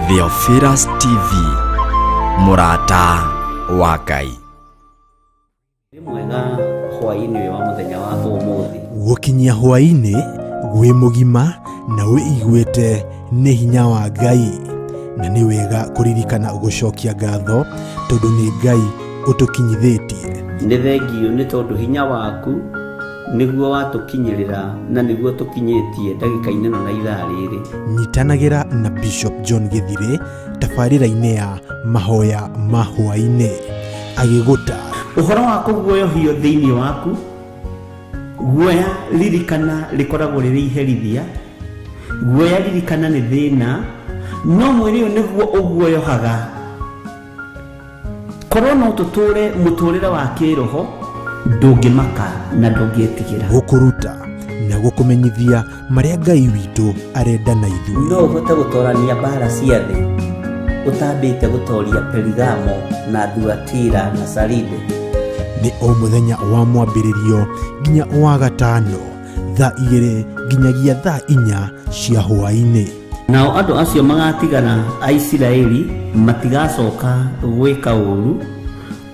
Theophilus TV, mũrata wa Ngai. Wĩ mwega hwaĩ-inĩ ũyũ wa mũthenya wa ũmũthĩ. Gũkinyia hwaĩ-inĩ wĩ mũgima na wĩiguĩte nĩ hinya wa Ngai, na nĩ wega kũririkana gũcokia ngatho tondũ nĩ Ngai ũtũkinyithĩtie. Nĩ thengiũ nĩ tondũ hinya waku nĩguo watũkinyĩrĩra na nĩguo tũkinyĩtie ndagĩka-inĩ ĩno na ithaa rĩrĩ. Nyitanagĩra na Bishop John Gĩthirĩ tabarĩra-inĩ ya mahoya ma hwaĩ-inĩ agĩgũta Ũhoro wa kũguoyohio thĩinĩ waku, guoya ririkana rĩkoragwo rĩrĩ iherithia, guoya ririkana nĩ thĩna, no mwĩrĩ ũyũ nĩguo ũguoyohaga. Korwo no tũtũre mũtũrĩre wa kĩroho, ndũngĩmaka na ndũngĩtigĩra. Gũkũruta na gũkũmenyithia marĩa Ngai witũ arenda na ithuĩ. No ũhote gũtorania mbara cia thĩ ũtambĩte gũtoria Perigamo na Thuatira na Saride. Nĩ o mũthenya wa mwambĩrĩrio nginya wa gatano thaa 2 nginyagia thaa 4 cia hwaĩ-inĩ. Nao andũ acio magatigara a Isiraeli matigacoka gwĩka ũũru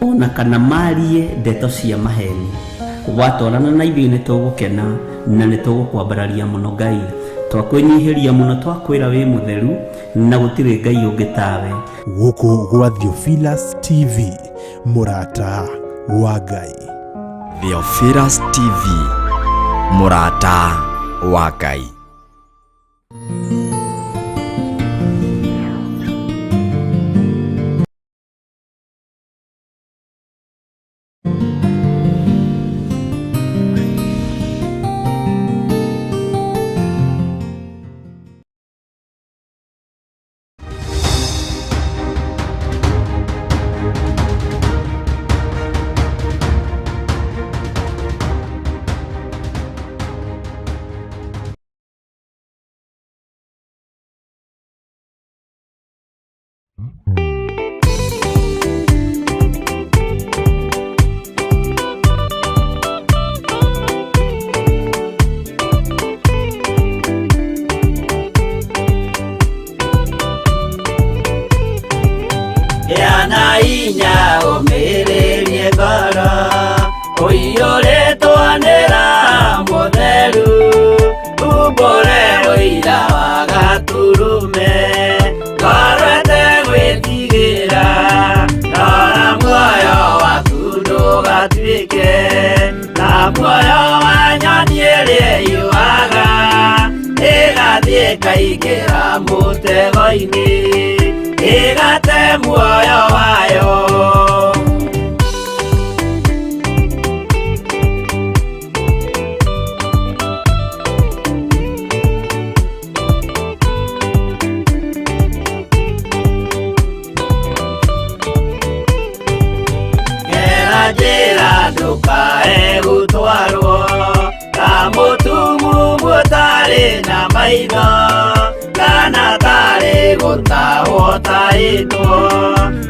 o na kana marie ndeto cia maheni. Watwarana na ithuĩ nĩ tũgũkena na nĩ tũgũkwambararia mũno Ngai. Twakwĩnyihĩria mũno, twakwĩra wĩ mũtheru na gũtirĩ Ngai ũngĩ tawe. Gũkũ gwa Theophilus TV, mũrata wa Ngai. Theophilus TV, mũrata wa Ngai. Yana inya ũmĩrĩrie ngoro ũiyũrĩtwo nĩ Roho Mũtheru, umbũre ũira wa Gatũrũme, ngoro ĩtegwĩtigĩra, rora muoyo waku ndũgatuĩke ta muoyo wa nyoni ĩrĩa yuaga ĩgathiĩ ĩkaingĩra mũtego-inĩ ĩgate muoyo wayo. Gera njĩra ndũkae gũtwarwo ta mũtumumu ũtarĩ na maitho kana tarĩ gũtahwo tahĩtwo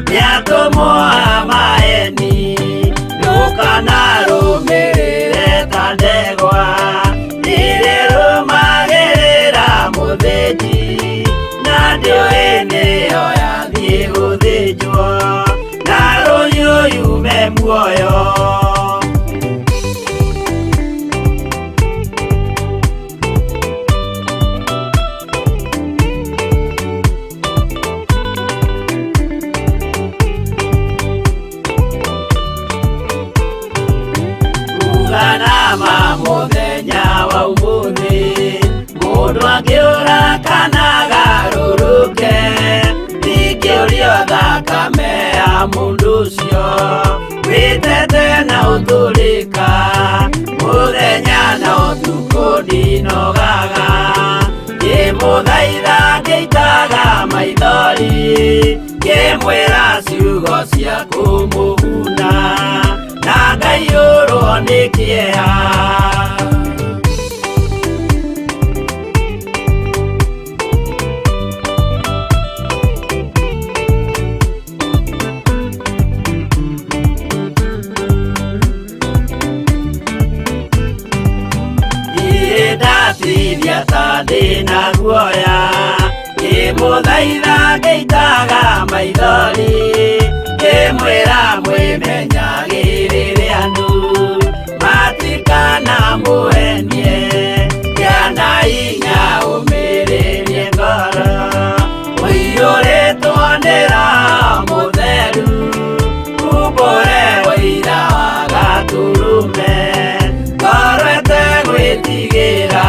nĩ atũmwo a maheni, ndũkanarũmĩrĩre ta ndegwa irĩrũmagĩrĩra mũthĩnji na ndĩũĩ nĩyo yathiĩ gũthĩnjwo na rũhiũ yume muoyo. Uganama mũthenya wa ũmũthĩ, mũndũ angĩũra kana agarũrũke, ndingĩũrio thakame ya mũndũ ũcio, wĩtete na ũtũrĩka, mũthenya na ũtukũ ndinogaga, ngĩmũthaitha ngĩitaga maithori, ngĩmwĩra ciugo cia kũmũguna, na ngaiyũrwo nĩ kĩeha. Ndirĩ ndatithia ta ndĩ na guoya, Ngĩmũthaitha ngĩitaga maithori, ngĩmwĩra mwĩmenyagĩrĩre andũ matikana mũhenie, kĩana inya ũmĩrĩrie ngoro, ũiyũrĩtwo nĩ Roho Mũtheru, umbũre ũira wa Gatũrũme, ngoro ĩtegwĩtigĩra.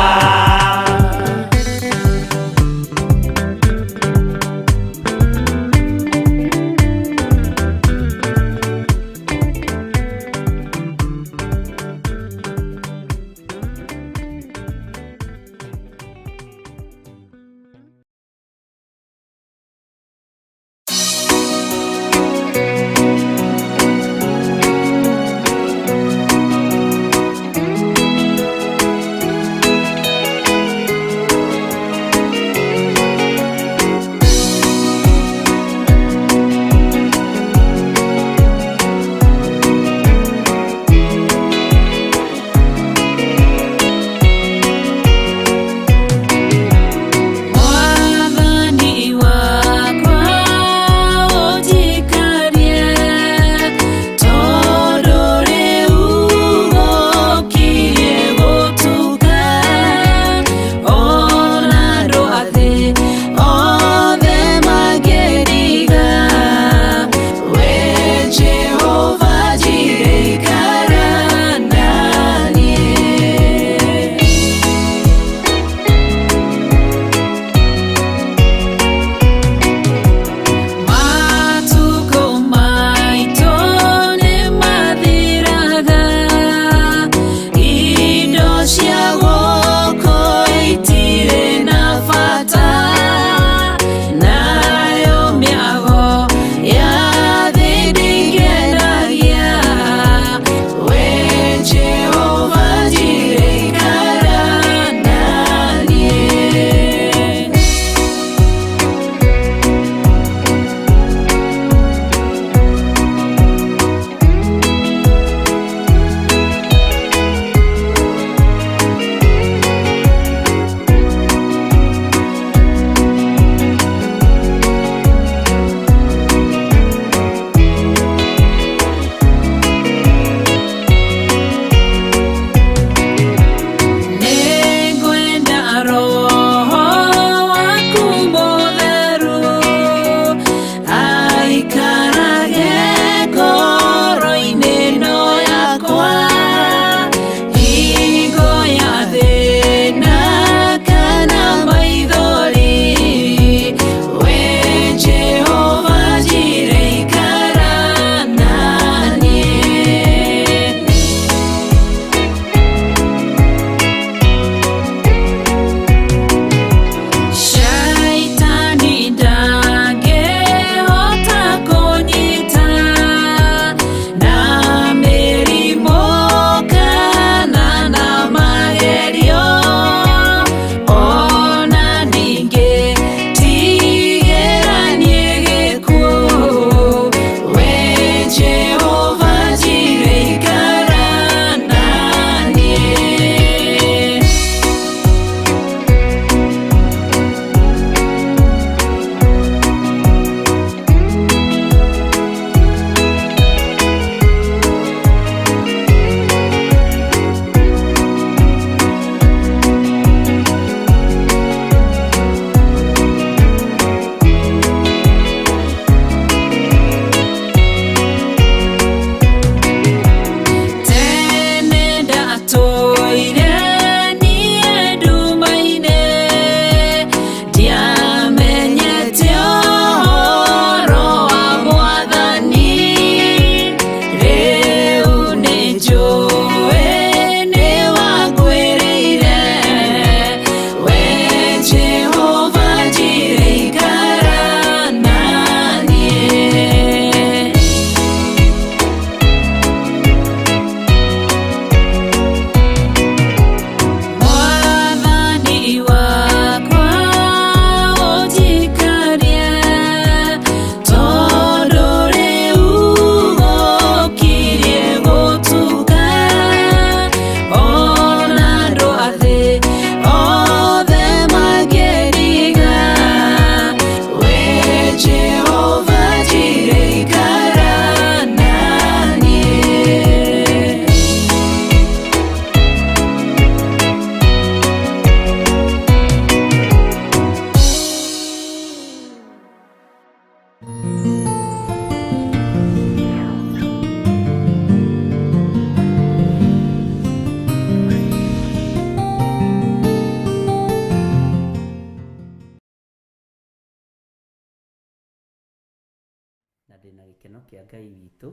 Gĩkeno kĩa Ngai witũ,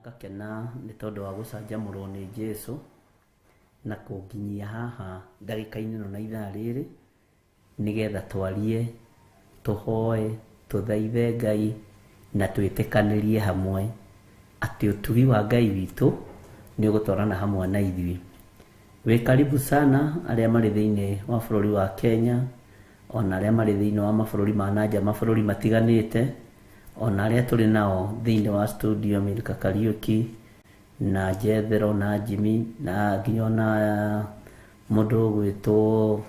ngakena nĩ tondũ wa gũcanjamũrwo nĩ Jesũ na kũnginyia haha ndagĩka-inĩ ĩno na ithaa rĩrĩ, nĩgetha twarie, tũhoe, tũthaithe Ngai na twĩtĩkanĩrie hamwe atĩ ũtugi wa Ngai witũ nĩ ũgũtwarana hamwe na ithuĩ. Wĩ karibu sana arĩa marĩ thĩinĩ wa bũrũri wa Kenya, ona arĩa marĩ thĩinĩ wa mabũrũri ma nanja, mabũrũri matiganĩte, ona arĩa tũrĩ nao thĩinĩ wa studio, Milka Kariuki na Jethero na Jimmy na nginya ona mũndũ ũgwĩtwo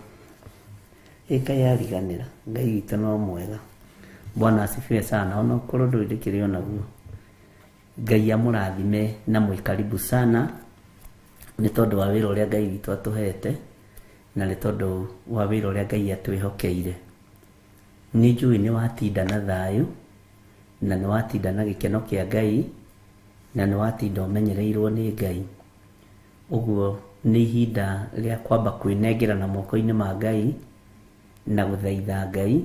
ĩka yariganĩra. Ngai witũ no mwega. Bwana asifiwe sana. Ona okorwo ndũrĩ ndĩkĩrĩ o naguo, Ngai amũrathime na mwĩ karibu sana nĩ tondũ wa wĩra ũrĩa Ngai witũ atũhete na nĩ tondũ wa wĩra ũrĩa Ngai atwĩhokeire. Nĩ njũĩ nĩ watinda na thayũ na nĩ watinda na gĩkeno kĩa Ngai na nĩ watinda ũmenyereirwo nĩ Ngai. Ũguo nĩ ihinda rĩa kwamba kwĩnengera na moko-inĩ ma Ngai na gũthaitha Ngai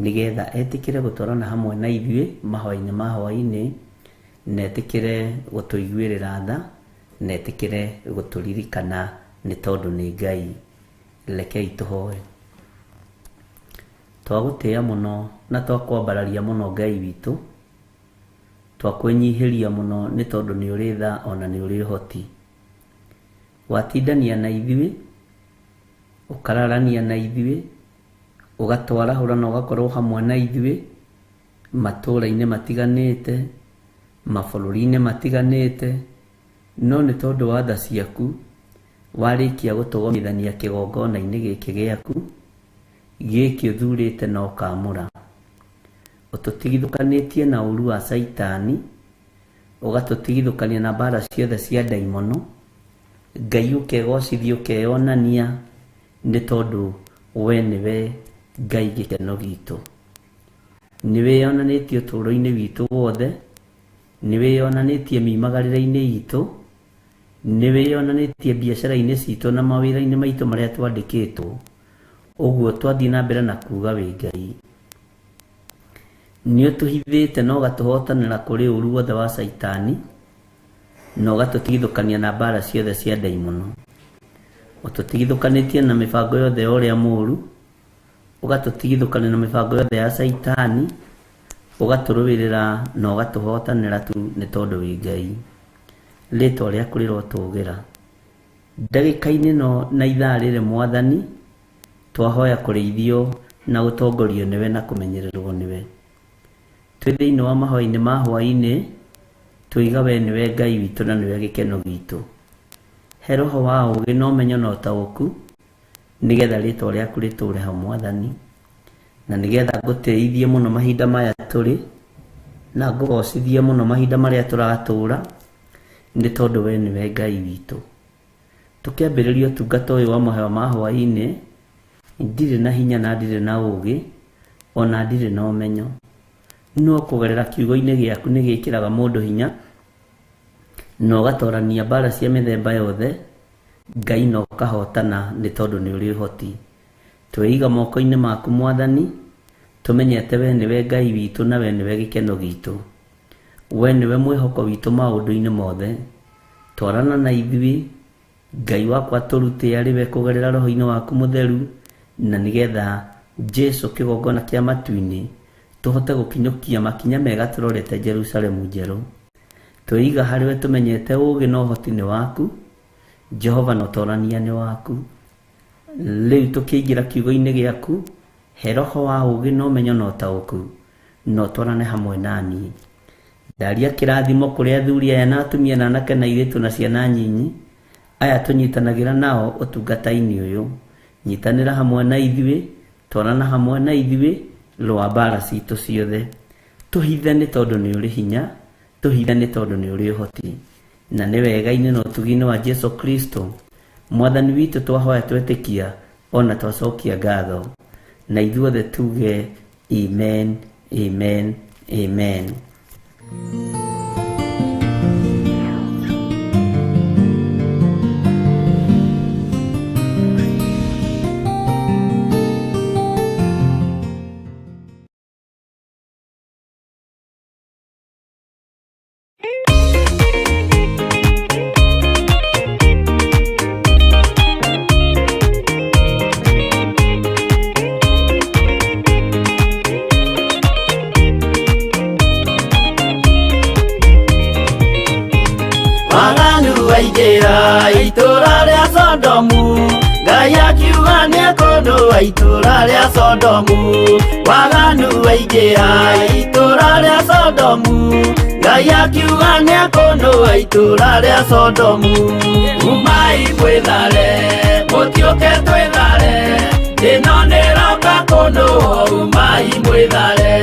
nĩgetha etĩkĩre gũtwarana hamwe na ithuĩ mahoya-inĩ ma hwaĩ-inĩ, na etĩkĩre gũtũiguĩrĩra tha, na etĩkĩre gũtũririkana nĩ tondũ nĩ Ngai. Rekei tũhoe. Twagũtĩĩa mũno na twakwambararia mũno Ngai witũ, twakwĩnyihĩria mũno nĩ tondũ nĩ ũrĩ tha ona nĩ ũrĩ ũhoti. Watindania na ithuĩ, ũkararania na ithuĩ, ũgatwarahũra na ũgakorwo hamwe na ithuĩ matũũra-inĩ matiganĩte, mabũrũri-inĩ matiganĩte, no nĩ tondũ wa tha ciaku warĩkia gũtũgomithania kĩgongona-inĩ gĩkĩ gĩaku, gĩkĩ ũthurĩte na ũkamũra. Ũtũtigithũkanĩtie na ũru wa Caitani, ũgatũtigithũkania na mbara ciothe cia ndaimono. Ngai ũkegocithia ũkeyonania nĩ tondũ we nĩwe Ngai gĩkeno gitũ. Nĩ wĩyonanĩtie ũtũũro-inĩ witũ wothe, nĩ wĩyonanĩtie miumagarĩre-inĩ itũ, nĩ wĩyonanĩtie biacara-inĩ citũ na mawĩra-inĩ maitũ marĩa twandĩkĩtwo. Ũguo twathiĩ na mbere na kuga wĩ Ngai. Nĩ ũtũhithĩte na ũgatũhotanĩra kũrĩ ũru wothe wa Caitani, na ũgatũtigithũkania na mbara ciothe cia ndaimono. Ũtũtigithũkanĩtie na mĩbango yothe ya ũrĩa mũũru, ũgatũtigithũkania na mĩbango yothe ya Caitani, ũgatũrũĩrĩra na ũgatũhotanĩra tu nĩ tondũ wĩ Ngai. Rĩtwa rĩaku rĩrotũgĩra. Ndagĩka-inĩ ĩno na ithaa rĩrĩ Mwathani, twahoya kũrĩithio na gũtongorio nĩwe na kũmenyererwo nĩwe. Twĩ thĩinĩ wa mahoya-inĩ ma hwaĩ-inĩ, tũiga we nĩwe Ngai witũ na nĩwe gĩkeno gitũ. He roho wa ũũgĩ na ũmenyo na ũtaũku, nĩgetha rĩtwa rĩaku rĩtũũre hau Mwathani, na nĩgetha ngũtĩithie mũno mahinda maya tũrĩ, na ngũgocithie mũno mahinda marĩa tũratũũra, nĩ tondũ we nĩwe Ngai witũ. Tũkĩambĩrĩria ũtungata ũyũ wa mahoya ma hwaĩ-inĩ, ndirĩ na hinya na ndirĩ na ũũgĩ, ona ndirĩ na ũmenyo. No kũgerera kiugo-inĩ gĩaku nĩ gĩkĩraga mũndũ hinya, na ũgatorania mbara cia mĩthemba yothe, Ngai na ũkahotana nĩ tondũ nĩ ũrĩ ũhoti. Twĩiga moko-inĩ maku Mwathani, tũmenyete we nĩwe Ngai witũ na we nĩwe gĩkeno gitũ. We nĩwe mwĩhoko witũ maũndũ-inĩ mothe. Twarana na ithuĩ, Ngai wakwa tũrute arĩ we kũgerera roho-inĩ waku mũtheru, na nĩgetha Jesu kĩgongona kĩa matu-inĩ tũhote gũkinyũkia makinya mega tũrorete Jerusalemu njerũ. Twĩiga harĩ we tũmenyete ũũgĩ na ũhoti nĩ waku, Jehova na ũtorania nĩ waku. Rĩu tũkĩingĩra kiugo-inĩ gĩaku, he roho wa ũũgĩ na ũmenyo na ũtaũku, na ũtwarane hamwe naniĩ. Ndaria kĩrathimo kũrĩ athuri aya na atumia na anake na airĩtu na ciana nyinyi, aya tũnyitanagĩra nao ũtungata-inĩ ũyũ. Nyitanĩra hamwe na ithuĩ, twarana hamwe na ithuĩ, rũa mbara citũ ciothe. Tũhithe nĩ tondũ nĩ ũrĩ hinya, tũhithe nĩ tondũ nĩ ũrĩ ũhoti. Na nĩ wega-inĩ na ũtugi-inĩ wa Jesu Kristo, Mwathani witũ twahoya twetĩkia ona twacokia ngatho. Na ithuothe tuge amen, amen, amen. Sodomu, Ngai akiuga nĩekũnũa itũũra rĩa Sodomu. Waganu waingĩha itũũra rĩa Sodomu, Ngai akiuga nĩekũnũa itũũra rĩa Sodomu. Umai mwĩthare, mũtiũke twĩthare, ĩno nĩroka kũnũa. Umai mwĩthare,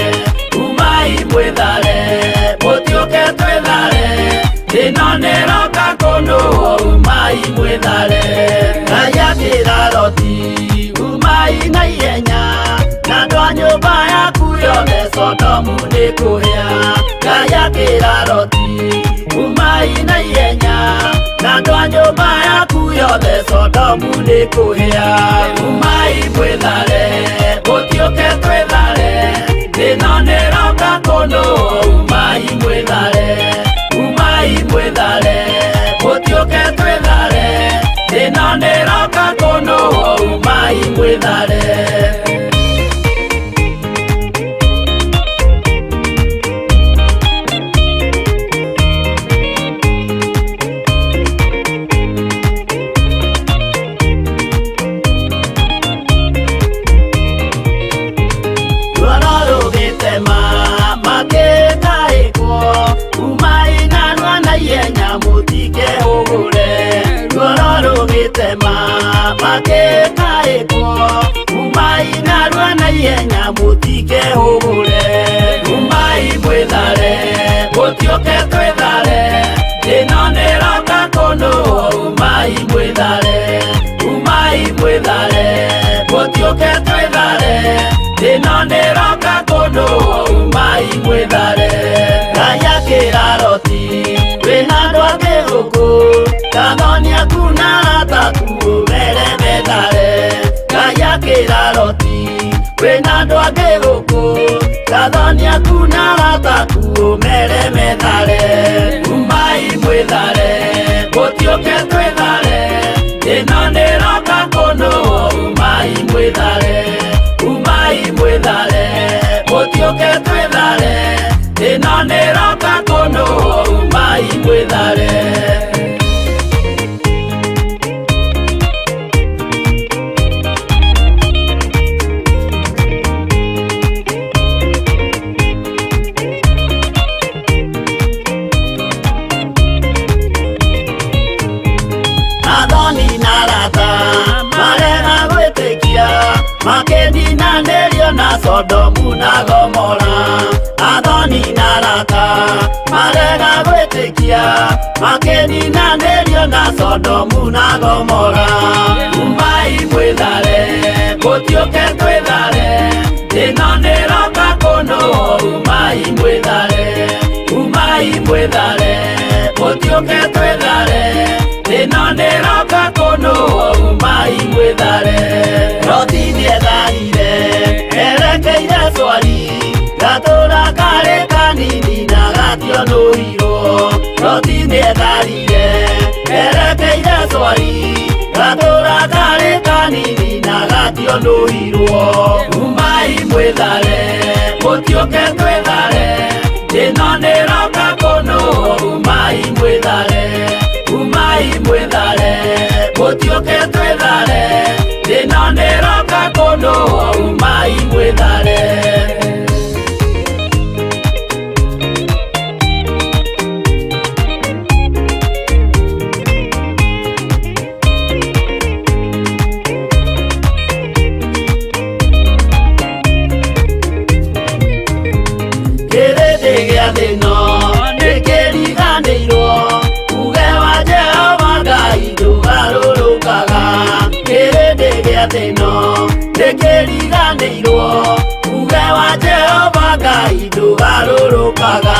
umai mwĩthare, mũtiũke twĩthare, ĩno nĩroka kũnũa. Umai mwĩthare. Ngai akĩra Loti, umai na ihenya, na andũ a nyũmba yaku yothe, Sodomu nĩ kũhĩa. Ngai akĩra Loti, umai na ihenya, na andũ a nyũmba yaku yothe, Sodomu nĩ kũhĩa. Umai mwĩthare, mũtiũke twĩthare, ĩno nĩroka kũnũa. Umai mwĩthare, umai mwĩthare, mũtiũke twĩthare, ĩno nĩroka kũnũa. Umai mwĩthare. Ruoro rũgĩtema makĩtaĩkwo, umai narua na ihenya mũtikehũgũre. Ruoro rũgĩtema makĩtaĩkwo, umai narua na ihenya mũtikehũgũre. Umai mwĩthare, mũtiũke twĩthare, ĩno nĩroka kũnũa. Umai mwĩthare, umai mwĩthare, mũtiũke twĩthare, ĩno nĩroka kũnũa. Umai mwĩthare. Ngai akĩra Loti, wĩna andũ angĩ gũkũ, ngathoni aku na arata aku ũmere methare. Ngai akĩra Loti, wĩna andũ angĩ gũkũ, ngathoni aku na arata aku ũmere methare. Umai mwĩthare, mũtiũke twĩthare, ĩno nĩroka kũnũa. Umai mwĩthare, umai mwĩthare, mũtiũke twĩthare, ĩno nĩroka kũnũa. Umai mwĩthare. Athoni na arata marega gwĩtĩkia, makĩninanĩrio na Sodomu na Gomora. Athoni na arata marega gwĩtĩkia, makĩninanĩrio na Sodomu na Gomora. Umai mwĩthare, mũtiũke twĩthare, ĩno nĩroka kũnũa. Umai mwĩthare, umai mwĩthare, mũtiũke twĩthare, ĩno nĩroka kũnũa. Umai mwĩthare. Loti nĩetharire erekeire Swari, gatũra karĩ kanini na gationũirwo. Loti nĩetharire erekeire Swari, gatũra karĩ kanini na gationũirwo. Umai mwĩthare, mũtiũke twĩthare, ĩno nĩroka kũnũa. Umai mwĩthare, umai mwĩthare, mũtiũke twĩthare, ĩno nĩroka kũnũa. Umai mwĩthare. Kĩrĩndĩ gĩa thĩno nĩkĩriganĩirwo, uge wa Jehova Ngai ndũgarũrũkaga. Kĩrĩndĩ gĩa thĩno nĩkĩriganĩirwo, uge wa Jehova Ngai ndũgarũrũkaga.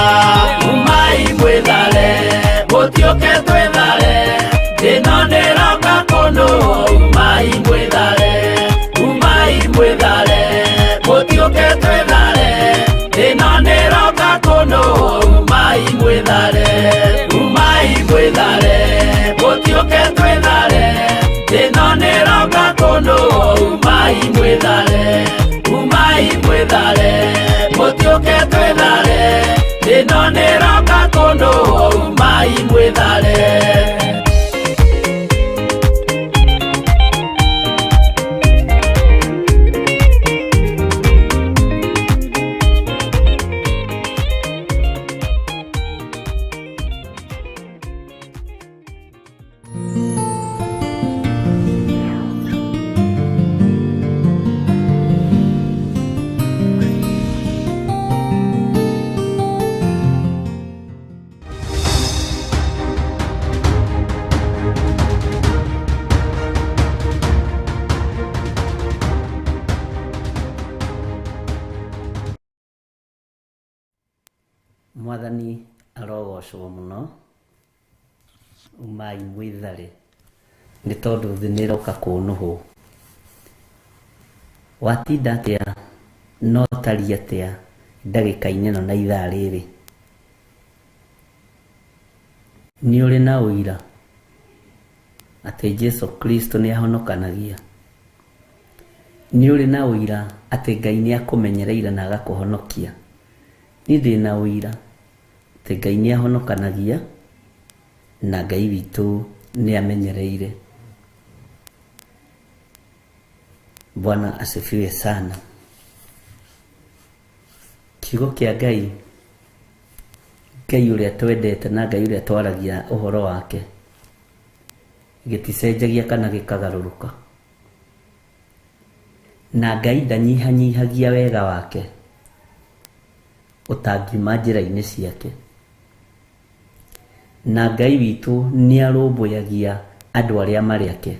Umai mwĩthare, mũtiũke twĩthare, ĩno nĩroka kũnũa. Umai mwĩthare, umai mwĩthare, mũtiũke twĩthare, ĩno nĩroka kũnũa. Umai mwĩthare, umai mwĩthare, mũtiũke twĩthare, ĩno nĩroka kũnũa. Umai mwĩthare, umai mwĩthare, mũtiũke twĩthare, ĩno nĩroka kũnũa. Umai mwĩthare. Mwathani arogocwo mũno. Umai mwĩthare, nĩ tondũ thĩ nĩ ĩroka kũnũhwo. Watinda atĩa na ũtariĩ atĩa ndagĩka-inĩ ĩno na ithaa rĩrĩ? Nĩ ũrĩ na ũira atĩ Jesu Kristo nĩ ahonokanagia? Nĩ ũrĩ na ũira atĩ Ngai nĩ akũmenyereire na agakũhonokia? Niĩ ndĩna ũira atĩ Ngai nĩ ahonokanagia na Ngai witũ nĩ amenyereire. Bwana asifiwe sana. Kiugo kĩa Ngai, Ngai ũrĩa twendete na Ngai ũrĩa twaragia ũhoro wake, gĩticenjagia kana gĩkagarũrũka. Na Ngai ndanyihanyihagia wega wake ũtangiuma njĩra-inĩ ciake. Na Ngai witũ nĩ arũmbũyagia andũ arĩa marĩ ake.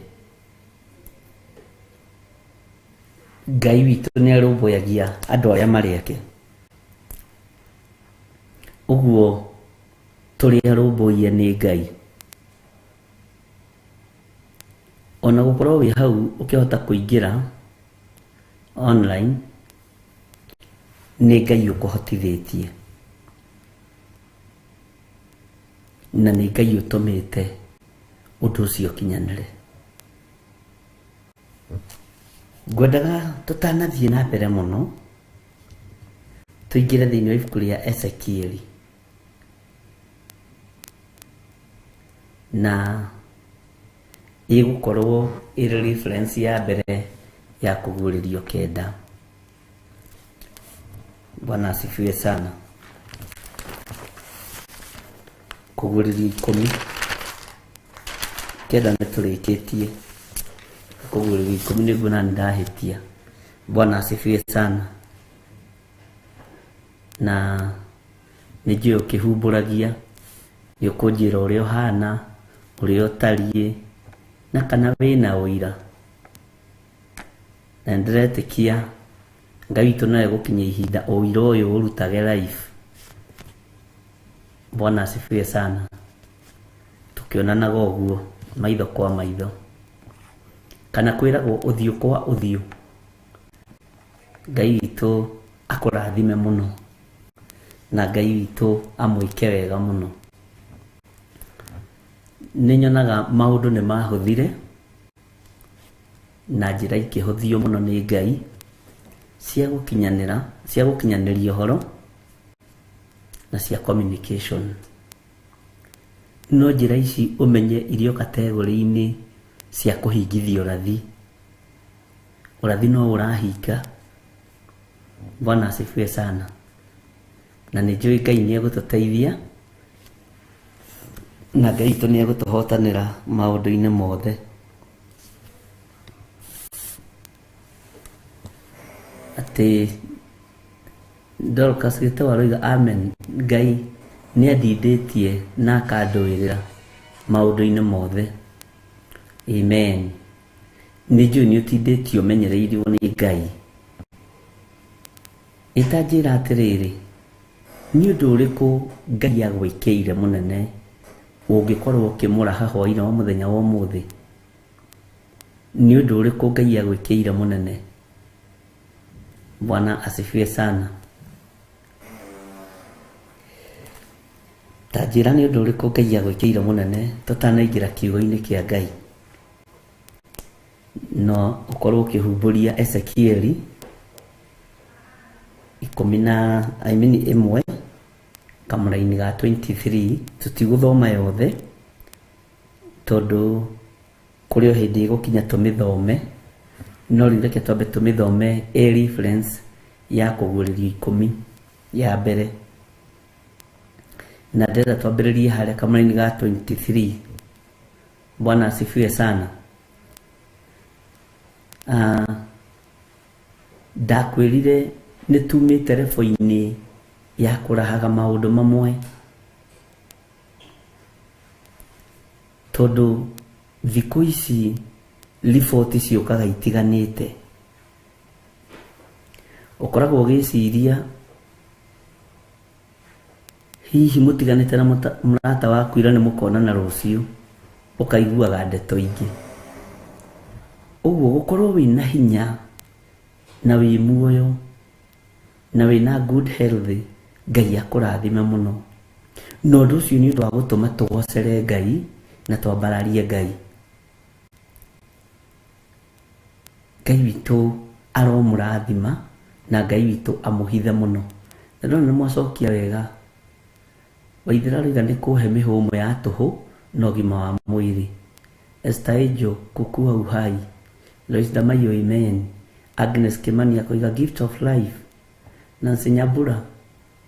Ngai witũ nĩ arũmbũyagia andũ arĩa marĩ ake. Ũguo tũrĩ arũmbũiye nĩ Ngai. Ona gũkorwo wĩ hau ũkĩhota kũingĩra online, nĩ Ngai ũkũhotithĩtie. Na nĩ Ngai ũtũmĩte ũndũ ũcio ũkinyanĩre. Ngwendaga tũtanathiĩ na mbere mũno, tũingĩre thĩinĩ wa ibuku rĩa Ezekieli. Na ĩgũkorwo ĩrĩ reference ya mbere ya kũguũrĩrio kenda. Bwana asifiwe sana. Kũguũrĩrio 10 kenda nĩ tũrĩkĩtie. Kũguũrĩrio 10 nĩguo na nĩndahĩtia. Bwana asifiwe sana. Na nĩ njũĩ ũkĩhumbũragia, nĩ ũkũnjĩra ũrĩa ũhana, ũrĩa ũtariĩ, na kana wĩna ũira. Na nĩndĩretĩkia Ngai witũ no egũkinyia ihinda ũira ũyũ ũrutage live. Bwana asifiwe sana. Tũkĩonanaga ũguo maitho kwa maitho, kana kwĩragwo ũthiũ kwa ũthiũ. Ngai witũ akũrathime mũno, na Ngai witũ amwĩke wega mũno. Nĩ nyonaga maũndũ nĩ mahũthire na njĩra ikĩhũthio mũno nĩ Ngai cia gũkinyanĩra, cia gũkinyanĩria ũhoro na cia communication. No njĩra ici ũmenye irio kategori-inĩ cia kũhingithia ũrathi. Ũrathi no ũrahinga. Bwana asifiwe sana. Na nĩ njũĩ Ngai nĩ egũtũteithia na Ngai witũ nĩ egũtũhotanĩra maũndũ-inĩ mothe. Atĩ Dorcas Gĩtau aroiga amen. Ngai nĩ andindĩtie na akandũĩrĩra maũndũ-inĩ mothe. Amen. Nĩ njũĩ nĩ ũtindĩtio ũmenyereirwo nĩ Ngai. Ĩtanjĩra atĩrĩrĩ, nĩ ũndũ ũrĩkũ Ngai agwĩkĩire mũnene ũngĩkorwo ũkĩmũraha hwaĩ-inĩ wa mũthenya wa ũmũthĩ? Nĩ ũndũ ũrĩkũ Ngai agwĩkĩire mũnene? Bwana asifiwe sana. Ta njĩra nĩ ũndũ ũrĩkũ Ngai agwĩkĩire mũnene tũtanaingĩra kiugo-inĩ kĩa Ngai. No ũkorwo ũkĩhumbũria Ezekieli 11 kamũraini ga 23. Tũtigũthoma yothe tondũ kũrĩ o hĩndĩ ĩgũkinya tũmĩthome, no rĩu reke twambe tũmĩthome ĩ reference ya kũguũrĩrio 10 ya mbere. Na ndĩrenda twambĩrĩrie harĩa kamũraini ga 23. Bwana asifiwe sana. Ndakwĩrire nĩ tumĩte rebo-inĩ ya kũrahaga maũndũ mamwe, tondũ thikũ ici riboti ciũkaga itiganĩte. Ũkoragwo ũgĩciria Hihi mũtiganĩte na mũrata waku ira nĩ mũkonana rũciũ, ũkaiguaga ndeto ingĩ. Ũguo gũkorwo wĩna hinya na wĩ muoyo na wĩna good health, Ngai akũrathime mũno. Na ũndũ ũcio nĩ ũndũ wa gũtũma tũgocere Ngai na twambararie Ngai. Ngai witũ aromũrathima na Ngai witũ amũhithe mũno. Na ndona nĩ mwacokia wega. Waithera aroiga nĩ kũhe mĩhũmũ ya tũhũ na ũgima wa mwĩrĩ. Esther Angel, kukua uhai. Lois Damayo, amen. Agnes Kimani akoiga gift of life. Nancy Nyambura,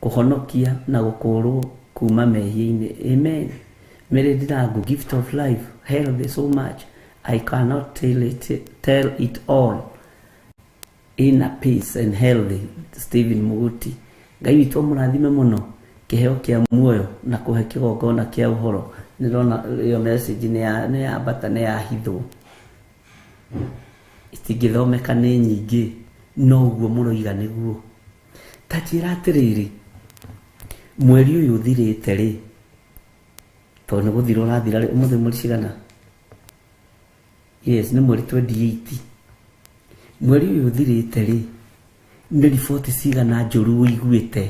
kũhonokia na gũkũrwo kuma mehia-inĩ. Amen. Mary Ndirangu, gift of life, health so much. I cannot tell it all. Inner peace and health. Stephen Muguti. Ngai witũ amũrathime mũno. Kĩheo kĩa muoyo na kũhe kĩgongona kĩa ũhoro. Nĩndona ĩyo message nĩ ya bata, nĩ ya hithwo. Itingĩthomeka nĩ nyingĩ, no ũguo mũroiga nĩguo. Ta njĩra atĩrĩrĩ, mweri ũyũ ũthirĩte rĩ, tondũ nĩ gũthira ũrathira rĩ, ũmũthĩ mweri cigana? Yes, nĩ mweri 28. Mweri ũyũ ũthirĩte rĩ, nĩ riboti cigana njũru ũiguĩte?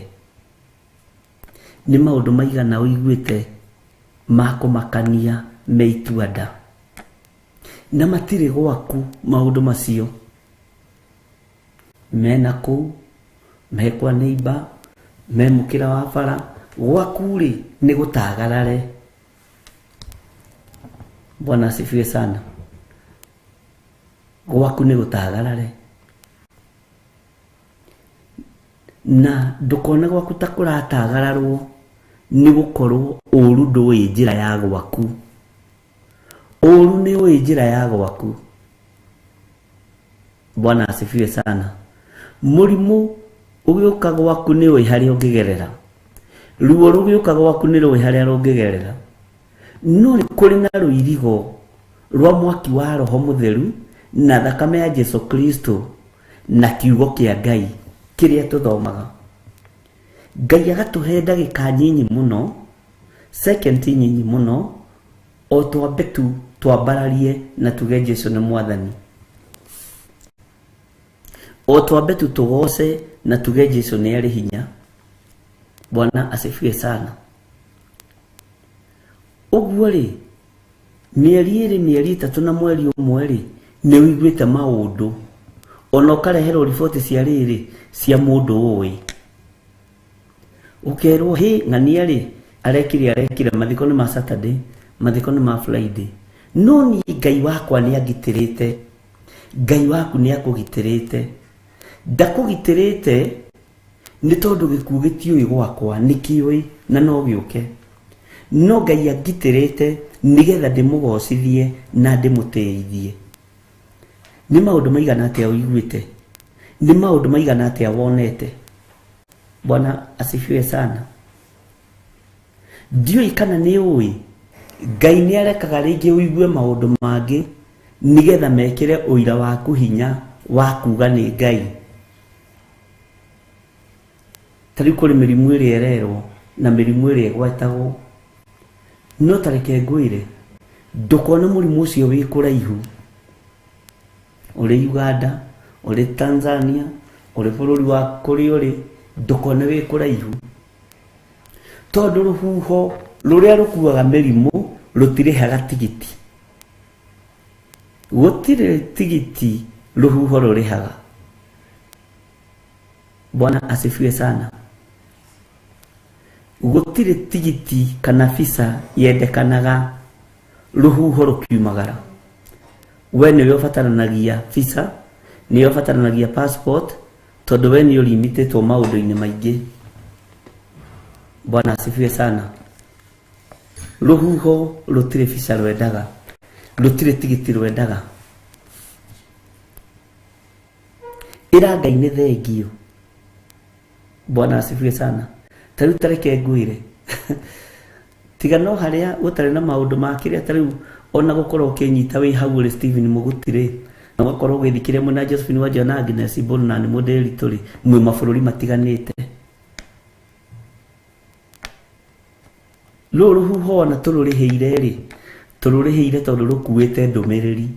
Nĩ maũndũ maigana ũiguĩte ma kũmakania me itua-nda? Na matirĩ gwaku maũndũ macio. Mena kũu, me kwa neighbor, me mũkĩra wa bara, gwaku rĩ nĩ gũtagarare. Bwana asifiwe sana. Gwaku nĩ gũtagarare. Na ndũkone gwaku ta kũratagararwo nĩ gũkorwo ũru ndũĩ njĩra ya gwaku. Ũru nĩ ũĩ njĩra ya gwaku. Bwana asifiwe sana. Mũrimũ ũgĩũka gwaku nĩ ũĩ harĩa ũngĩgerera. Ruo rũgĩũka gwaku nĩ rũĩ harĩa rũngĩgerera. No nĩ kũrĩ na rũirigo rwa mwaki wa Roho Mũtheru na thakame ya Jesu Kristo na kiugo kĩa Ngai kĩrĩa tũthomaga. Ngai agatũhe ndagĩka nyinyi mũno, second nyinyi mũno, o twambe tu twambararie na tuge Jesu nĩ mwathani. O twambe tu tũgoce na tuge Jesu nĩ arĩ hinya. Bwana asifiwe sana. Ũguo rĩ, mĩeri ĩrĩ, mĩeri ĩtatũ na mweri ũmwe rĩ, nĩ ũiguĩte maũndũ. Ona ũkareherwo riboti cia rĩrĩ cia mũndũ ũĩ. Ũkerwo hĩ ng'ania rĩ, arekire mathiko nĩ ma Saturday, mathiko nĩ ma Friday. No niĩ Ngai wakwa nĩ angitĩrĩte. Ngai waku nĩ akũgitĩrĩte. Ndakũgitĩrĩte nĩ tondũ gĩkuũ gĩtiũĩ gwakwa, nĩ kĩũĩ na no gĩũke. No Ngai angitĩrĩte nĩgetha ndĩmũgocithie na ndĩmũtĩithie. Nĩ maũndũ maigana atĩa ũiguĩte? Nĩ maũndũ maigana atĩa wonete? Bwana asifiwe sana. Ndiũĩ kana nĩ ũĩ Ngai nĩ arekaga rĩngĩ ũigue maũndũ mangĩ nĩgetha mekĩre ũira waku hinya wa kuga nĩ Ngai. Ta rĩu kũrĩ mĩrimũ ĩrĩa ĩrerwo na mĩrimũ ĩrĩa ĩgwetagwo. No ta reke ngwĩre, ndũkone mũrimũ ũcio wĩ kũraihu. Ũrĩ Uganda, ũrĩ Tanzania, ũrĩ bũrũri wa kũrĩa ũrĩ, ndũkone wĩ kũraihu. Tondũ rũhuho rũrĩa rũkuaga mĩrimũ rũtirĩhaga tigiti. Gũtirĩ tigiti rũhuho rũrĩhaga. Bwana asifiwe sana. Gũtirĩ tigiti kana visa yendekanaga rũhuho rũkiumagara. We nĩwe ũbataranagia visa, nĩwe ũbataranagia passport, tondũ we nĩ ũlimitĩtwo maũndũ-inĩ maingĩ. Bwana asifiwe sana. Rũhuho rũtirĩ visa rwendaga, rũtirĩ tigiti rwendaga. Ĩra Ngai nĩ thengio. Bwana asifiwe sana. Ta rĩu ta reke ngwĩre. Tiga no harĩa gũtarĩ na maũndũ ma kĩrĩa, ta rĩu ona gũkorwo ũkĩnyita wĩ hau ũrĩ Stephen Mũguti rĩ, na ũgakorwo ũgĩthikĩrĩria mwĩna Josephine Wanjĩra na Agnes Mbũrũ na nĩ Mũndĩritũ rĩ, mwĩ mabũrũri matiganĩte. Rũrũ rũhuho ona tũrũrĩhĩire rĩ, tũrũrĩhĩire tondũ rũkuĩte ndũmĩrĩri,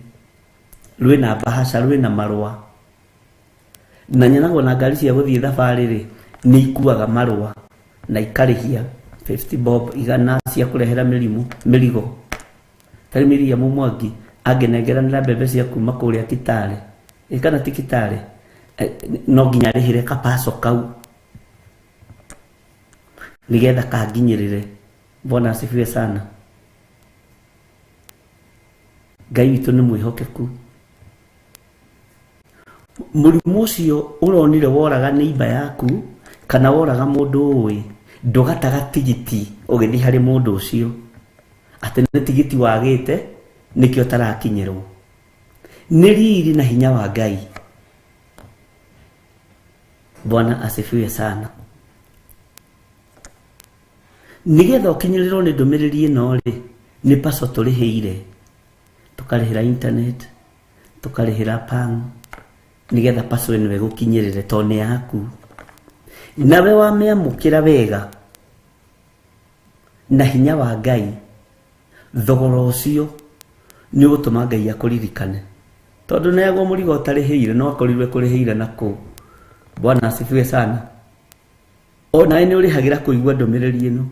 rwĩna mbahaca, rwĩna marũa. Na nyenagwo na ngari cia gũthiĩ thabarĩ rĩ, nĩ ikuaga marũa na ikarĩhia 50 bob igana cia kũrehera mĩrimũ mĩrigo. Tarĩ Miriam Mwangi angĩnengeranĩra mbembe cia kuma kũrĩa Kitale, ĩ kana ti Kitale, no nginya arĩhĩre kapaco kau nĩgetha kanginyĩrĩre. Bwana asifiwe sana. Ngai witũ nĩ mwĩhokeku. Mũrimũ ũcio ũronire woraga neighbor yaku kana woraga mũndũ ũĩ, ndũgataga tigiti ũgĩthiĩ harĩ mũndũ ũcio atĩ nĩ tigiti wagĩte nĩkĩo ũtarakinyĩrwo. Nĩ riri na hinya wa Ngai. Bwana asifiwe sana. Nĩgetha ũkinyĩrĩrwo nĩ ndũmĩrĩri ĩno rĩ, nĩ paco tũrĩhĩire, tũkarĩhĩra internet, tũkarĩhĩra pang, nĩgetha paco ĩno ĩgũkinyĩrĩre tondũ nĩ yaku. Nawe wamĩamũkĩra wega na hinya wa Ngai, thogora ũcio nĩ ũgũtũma Ngai akũririkane. Tondũ neagwo mũrigo ũtarĩhĩire, no akorirwe kũrĩhĩire na kũu. Bwana asifiwe sana. Onawe nĩ ũrĩhagĩra kũigua ndũmĩrĩri ĩno,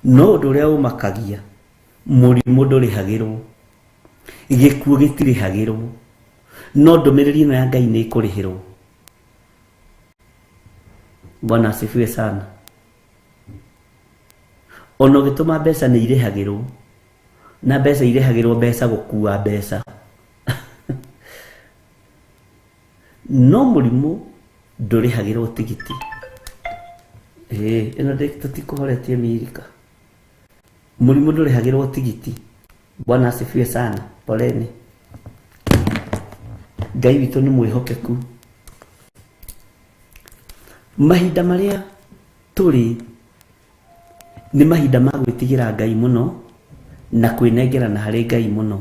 no ũndũ ũrĩa ũmakagia, mũrimũ ndũrĩhagĩrwo, gĩkuũ gĩtirĩhagĩrwo, no ndũmĩrĩri ĩno ya Ngai nĩ ĩkũrĩhĩrwo. Bwana asifiwe sana. Ona ũgĩtũma mbeca nĩ irĩhagĩrwo, na mbeca irĩhagĩrwo mbeca gũkua mbeca. No mũrimũ ndũrĩhagĩrwo tigiti. Ĩno tũtikũhoretie Mirika. Mũrimũ ndũrĩhagĩrwo tigiti. Bwana asifiwe sana. Poleni. Ngai witũ nĩ mwĩhokeku. Mahinda marĩa tũrĩ nĩ mahinda ma gwĩtigĩra Ngai mũno na kwĩnengerana harĩ Ngai mũno.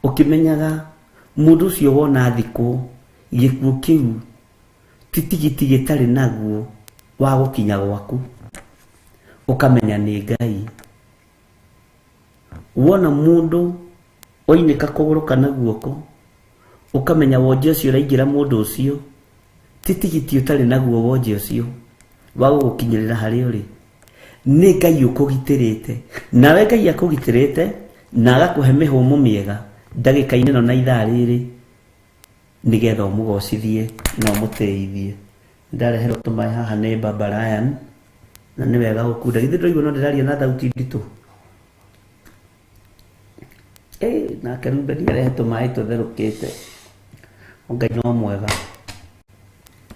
Ũkĩmenyaga mũndũ ũcio wona thikũ, gĩkuũ kĩu ti tigiti gĩtarĩ naguo wa gũkinya gwaku, ũkamenya nĩ Ngai. Wona mũndũ oinĩka kũgũrũ kana guoko, ũkamenya wonje ũcio ũraingĩra mũndũ ũcio ti tigiti ũtarĩ naguo wonje ũcio wa gũgũkinyĩrĩra harĩa ũrĩ. Nĩ Ngai ũkũgitĩrĩte, nawe Ngai akũgitĩrĩte na agakũhe mĩhũmũ mĩega ndagĩka-inĩ ĩno na ithaa rĩrĩ, nĩgetha ũmũgocithie na ũmũtĩithie. Ndareherwo tũmaĩ haha nĩ Baba Ryan, na nĩ wega gũkunda. Githĩ ndũraigua no ndĩraria na thauti nditũ? Nake Ruben arehe tũmaĩ tũtherũkĩte. Ngai no mwega.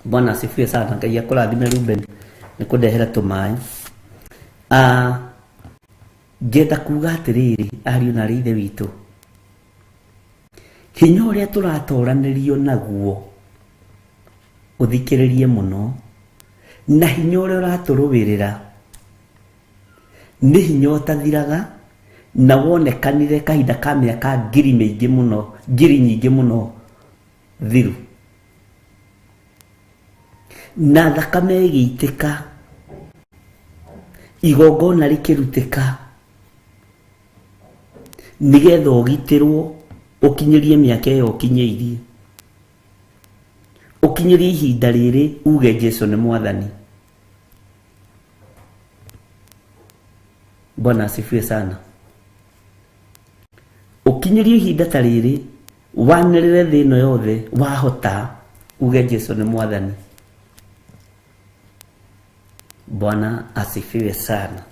Bwana asifiwe sana. Ngai akũrathime Ruben nĩ kũndehera tũmaĩ. Ngenda kuga atĩrĩrĩ, ariũ na arĩ ithe witũ, hinya ũrĩa tũratoranĩrio naguo ũthikĩrĩrie mũno, na hinya ũrĩa ũratũrũĩrĩra nĩ hinya ũtathiraga, na wonekanire kahinda ka mĩaka ngiri mĩingĩ mũno, ngiri nyingĩ mũno thiru. Na thakame ĩgĩitĩka, igongona rĩkĩrutĩka, nĩgetha ũgitĩrwo ũkinyĩrie mĩaka ĩyo ũkinyĩirie, ũkinyĩrie ihinda rĩrĩ uge Jesu nĩ mwathani. Bwana asifiwe sana. Ũkinyĩrie ihinda ta rĩrĩ wanĩrĩre thĩ ĩno yothe wahota uge Jesu nĩ mwathani. Bwana asifiwe sana.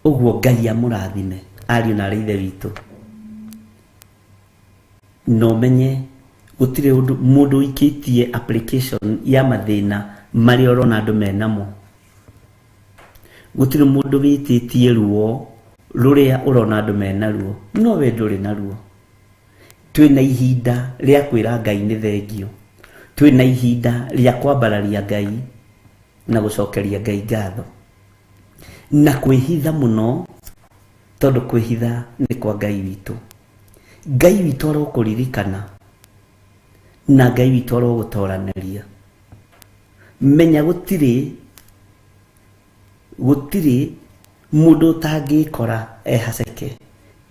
Ũguo Ngai amũrathime ariũ na arĩ ithe witũ. Na ũmenye gũtirĩ ũndũ mũndũ ũikĩtie application ya mathĩna marĩa ũrona andũ menamo. Gũtirĩ mũndũ wĩtĩtie ruo rũrĩa ũrona andũ menaruo, no we ndũrĩ naruo. Twĩna ihinda rĩa kwĩra Ngai nĩ thengio, twĩna ihinda rĩa kwambararia Ngai na gũcokeria Ngai ngatho, na kwĩhitha mũno, tondũ kwĩhitha nĩ kwa Ngai witũ. Ngai witũ arokũririkana na Ngai witũ arogũtoranĩria. Menya gũtirĩ Gũtirĩ mũndũ ũtangĩkora e haceke,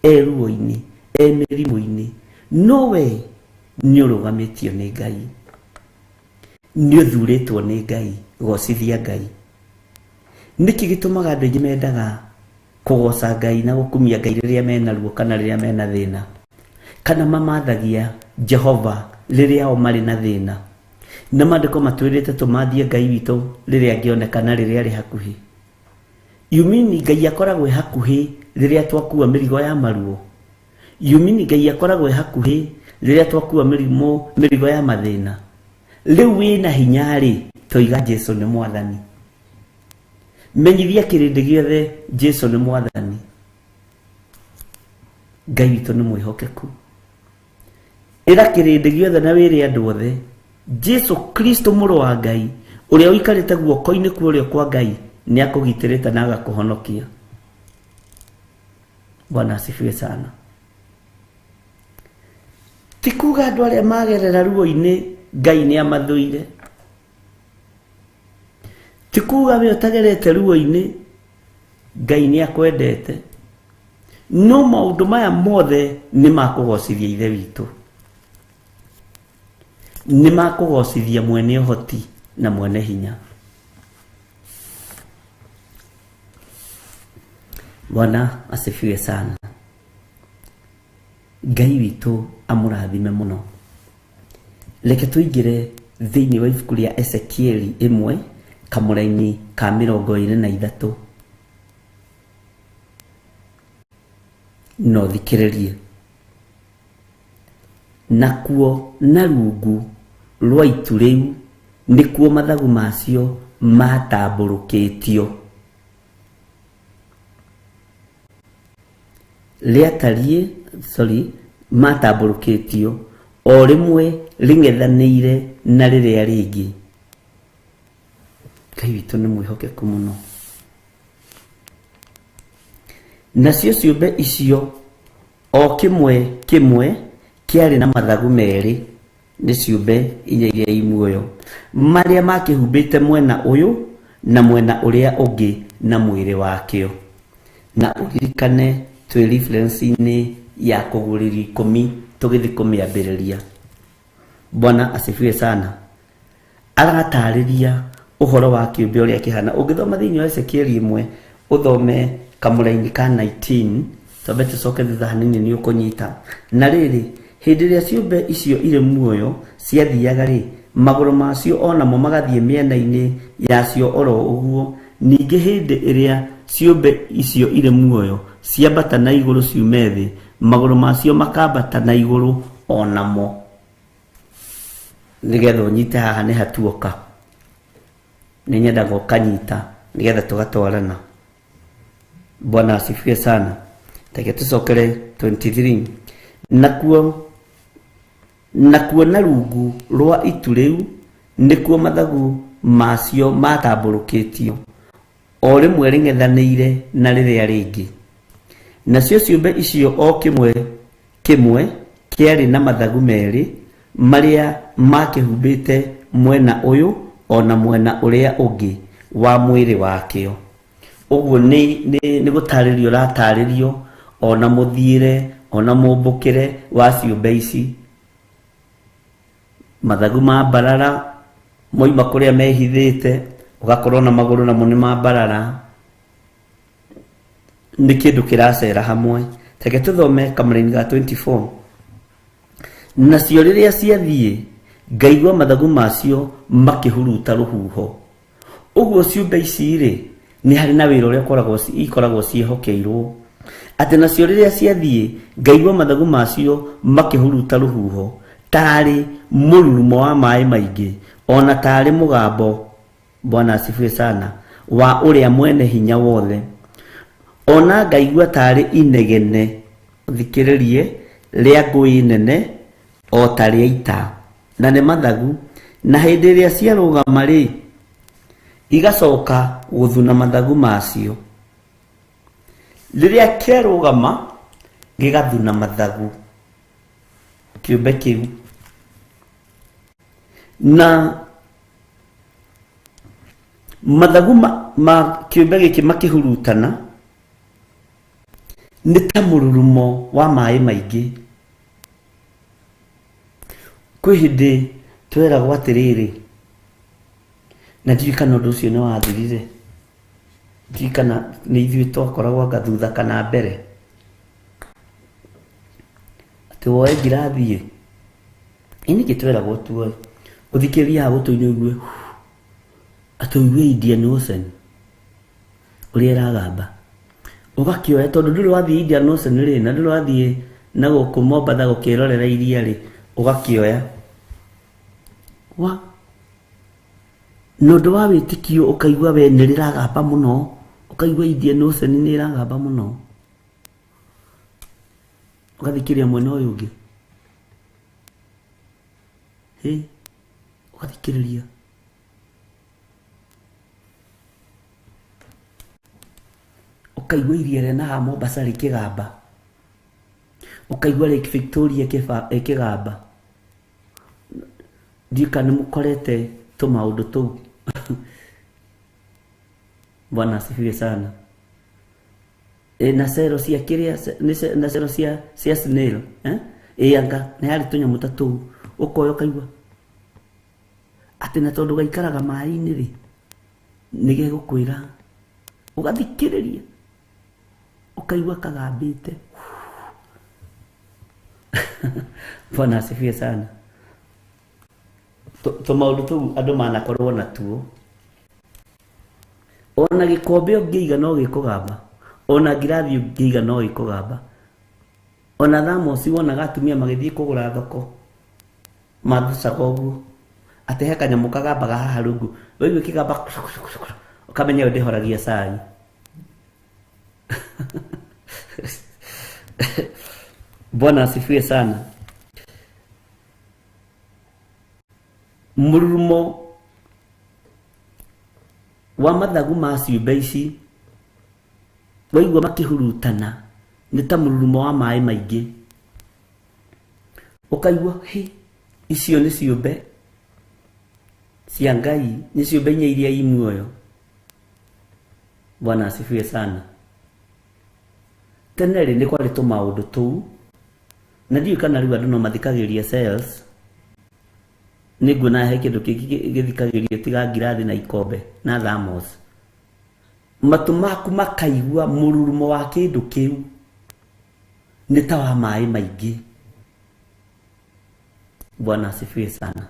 e ruo-inĩ, e mĩrimũ-inĩ, no we nĩ ũrũgamĩtio nĩ Ngai, nĩ ũthurĩtwo nĩ Ngai. Gocithia Ngai. Nĩkĩ gĩtũmaga andũ aingĩ mendaga kũgoca Ngai na gũkumia Ngai rĩrĩa mena ruo kana rĩrĩa mena thĩna, kana mamathagia Jehova rĩrĩa o marĩ na thĩna? Na maandĩko matwĩrĩte tũmathie Ngai witũ rĩrĩa angĩoneka na rĩrĩa arĩ hakuhĩ. You mean Ngai akoragwo e hakuhĩ rĩrĩa twakua mĩrigo ya maruo? You mean Ngai akoragwo e hakuhĩ rĩrĩa twakua mĩrimũ mĩrigo ya mathĩna? Rĩu wĩna hinya-rĩ, toiga Jesu nĩ Mwathani. Menyithia kĩrĩndĩ gĩothe Jesu nĩ Mwathani. Ngai witũ nĩ mwĩhokeku. Ĩra kĩrĩndĩ gĩothe na wĩre andũ othe, Jesu Kristo mũrũ wa Ngai, ũrĩa ũikarĩte guoko-inĩ kwa ũrĩo kwa Ngai, nĩ akũgitĩrĩte na agakũhonokia. Bwana asifiwe sana. Ti kuga andũ arĩa magerera ruo-inĩ Ngai nĩ amathũire. Ti kuga we ũtagerete ruo-inĩ Ngai nĩ akwendete. No maũndũ maya mothe nĩ makũgocithia Ithe witũ, nĩ makũgocithia mwene ũhoti na mwene hinya. Bwana asifiwe sana. Ngai witũ amũrathime mũno. Reke tũingĩre thĩinĩ wa ibuku rĩa Ezekieli ĩmwe kamũraini ka 23. Na ũthikĩrĩrie. Nakuo na rungu rwa itu rĩu nĩkuo mathagu macio maatambũrũkĩtio. Rĩatariĩ sorry maatambũrũkĩtio o rĩmwe rĩng'ethanĩire na rĩrĩa rĩngĩ. Ngai witũ nĩ mwĩhokeku mũno. Nacio ciũmbe icio o kĩmwe kĩmwe kĩarĩ na mathagu merĩ, nĩ ciũmbe inya iria i muoyo, marĩa makĩhumbĩte mwena ũyũ na mwena ũrĩa ũngĩ na mwĩrĩ wakĩo. Na ũririkane twĩ reference-inĩ ya kũgũrĩrio ikũmi tũgĩthiĩ kũmĩambĩrĩria. Bwana asifiwe sana. Aratarĩria ũhoro wa kĩũmbe ũrĩa kĩhana. Ũngĩthoma thĩinĩ wa Ezekieli ĩmwe, ũthome kamũraini ka 19, twambe tũcoke thutha hanini nĩ ũkũnyita. Na rĩrĩ, hĩndĩ ĩrĩa ciũmbe icio irĩ muoyo ciathiaga-rĩ, magũrũ macio o namo magathiĩ mĩena-inĩ yacio o ro ũguo, ningĩ hĩndĩ ĩrĩa ciũmbe icio irĩ muoyo ciambata na igũrũ ciume thĩ, magũrũ macio makambata na igũrũ o namo. Nĩgetha ũnyite haha nĩ hatuoka, nĩ nyendaga ũkanyita nĩgetha tũgatwarana. Bwana asifiwe sana. Reke tũcokere 23. Nakuo nakuo na rungu rwa itu rĩu nĩkuo mathagu macio matambũrũkĩtio, o rĩmwe rĩng'ethanĩire na rĩrĩa rĩngĩ. Nacio ciũmbe icio o kĩmwe kĩmwe kĩarĩ na mathagu merĩ, marĩa maakĩhumbĩte mwena ũyũ o na mwena ũrĩa ũngĩ wa mwĩrĩ wakĩo. Ũguo nĩ, nĩ, nĩ gũtarĩrio ũratarĩrio o na mũthiĩre o na mũmbũkĩre wa ciũmbe ici. Mathagu ma mbarara moima kũrĩa mehithĩte, ũgakorwo na magũrũ namo nĩ ma mbarara. Nĩ kĩndũ kĩracera hamwe. Reke tũthome kamũraini ga 24. Nacio rĩrĩa ciathiĩ, ngaigua mathagu macio makĩhuruta rũhuho. Ũguo ciũmbe ici-rĩ, nĩ harĩ na wĩra ũrĩa ũkoragwo ikoragwo ciĩhokeirwo. Atĩ nacio rĩrĩa ciathiĩ, ngaigua mathagu macio makĩhuruta rũhuho, tarĩ mũrurumo wa maĩ maingĩ, o na tarĩ mũgambo Bwana asifiwe sana, wa ũrĩa mwene hinya wothe. Ona ngaigua tarĩ inegene, thikĩrĩrie, rĩa ngũĩ nene o ta rĩa ita, na nĩ mathagu, na hĩndĩ ĩrĩa ciarũgama-rĩ, igacoka gũthuna mathagu macio. Rĩrĩa kĩarũgama, gĩgathuna mathagu, kĩũmbe kĩu. Na Mathagu ma kĩũmbe gĩkĩ makĩhurutana nĩ ta mũrurumo wa maĩ maingĩ. Kwĩ hĩndĩ tweragwo atĩrĩrĩ, na ndiũĩ kana ũndũ ũcio nĩ wathirire, ndiũĩ kana nĩ ithuĩ twakoragwo anga thutha kana mbere, atĩ woe ngirathi ĩ nĩkĩ tweragwo tuoe, ũthikĩrĩrie haha gũtũ-inĩ ũigue atĩ ũigue Indian Ocean ũrĩa ĩragamba, ũgakĩoya tondũ ndũrĩ wathiĩ Indian Ocean rĩ, na ndũrĩ wathiĩ na gũkũ Mombatha gũkĩrorera iria rĩ, ũgakĩoya wa na ũndũ wa wĩtĩkio ũkaigua we nĩ rĩragamba mũno, ũkaigua Indian Ocean nĩ ĩragamba mũno, ũgathikĩrĩria mwena ũyũ ũngĩ, hĩ, ũgathikĩrĩria ũkaigua iria rĩa haha Mombasa rĩkĩgamba, ũkaigua Lake Victoria ĩkĩgamba. Ndiũĩ kana nĩ mũkorete tũmaũndũ tũu. Bwana asifiwe sana. Na cero cia kĩrĩa, na cero cia snail, eh? Anga nĩ harĩ tũnyamũ ta tũu, ũkoya ũkaigua atĩ na tondũ gaikaraga maĩ-inĩ rĩ, nĩ gegũkwĩra, ũgathikĩrĩria ũkaigua kagambĩte. Bwana asifiwe sana. Tũmaũndũ tũu andũ manakorwo natuo. Ona gĩkombe ũngĩiga no gĩkũgamba, ona ngirathi ũngĩiga no ĩkũgamba, ona thamosi wonaga atumia magĩthiĩ kũgũra thoko mathucaga ũguo, atĩ he kanyamũ kagambaga haha rungu, waigua kĩgamba ũkamenya ũyũ ndĩhoragia cai. Bwana asifiwe sana. Mũrurumo wa mathagu ma ciũmbe ici waigua makĩhurutana nĩ ta mũrurumo wa maĩ maingĩ, ũkaigua hĩ, icio nĩ ciũmbe cia Ngai, nĩ ciũmbe inya iria i muoyo. Bwana asifiwe sana. Tene rĩ nĩ kwarĩ tũmaũndũ tũu, na ndiũĩ kana rĩu andũ no mathikagĩrĩria cells. Nĩ nguona he kĩndũ kĩngĩ gĩthikagĩrĩrio tiga ngirathi na ikombe na thermos. Matũ maku makaigua mũrurumo wa kĩndũ kĩu nĩ ta wa maĩ maingĩ. Bwana asifiwe sana.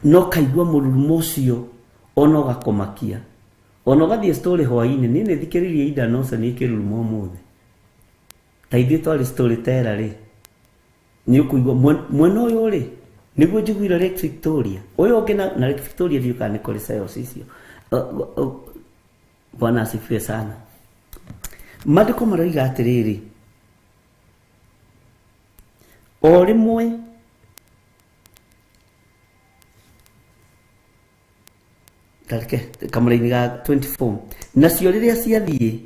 No kaigua mũrurumo ũcio ona ũgakũmakia, ona ũgathiĩ story hwaĩ-inĩ. Niĩ nĩ thikĩrĩirie Indian Ocean ĩkĩruruma ũmũthĩ, ta ithuĩ twarĩ story tera rĩ, nĩ ũkũigua mwena ũyũ rĩ, nĩguo njiguire Lake Victoria, ũyũ ũngĩ na Lake Victoria ndiũĩ kana nĩ kũrĩ cells icio. Bwana asifiwe sana. Maandĩko maroiga atĩrĩrĩ, o rĩmwe tareke kamũraini ga 24, nacio rĩrĩa ciathiĩ,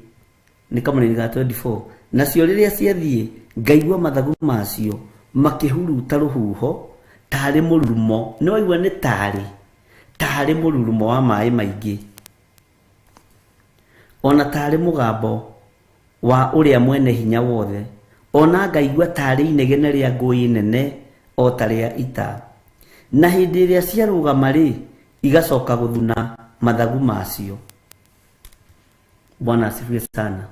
nĩ kamũraini ga 24, nacio rĩrĩa ciathiĩ ngaigua mathagu macio makĩhuruta rũhuho tarĩ mũrurumo. Nĩ waigua nĩ tarĩ mũrurumo wa maĩ maingĩ, ona tarĩ mũgambo wa ũrĩa mwene hinya wothe, ona ngaigua tarĩ inegene rĩa ngũĩ nene o ta rĩa ita. Na hĩndĩ ĩrĩa ciarũgama rĩ, igacoka gũthuna mathagu macio. Bwana asifiwe sana.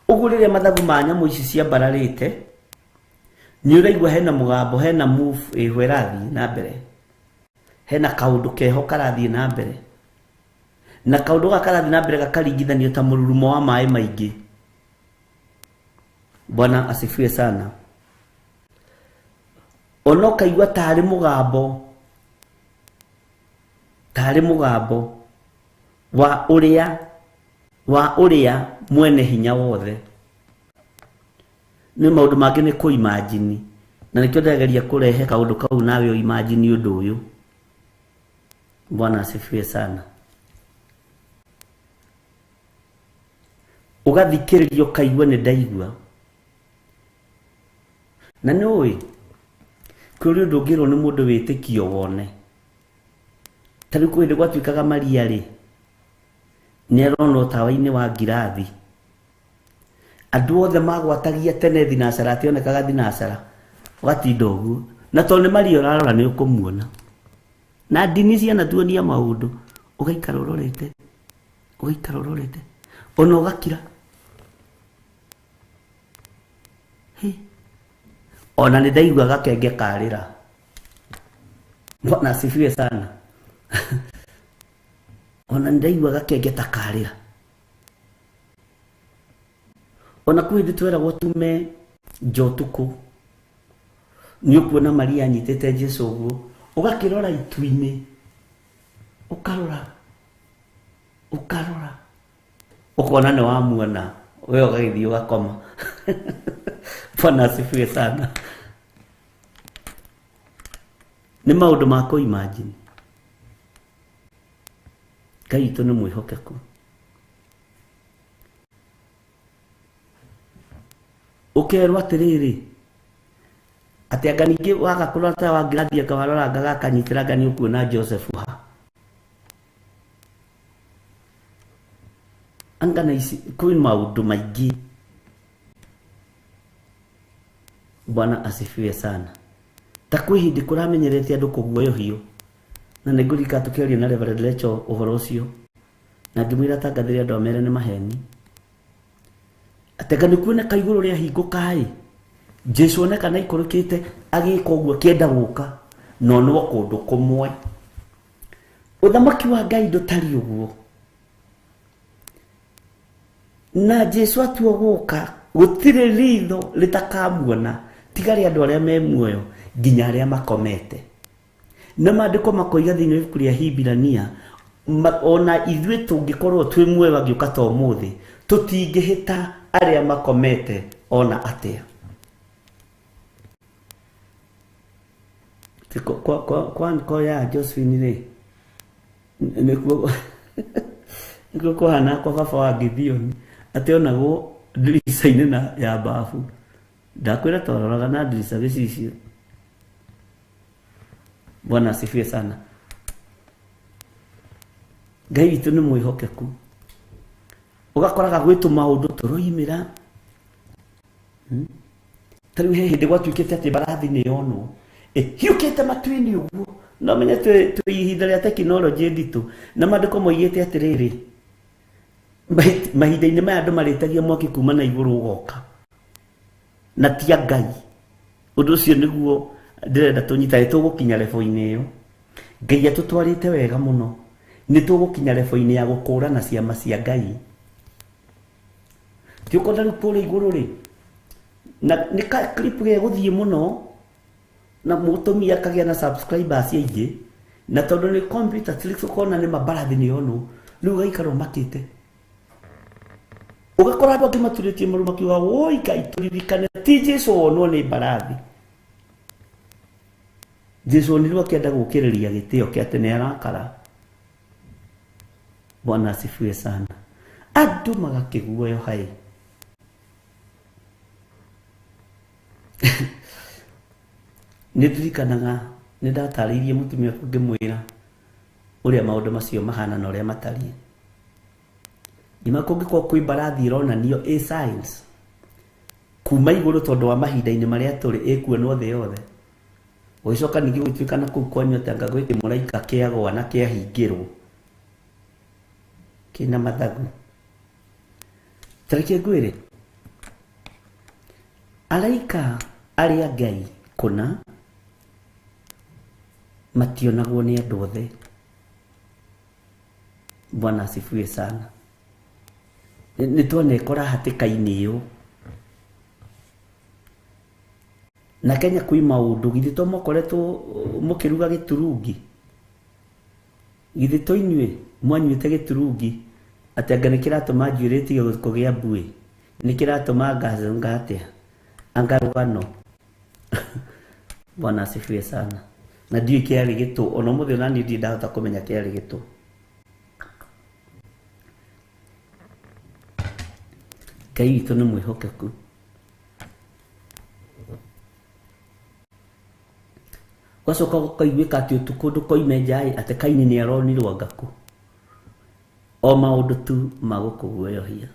Ũguo rĩrĩa mathagu ma nyamũ ici ciambararĩte, nĩ ũraigua hena mũgambo, hena move ĩho ĩrathiĩ na mbere, hena kaũndũ keho karathiĩ na mbere, na kaũndũ gaka karathiĩ na mbere gakaringithanio ta mũrurumo wa maĩ maingĩ. Bwana asifiwe sana. Ona ũkaigua tarĩ mũgambo, tarĩ mũgambo wa ũrĩa mwene hinya wothe. Nĩ maũndũ mangĩ nĩ kũ-imagine, na nĩkĩo ndĩrageria kũrehe kaũndũ kau nawe ũ-imagine ũndũ ũyũ. Bwana asifiwe sana. Ũgathikĩrĩria ũkaigua nĩ ndaigua. Na nĩ ũĩ kũrĩ ũndũ ũngĩrwo nĩ mũndũ wĩtĩkio wone. Ta rĩu kwĩ hĩndĩ gwatuĩkaga Maria rĩ, nĩ aronwo tawa-inĩ wa ngirathi. Andũ othe magwatagia tene thinacara, ationekaga thinacara, ũgatinda ũguo. Na tondũ nĩ Maria ũrarora nĩ ũkũmuona. Na ndini cianatuonia maũndũ, ũgaikara ũrorete, ũgaikara ũrorete, ona ũgakira. Ona nĩ ndaigua gakenge karĩra. Bwana asifiwe sana. Ona nĩ ndaigua gakenge ta karĩra. Ona kwĩ hĩndĩ tweragwo tume nja ũtukũ, nĩ ũkuona Maria anyitĩte Jesũ ũguo, ũgakĩrora itu-inĩ, ũkarora, ũkarora, ũkona nĩ wamuona, we ũgagĩthiĩ ũgakoma. Bwana asifiwe sana. Nĩ maũndũ ma kũ imagine. Ngai witũ nĩ mwĩhokeku. Ũkerwo atĩrĩrĩ, atĩ anga ningĩ waga kũrora ta wa ngirathi anga warora anga gakanyitĩra anga nĩ ũkuona Joseph ha. Anga na ici kwĩ maũndũ maingĩ. Bwana asifiwe sana. Ta kwĩ hĩndĩ kũramenyerete andũ kũguoyohio, na nĩ ngũririkana tũkĩaria na Reverend Lecho ũhoro ũcio, na ngĩmwĩra tangathĩre andũ amere nĩ maheni. Atĩ anga nĩ kuoneka igũrũ rĩahingũka ĩ, Jesũ onekana aikũrũkĩte agĩka ũguo akĩenda gũka, no no kũndũ kũmwe. Ũthamaki wa Ngai ndũtariĩ ũguo. Na Jesũ atua gũka, gũtirĩ ritho rĩtakamuona, tiga rĩa andũ arĩa me muoyo nginya arĩa makomete. Na maandĩko makoiga thĩinĩ wa ibuku rĩa Hibirania, ona ithuĩ tũngĩkorwo twĩ muoyo angĩũka ta ũmũthĩ, tũtingĩhĩta arĩa makomete ona atĩa. Kwa nko ya Josephine rĩ, nĩkuo nĩkuo kũhana kwa baba wa Gideon, atĩ onagwo ndirica-inĩ na ya bafu. Ndakwĩra twaroraga na ndirica gĩcicio. Bwana asifiwe sana. Ngai witũ nĩ mwĩhokeku. Ũgakoraga gwĩ tũmaũndũ tũroimĩra. Ta rĩu he hĩndĩ gwatuĩkĩte atĩ mbarathi nĩ yonwo ĩhiũkĩte matu-inĩ ũguo. No menye twĩ ihinda rĩa tekinoronjĩ nditũ, na maandĩko moigĩte atĩrĩrĩ, mahinda-inĩ maya andũ marĩtagia mwaki kuma na igũrũ ũgoka, na ti a Ngai. Ũndũ ũcio nĩguo ndĩrenda tũnyitane, tũgũkinya level-inĩ ĩyo. Ngai atũtwarĩte wega mũno, nĩ tũgũkinya level-inĩ ya gũkũrana ciama cia Ngai. Ti ũkona rĩu kũrĩa igũrũ rĩ, na nĩ ka clip gegũthiĩ mũno, na mũtũmia akagĩa na subscribers aingĩ, na tondũ nĩ computer tricks ũkona nĩ mabarathi nĩ yonwo, rĩu ũgaikara ũmakĩte. Ũgakora andũ angĩ maturĩtie maru makiuga, woi Ngai tũririkane, ti Jesũ wonwo nĩ mbarathi. Jesũ onirwo akĩenda gũkĩrĩria gĩtĩo kĩa atĩ nĩ arakara. Bwana asifiwe sana. Andũ magakĩguoyoha ĩ. Nĩ ndirikanaga nĩ ndatarĩirie mũtumia ũcio ngĩmwĩra ũrĩa maũndũ macio mahana na ũrĩa matariĩ. Ngĩma kũngĩkorwo kwĩ mbarathi ĩronanio ĩ science kuma igũrũ tondũ wa mahinda-inĩ marĩa tũrĩ ĩkuonwo thĩ yothe. Ũgĩcoka ningĩ gũtuĩka na kũu kwanyu atĩ anga gwĩ kĩmũraika kĩagũa na kĩahingĩrwo kĩna mathagu. Ta reke ngwĩre, araika arĩa Ngai kũna mationagwo nĩ andũ othe. Bwana asifiwe sana. Nĩ twanekora hatĩka-inĩ ĩyo. Na Kenya kwĩ maũndũ, githĩ to mũkoretwo mũkĩruga gĩturungi? Githĩ to inyuĩ mwanyuĩte gĩturungi atĩ anga nĩ kĩratũma njuĩrĩ ĩtige kũgĩa mbuĩ? Nĩ kĩratũma ngacũnga atĩa? Anga rũgano. Bwana asifiwe sana. Na ndiũĩ kĩarĩ gĩtũ, ona ũmũthĩ ona niĩ ndirĩ ndahota kũmenya kĩarĩ gĩtũ. Ngai witũ nĩ mwĩhokeku. Gwacoka gũkaiguĩka atĩ ũtukũ ndũkoime nja ĩ, atĩ Kaini nĩ aronirwo ngaku. O maũndũ tu ma gũkũguoyohia.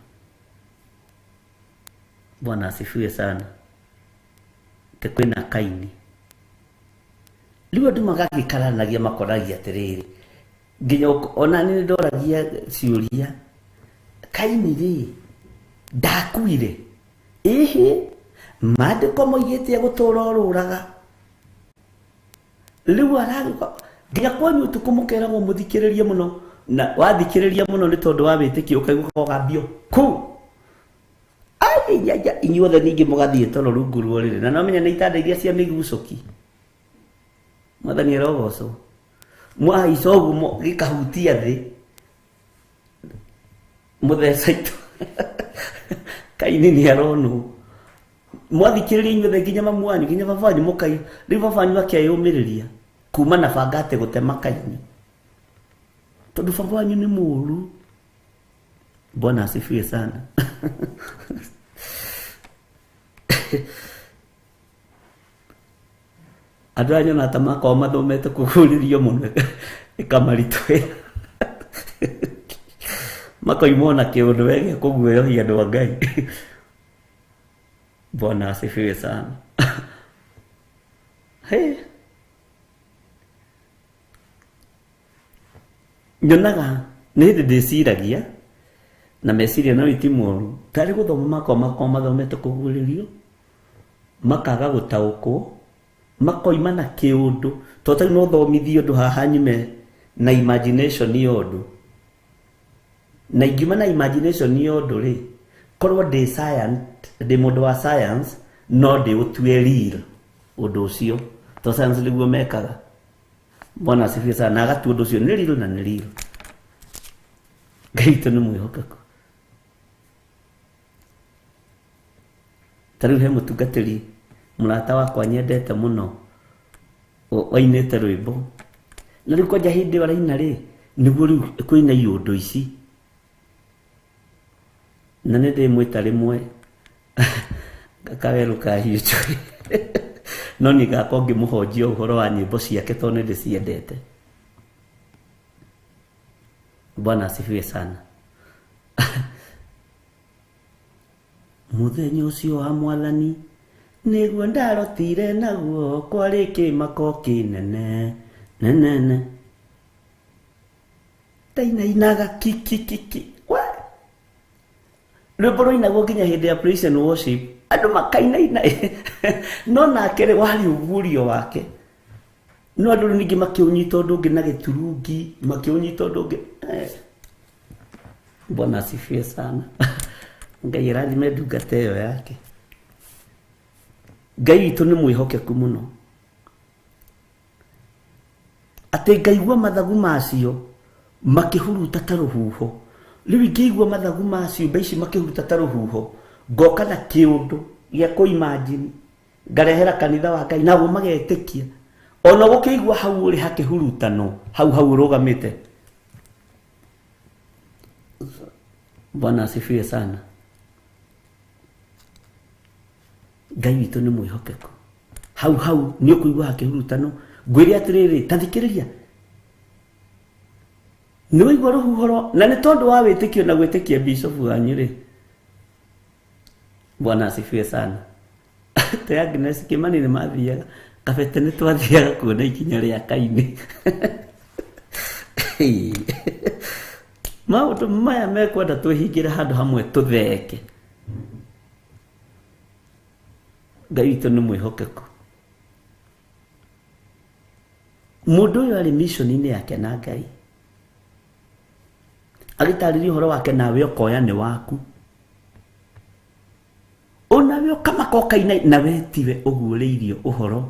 Bwana asifiwe sana. Atĩ kwĩna Kaini. Rĩu andũ magagĩkaranagia makoragia atĩrĩrĩ, nginya ona nĩ ndoragia ciũria, Kaini rĩ ndakuire? Ĩhĩ, maandĩko moigĩte egũtũra orũraga. Rĩu aragĩũka nginya kwanyu ũtukũ mũkeragwo mũthikĩrĩrie mũno, na wathikĩrĩria mũno nĩ tondũ wa wĩtĩkio ũkaigua kogambio kũu. Ai, inyuothe ningĩ mũgathiĩ toro rungu rwa ũrĩrĩ, na no menya nĩ itanda iria cia mĩgucũki. Mwathani arogocwo. Mwahaica ũguo gĩkahutia thĩ, mũtheca itũ. Kaini nĩ aronwo. Mwathikĩrĩria inyuothe nginya mamu wanyu, nginya baba wanyu mũkai. Rĩu baba wanyu akeyũmĩrĩria kuma na banga atĩ gũtema Kaini, tondũ baba wanyu nĩ mũũru. Bwana asifiwe sana. Andũ aya nyonaga ta makoragwo mathomete kũguũrĩrio mũno ĩkamaritũhĩra, makoima ona kĩũndũ we gĩa kũguoyohia andũ a Ngai. Bwana asifiwe sana. Hey. Nyonaga nĩ hĩndĩ ndĩciragia na meciria no ti moru, tarĩ gũthoma makoragwo mathomete kũguũrĩrio, makaga gũtaũkwo, makoima na kĩũndũ. Tondũ tarĩu no thomithie ũndũ haha nyume na imagination ya ũndũ, na ingiuma na imagination ya ũndũ rĩ, korwo ndĩ science, ndĩ mũndũ wa science, no ndĩũtue real ũndũ ũcio, tondũ science nĩguo mekaga. Bwana asifiwe sana. Na agatua ũndũ ũcio nĩ real na nĩ real. Ngai witũ nĩ mwĩhokeku. Ta rĩu he mũtungatĩri mũrata wakwa nyendete mũno wainĩte rwĩmbo, na rĩu kwanja hĩndĩ ĩyo araina rĩ, nĩguo rĩu kwĩna iũndũ ici, na nĩ ndĩmwĩta rĩmwe kawerũ ka hiũ, no niĩ ngakorwo ngĩmũhonjia ũhoro wa nyĩmbo ciake tondũ nĩ ndĩciendete. Bwana asifiwe sana. Mũthenya ũcio wa Mwathani nĩguo ndarotire naguo, kwarĩ kĩmako kĩnene nenene, ndainainaga kikikiki. Rwĩmbo rũinagwo nginya hĩndĩ ya praise and worship, andũ makainaina. No nake rĩ, warĩ ũguũrio wake. No andũ rĩu ningĩ makĩũnyita ũndũ ũngĩ na gĩturungi, makĩũnyita ũndũ ũngĩ. Bwana asifiwe sana. Ngai arathime ndungata ĩyo yake. Ngai witũ nĩ mwĩhokeku mũno, atĩ ngaigua mathagu macio makĩhuruta ta rũhuho. Rĩu ingĩigua mathagu ma ciũmbe ici makĩhuruta ta rũhuho, ngoka na kĩũndũ gĩa kũ-imagine, ngarehera kanitha wa Ngai, nao magetĩkia. Ona gũkĩigua hau ũrĩ hakĩhurutano, hau hau ũrũgamĩte. Bwana asifiwe sana. Ngai witũ nĩ mwĩhokeku. Hau hau nĩ ũkũigua hakĩhurutano. Ngwĩre atĩrĩrĩ, ta thikĩrĩria. Nĩ waigua rũhuho rwa, na nĩ tondũ wa wĩtĩkio na gwĩtĩkia bishop wanyu rĩ. Bwana asifiwe sana. Te Agnes Kimani nĩ mathiaga kabete, nĩ twathiaga kuona ikinya rĩa Kaini. Maũndũ maya mekwenda twĩhingĩre handũ hamwe tũtheke. Ngai witũ nĩ mwĩhokeku. Mũndũ ũyũ arĩ mission-inĩ yake na Ngai, agĩtarĩria ũhoro wake, nawe ũkoya nĩ waku, onawe ũkamaka ũkaina, nawe tiwe ũguũrĩirio ũhoro.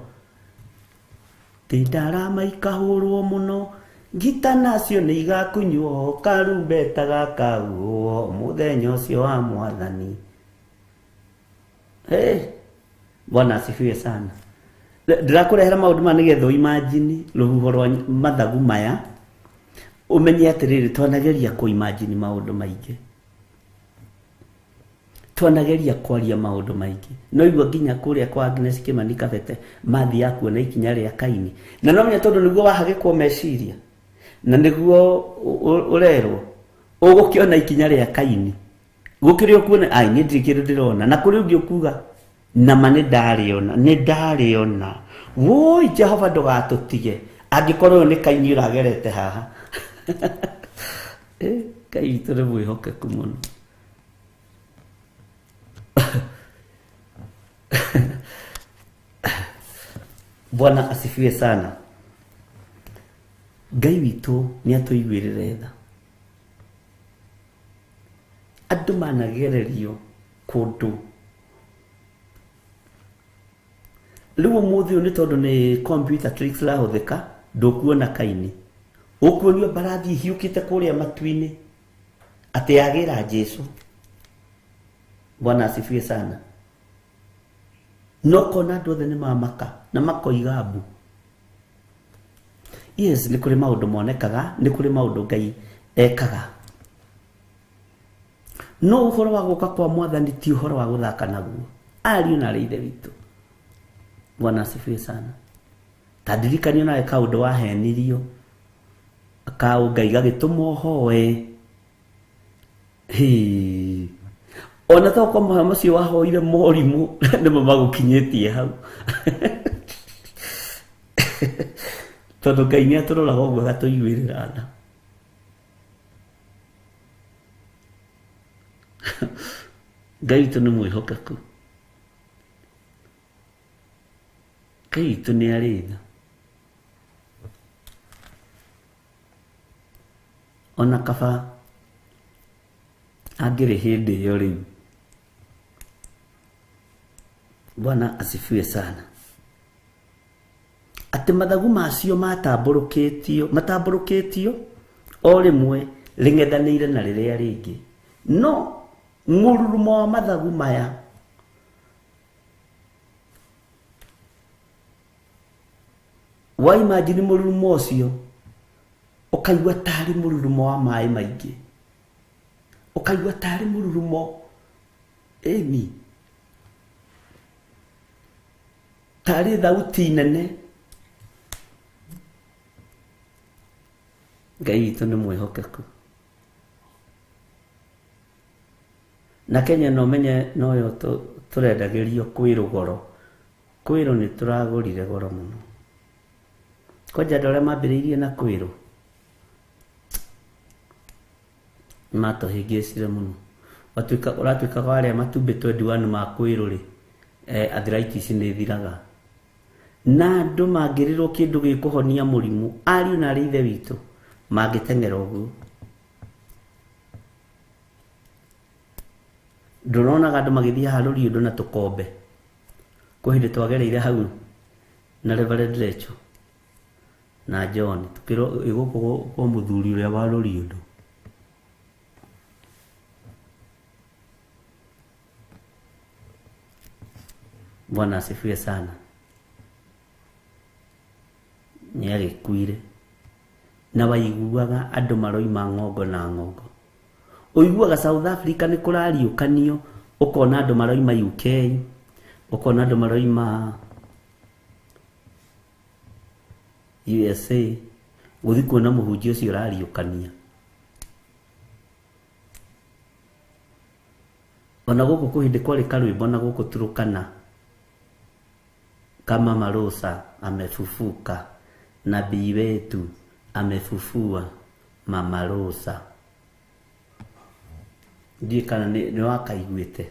Ti ndarama ikahũrwo mũno, ngita nacio nĩ igakunywo, karumbeta gakahuhwo mũthenya ũcio wa Mwathani. Hey, Bwana asifiwe sana. Ndĩrakũrehera maũndũ maya nĩgetha ũimagine rũhuho rwa mathagu maya, ũmenye atĩrĩrĩ, twanageria kũ-imagine maũndũ maingĩ. Twanageria kwaria maũndũ maingĩ no igua nginya kũrĩa kwa Agnes Kimani Kabete mathiaga kuona ikinya rĩa Kaini na no menya tondũ nĩguo wahagĩkwo meciria na nĩguo ũrerwo ũgũkĩona ikinya rĩa Kaini gũkĩrĩ ũkuona ai niĩ ndirĩ kĩndũ ndĩrona na kũrĩ ũngĩ ũkuga nama nĩ ndarĩona nĩ ndarĩona woi Jehova ndũgatũtige angĩkorwo ũyũ nĩ Kaini ũragerete haha. Ngai witũ nĩ mwĩhokeku mũno. Bwana asifiwe sana. Ngai witũ nĩ atũiguĩrĩre tha. Andũ managererio kũndũ rĩu ũmũthĩ ũyũ nĩ tondũ nĩ computer tricks rahũthĩka ndũkuona Kaini ũkuonio mbarathi ihiũkĩte kũrĩa matu-inĩ atĩ yagĩra Jesu. Bwana asifiwe sana. No kona andũ othe nĩ mamaka na makoiga mbu. Yes, nĩ kũrĩ maũndũ monekaga, nĩ kũrĩ maũndũ Ngai ekaga. No ũhoro wa gũka kwa mwathani ti ũhoro wa gũthaka naguo. Ariũ na arĩ ithe witũ. Bwana asifiwe sana. Ta ndirikanio nawe kaũndũ wahenirio kaũ Ngai gagĩtũma ũhoe. Hĩ. Ona to kwa mahoya macio wahoire morimũ nĩmo magũkinyĩtie hau. Tondũ Ngai nĩ atũroraga ũguo agatũiguĩrĩra tha. Ngai witũ nĩ mwĩhokeku. Ngai witũ nĩ arĩ tha. Ona kaba angĩrĩ hĩndĩ ĩyo rĩu. Bwana asifiwe sana. Atĩ mathagu macio matambũrũkĩtio matambũrũkĩtio o rĩmwe rĩng'ethanĩire na rĩrĩa rĩngĩ no mũrurumo wa mathagu maya wa imagine mũrurumo ũcio ũkaigua tarĩ mũrurumo wa maĩ maingĩ ũkaigua tarĩ mũrurumo ĩni tarĩ thauti nene. Ngai witũ nĩ mwĩhokeku. Na Kenya no menye noyo tũrendagĩrio kwĩrwo goro. Kwĩrwo nĩ tũragũrire goro mũno. Kwanja andũ arĩa mambĩrĩirie na kwĩrwo matũhĩngĩcire mũno. Watuĩka ũratuĩka warĩa matumbĩ 21 ma kwĩrwo rĩ, arthritis nĩ ĩthiraga. Na andũ mangĩrĩrwo kĩndũ gĩkũhonia mũrimũ ariũ na arĩ ithe witũ mangĩteng'era ũguo. Ndũronaga andũ magĩthiĩ haha Rũriũndũ na tũkombe. Kwĩ hĩndĩ twagereire hau na Reverend Rachel na John tukĩrwo ĩ gũkũ kwa mũthuri ũrĩa wa Rũriũndũ. Bwana asifiwe sana. Nĩ agĩkuire na waiguaga andũ maroima ng'ongo na ng'ongo. Ũiguaga South Africa nĩ kũrariũkanio ũkona andũ maroima UK, ũkona andũ maroima USA gũthiĩ kuona mũhunjia ũcio ũrariũkania. Ona gũkũ kwĩ hĩndĩ kwarĩ karwĩmbo na gũkũ Turkana kama Marosa amefufuka, nabii wetu amefufua Mama Rosa. Ndiĩ kana nĩ wakaiguĩte.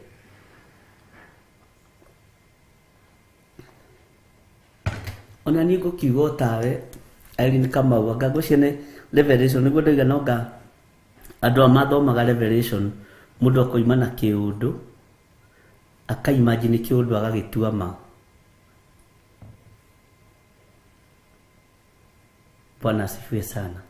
Ona niĩ ngũkiuga o tawe Irene Kamau anga ngwĩciria nĩ Revelation nĩguo ndauga no nga andũ aya mathomaga Revelation mũndũ akoima na kĩũndũ aka imagine kĩũndũ agagĩtua ma. Bwana asifiwe sana.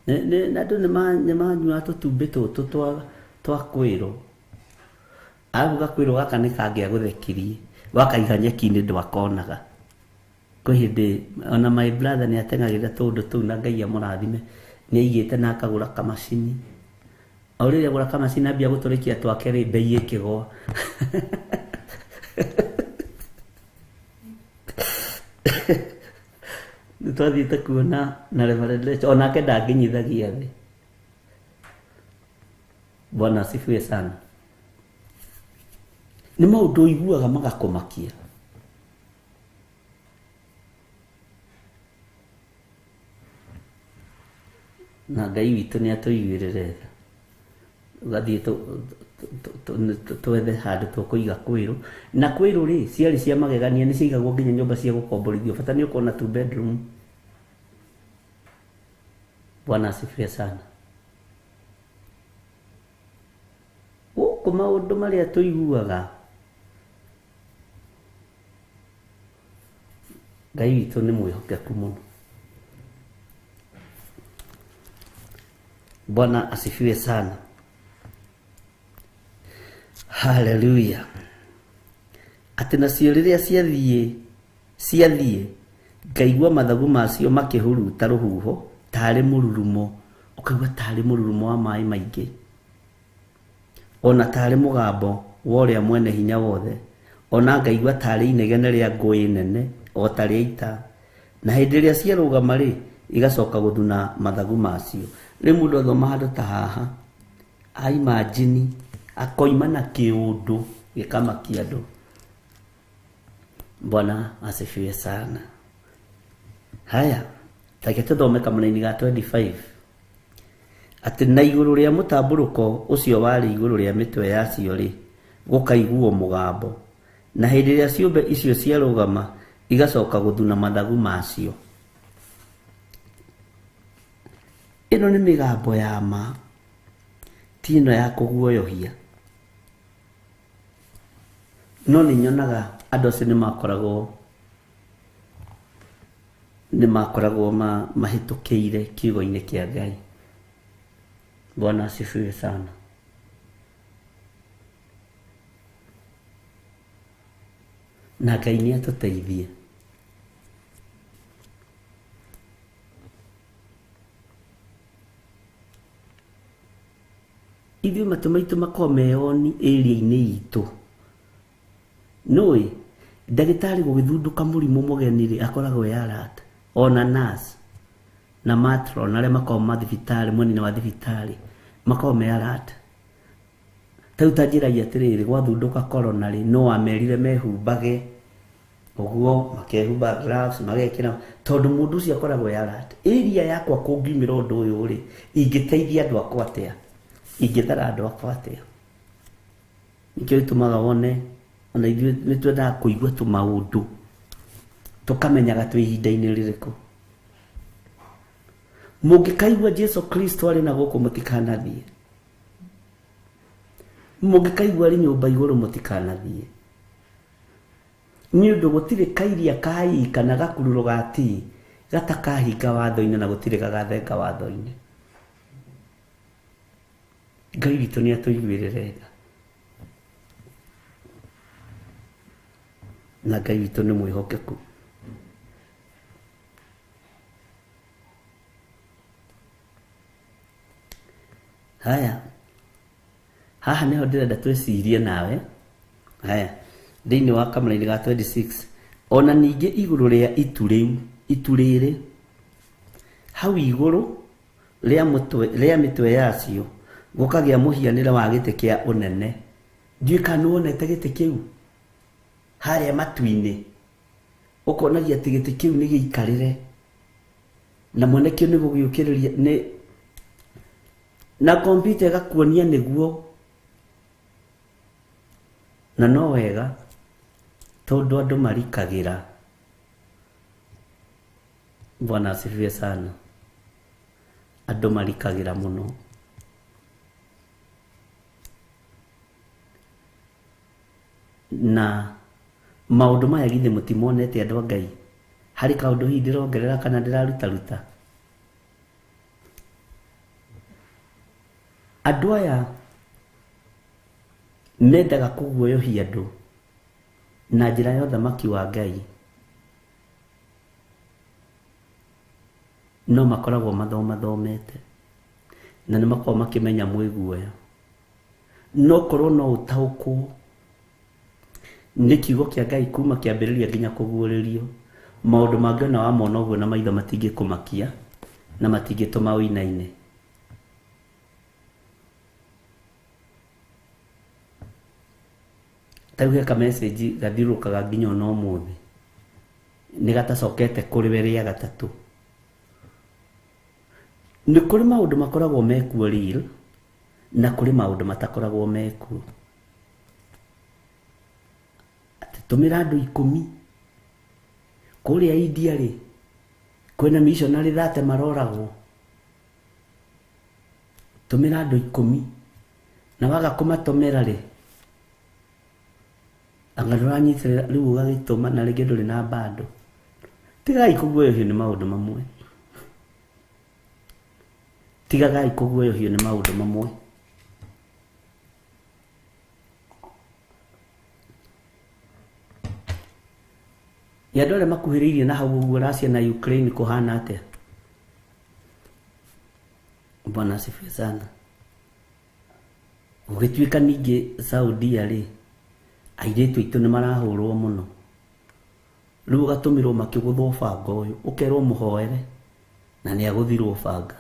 Na andũ nĩ manyua tũtumbĩ tũtũ twa kwĩrwo. Arabu gakwĩrwo gaka nĩ kangĩagũthekirie wakaiga nyeki-inĩ ndwakonaga. Kwĩ hĩndĩ ona my brother nĩ ateng'agĩrĩra tũũndũ tũu na Ngai amũrathime, nĩ aigĩte na akagũra kamacini. O rĩrĩa agũra kamacini ambia gũtũrĩkia twake rĩ, mbei ĩkĩgũa. Nĩ twathiĩte kuona na Reverend Rachel, onake ndangĩnyithagia thĩ. Bwana asifiwe sana. Nĩ maũndũ ũiguaga magakũmakia. Na Ngai witũ nĩ atũiguĩrĩre tha. Ũgathiĩ twethe handũ tũkũiga kwĩrũ. Na kwĩrũ rĩ, ciarĩ cia magegania, nĩ ciaigagwo nginya nyũmba cia gũkomborithio. Bata nĩ ũkorwo na 2 bedroom. Bwana asifiwe sana. Gũkũ maũndũ marĩa tũiguaga, Ngai witũ nĩ mwĩhokeku mũno. Bwana asifiwe sana. Hallelujah. Atĩ nacio rĩrĩa ciathiĩ ngaigua mathagu macio makĩhuruta rũhuho tarĩ mũrurumo, ũkaigua tarĩ mũrurumo wa maĩ maingĩ, ona tarĩ mũgambo wa ũrĩa mwene hinya wothe, ona ngaigua tarĩ inegene rĩa ngũĩ nene o ta rĩa ita. Na hĩndĩ ĩrĩa ciarũgama rĩ, igacoka gũthuna mathagu macio. Rĩu mũndũ athoma handũ ta haha, aimagine akoima na kĩũndũ gĩkamakia andũ. Bwana asifiwe sana. Haya, take tũthome kamũraini ga 25. Atĩ na igũrũ rĩa mũtambũrũko ũcio warĩ igũrũ rĩa mĩtwe yacio rĩ, gũkaiguo mũgambo. Na hĩndĩ ĩrĩa ciũmbe icio ciarũgama, igacoka gũthuna mathagu macio. Ĩno nĩ mĩgambo ya ma, ti ĩno ya kũguoyohia. No nĩ nyonaga andũ acio nĩ makoragwo mahĩtũkĩire kiugo-inĩ kĩa Ngai. Bwana asifiwe sana. Na Ngai nĩ atũteithie. Ithuĩ matũ maitũ makoragwo meyoni area-inĩ itũ. Nũĩ ndagĩtarĩ gũgĩthundũka mũrimũ mũgeni rĩ, akoragwo e alert. Ona nurse na matron arĩa makoragwo mathibitarĩ, mwena-inĩ wa thibitarĩ makoragwo me alert. Ta rĩu ta njĩrai atĩrĩrĩ, gwathundũka corona rĩ, no amerire mehumbage ũguo, makehumba gloves, magekĩra, tondũ mũndũ ũcio akoragwo e alert. Area yakwa kũngiumĩra ũndũ ũyũ rĩ, ingĩteithia andũ akwa atĩa? Ingĩthara andũ akwa atĩa? Nĩkĩo gĩtũmaga wone ona ithuĩ nĩ twendaga kũigua tũmaũndũ, tũkamenyaga twĩ ihinda-inĩ rĩrĩkũ. Mũngĩkaigua Jesu Kristo arĩ na gũkũ mũtikanathiĩ. Mũngĩkaigua arĩ nyũmba igũrũ mũtikanathiĩ. Nĩ ũndũ gũtirĩ kairia ka I kana gakururo ga T gatakahinga watho-inĩ na gũtirĩ gagathenga watho-inĩ. Ngai witũ nĩ atũiguĩrĩre tha. Na Ngai witũ nĩ mwĩhokeku. Haya, haha nĩho ndĩrenda twĩcirie nawe. Haya, thĩinĩ wa kamũraini ga 26, ona ningĩ igũrũ rĩa itu rĩu, itu rĩrĩ hau igũrũ rĩa mĩtwe yacio gũkagĩa mũhianĩre wa gĩtĩ kĩa ũnene. Ndiũĩ kana nĩwonete gĩtĩ kĩu harĩa matu-inĩ, ũkonagia atĩ gĩtĩ kĩu nĩ gĩikarĩre na mwene kĩo nĩ gũgĩũkĩrĩria nĩ na kompyuta ĩgakuonia nĩguo. Na no wega tondũ andũ marikagĩra. Bwana asifiwe sana. Andũ marikagĩra mũno. Na maũndũ maya githĩ mũtimonete andũ a Ngai? Harĩ kaũndũ hihi ndĩrongerera kana ndĩrarutaruta? Andũ aya mendaga kũguoyohia andũ na njĩra ya ũthamaki wa Ngai. No makoragwo mathomathomete na nĩ makoragwo makĩmenya mwĩguoya. No korwo no ũtaũkwo nĩ kiugo kĩa Ngai kuma kĩambĩrĩria nginya kũguũrĩrio, maũndũ mangĩ ona wamona ũguo na maitho matingĩkũmakia na matingĩtũma ũinaine. Ta rĩu he ka message gathiũrũrũkaga nginya ona ũmũthĩ, nĩ gatacokete kũrĩ we rĩa gatatũ. Nĩ kũrĩ maũndũ makoragwo mekuo real na kũrĩ maũndũ matakoragwo mekuo. Atĩ tũmĩra andũ 10 kũrĩa India rĩ, kwĩna missionary 30 maroragwo. Tũmĩra andũ 10 na waga kũmatũmĩra rĩ, anga ndũranyitĩrĩra rĩu ũgagĩtũma na rĩngĩ ndũrĩ na bando. Tigai kũguoyohio nĩ maũndũ mamwe. Tigagai kũguoyohio nĩ maũndũ mamwe. Ya andũ arĩa makuhĩrĩirie na hau ũguo Russia na Ukraine kũhana atĩa? Bwana asifiwe sana. Gũgĩtuĩka ningĩ Saudia rĩ, airĩtu aitũ nĩ marahũrwo mũno. Rĩu ũgatũmĩrwo makĩgũthwo banga ũyũ, ũkerwo mũhoere na nĩ agũthirwo banga.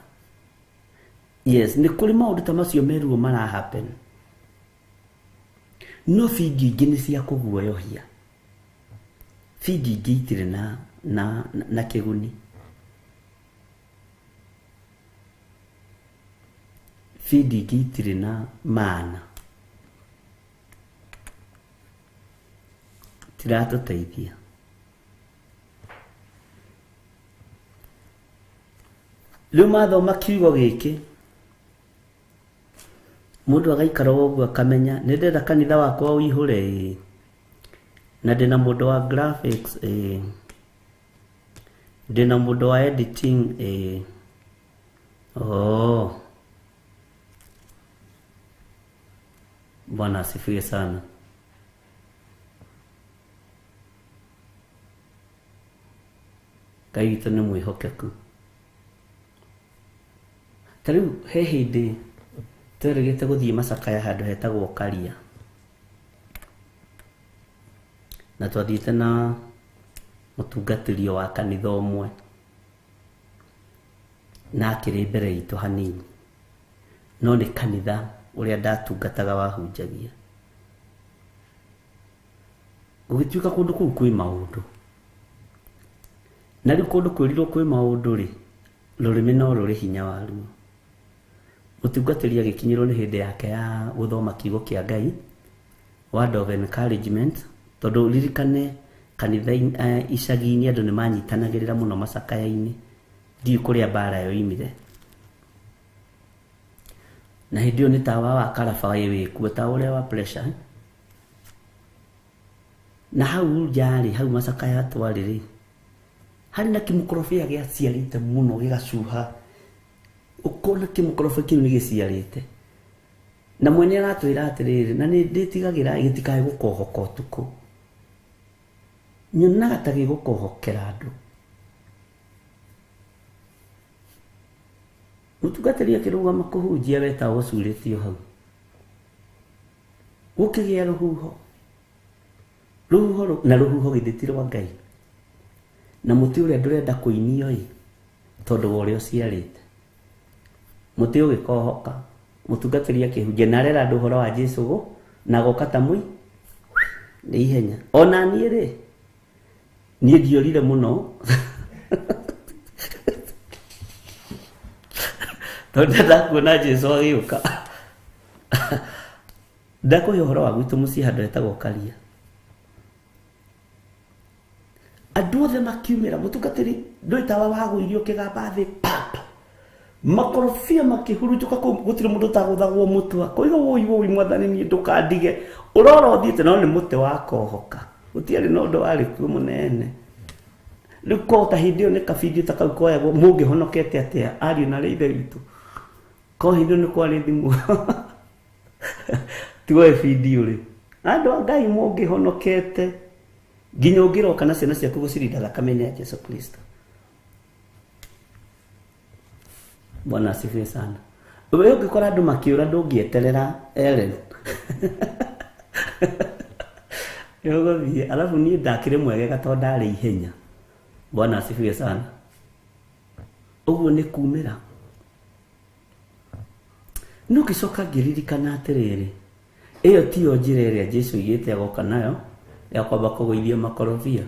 Yes, nĩ kũrĩ maũndũ ta macio meruo mara happen. No bingi ingĩ nĩ cia kũguoyohia. Bingi ingĩ itirĩ na kĩguni. Bingi ingĩ itirĩ na maana. Tiratũteithia. Rĩu mathoma kiugo gĩkĩ, mũndũ agaikara ũguo akamenya nĩ ndĩrenda kanitha wakwa ũihũre ĩĩ, na ndĩna mũndũ wa graphics ĩĩ, ndĩna mũndũ wa editing ĩĩ. Oh, Bwana asifiwe sana. Ngai witũ nĩ mwĩhokeku. Ta rĩu he hĩndĩ twerĩgĩte gũthiĩ Macakaya handũ hetagwo Karia, na twathiĩte na mũtungatĩri wa kanitha ũmwe, na akĩrĩ mbere itũ hanini, no nĩ kanitha ũrĩa ndatungataga wahunjagia. Gũgĩtuĩka kũndũ kũu kwĩ maũndũ, na rĩu kũndũ kwĩrirwo kwĩ maũndũ rĩ, rũrĩmĩ no rũrĩ hinya waruo. Mũtungatĩri agĩkinyĩrwo nĩ hĩndĩ yake ya gũthoma kiugo kĩa Ngai, word of encouragement, tondũ ririkane kanitha icagi-inĩ andũ nĩ manyitanagĩrĩra mũno macakaya-inĩ, ndiũĩ kũrĩa mbara yoimire. Na hĩndĩ ĩyo nĩ tawa wa karaba wĩkuo, tawa ũrĩa wa pressure. Na hau nja rĩ, hau macakaya twarĩ rĩ, harĩ na kĩmũkorobia gĩaciarĩte mũno gĩgacuha. Ũkona kĩmũkorobia kĩu nĩ gĩciarĩte. Na mwene aratwĩra atĩrĩrĩ, na nĩ ndĩtigagĩra gĩtikae gũkohoka ũtukũ. Nyonaga ta gĩgũkohokera andũ. Mũtungatĩri akĩrũgama kũhunjia wetagwo ũcurĩtio hau. Gũkĩgĩa rũhuho. Rũhuho na rũhuho githĩ ti rwa Ngai. Na mũtĩ ũrĩa ndũrenda kũinio ĩ, tondũ wa ũrĩa ũciarĩte. Mũtĩ ũgĩkohoka, mũtungatĩri akĩhunjia na arera andũ ũhoro wa Jesũ gũ, na agoka ta mũi nĩ ihenya. Ona niĩ rĩ, niĩ ndiorire mũno. Tondũ ndakuona Jesũ agĩũka. Ndakũhe ũhoro wa gwitũ mũciĩ handũ hetagwo Karia. Andũ othe makiumĩra, mũtungatĩri ndũĩ tawa wagũirio ũkĩgamba thĩ pap. Makorobia makĩhurunjũka kũu, gũtirĩ mũndũ ũtagũthagwo mũtwe. Akoiga woi woi mwathani niĩ ndũkandige. Ũrora ũthiĩte no nĩ mũtĩ wakohoka. Gũtiarĩ na ũndũ warĩ kuo mũnene. Rĩu ko ta hĩndĩ ĩyo nĩ kabindio ta kau koyagwo, mũngĩhonokete atĩa ariũ na arĩ ithe witũ? Ko hĩndĩ ĩyo nĩ kwarĩ thimũ. Tuoe bindio rĩ. Andũ a Ngai mũngĩhonokete nginya ũngĩroka na ciana ciaku gũcirinda thakame-inĩ ya Jesũ Kristo. Bwana asifiwe sana. We ũngĩkora andũ makĩũra ndũngĩeterera Ellen. Nĩũgũthiĩ. Alafu niĩ ndakĩrĩ mwegega tondũ ndarĩ ihenya. Bwana asifiwe sana. Ũguo nĩ kumĩra. No ngĩcoka ngĩririkana atĩrĩrĩ, ĩyo tiyo njĩra ĩrĩa Jesu oigĩte agoka nayo ya kwamba kũgũithia makorobia.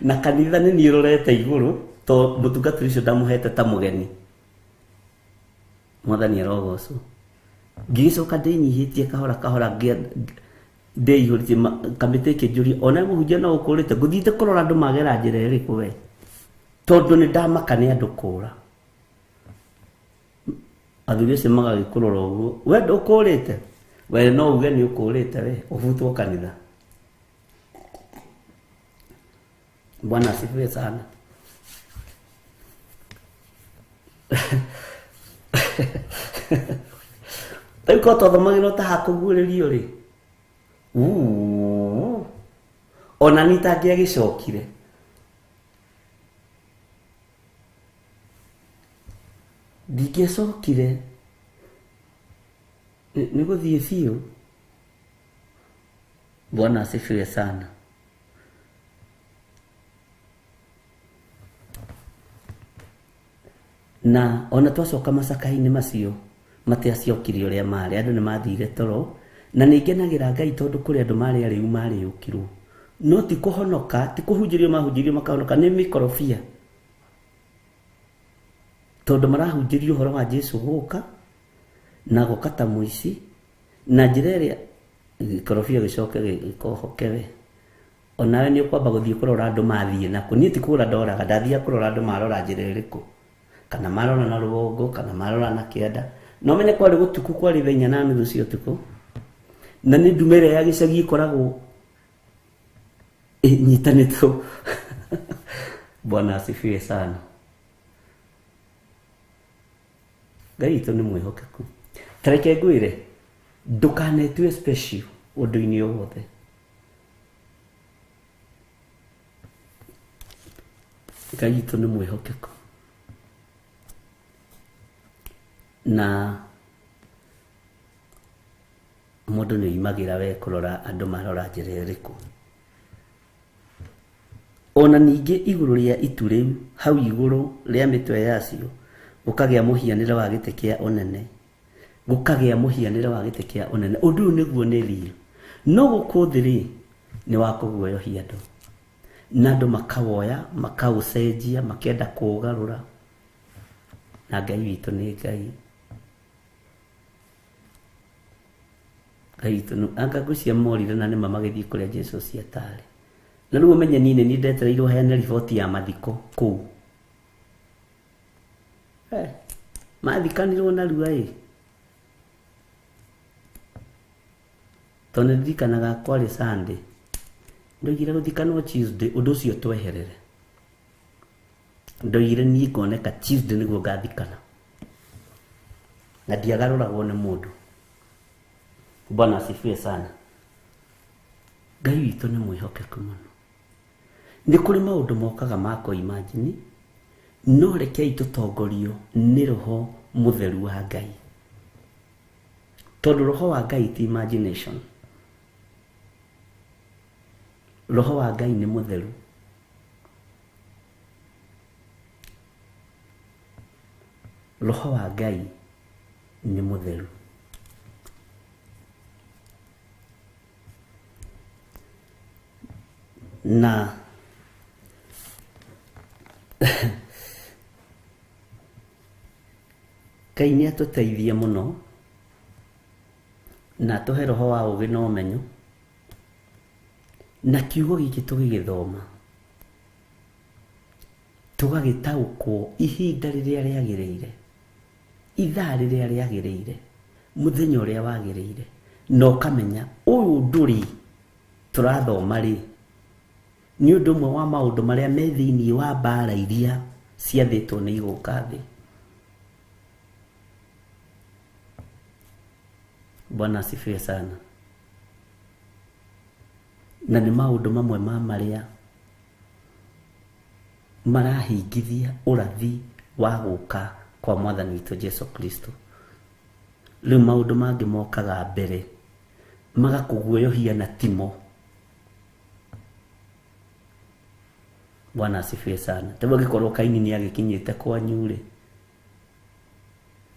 Na kanitha nĩ niĩ rorete igũrũ to mũtungatĩri ũcio ndamũhete ta mũgeni. Mwathani arogocwo. Ngĩgĩcoka ndĩnyihĩtie kahora kahora ndĩihũrĩtie kamĩtĩ ĩkĩnjũria ona mũhunjia no ũkũrĩte ngũthiĩte kũrora andũ magera njĩra ĩrĩkũ we, tondũ nĩ ndamaka nĩ andũ kũra. Athuri acio magagĩkũrora ũguo, we ndũkũrĩte, we no uge nĩ ũkũrĩte we ũbutwo kanitha. Bwana asifiwe sana. Rĩu korwo twathomagĩrwo ta hakũguũrĩrio rĩ, ona niĩ itangĩagĩcokire. Ndingĩacokire nĩ gũthiĩ biũ. Bwana asifiwe sana. Na ona twacoka macakainĩ macio matiacokire ũrĩa marĩ, andũ nĩ mathire toro. Na nĩ ngenagĩra Ngai tondũ kũrĩ andũ marĩ arĩu marĩũkirwo, no ti kũhonoka, ti kũhunjĩrio mahunjĩrio makahonoka, nĩ mĩkorobia, tondũ marahunjĩrio ũhoro wa Jesu gũka na gũka ta mũici, na njĩra ĩrĩa gĩkorobia gĩcoke gĩkohoke we. Onawe nĩ ũkwamba gũthiĩ kũrora andũ mathiĩ nakũ. Niĩ ti kũra ndoraga, ndathiaga kũrora andũ marora njĩra ĩrĩkũ, kana marora na rũgongo, kana marora na kĩanda. No menye kwarĩ gũtukũ, kwarĩ thaa inya na nuthu cia ũtukũ, na nĩ nduma ĩrĩa ya gĩcagi ĩkoragwo ĩnyitanĩtwo. Bwana asifiwe sana. Ngai witũ nĩ mwĩhokeku. Ta reke ngwĩre, ndũkanetue special ũndũ-inĩ o wothe. Ngai witũ nĩ mwĩhokeku. Na mũndũ nĩ oimagĩra we kũrora andũ marora njĩra ĩrĩkũ. Ona ningĩ igũrũ rĩa itu rĩu, hau igũrũ rĩa mĩtwe yacio, gũkagĩa mũhianĩre wa gĩtĩ kĩa ũnene. Gũkagĩa mũhianĩre wa gĩtĩ kĩa ũnene. Ũndũ ũyũ nĩguo nĩ real. No gũkũ thĩ rĩ, nĩ wa kũguoyohia andũ. Na andũ makawoya, makaũcenjia, makenda kũũgarũra. Na Ngai witũ nĩ Ngai. Ngai witũ nĩ anga ngwĩciria morire na nĩma magĩthiĩ kũrĩa Jesu ciatarĩ. Na rĩu ũmenye niĩ nĩ niĩ ndetereirwo heane riboti ya mathiko kũu. Mathikanirwo narua ĩ. Tondũ nĩ ndirikanaga kwarĩ Sunday. Ndoigire gũthikanwo Tuesday, ũndũ ũcio tweherere. Ndoigire niĩ ngoneka Tuesday nĩguo ngathikana. Na ndiagarũragwo nĩ mũndũ. Bwana asifiwe sana. Ngai witũ nĩ mwĩhokeku mũno. Nĩ kũrĩ maũndũ mokaga ma kũ-imagine, no rekei tũtongorio nĩ roho mũtheru wa Ngai. Tondũ roho wa Ngai ti imagination. Roho wa Ngai nĩ mũtheru. Roho wa Ngai nĩ mũtheru. Na Ngai nĩ atũteithie mũno na atũhe roho wa ũũgĩ na ũmenyo, na kiugo gĩkĩ tũgĩgĩthoma tũgagĩtaũkwo ihinda rĩrĩa rĩagĩrĩire, ithaa rĩrĩa rĩagĩrĩire, mũthenya ũrĩa wagĩrĩire, na ũkamenya ũyũ ũndũ rĩ tũrathoma rĩ nĩ ũndũ ũmwe wa maũndũ marĩa me thĩinĩ wa mbara iria ciathĩtwo nĩ igũka thĩ. Bwana asifiwe sana. Na nĩ maũndũ mamwe ma marĩa marahingithia ũrathi wa gũka kwa mwathani witũ Jesu Kristo. Rĩu maũndũ mangĩ mokaga mbere magakũguoyohia na timo. Bwana asifiwe sana. Tondũ angĩkorwo Kaini nĩ agĩkinyĩte kwanyu rĩ,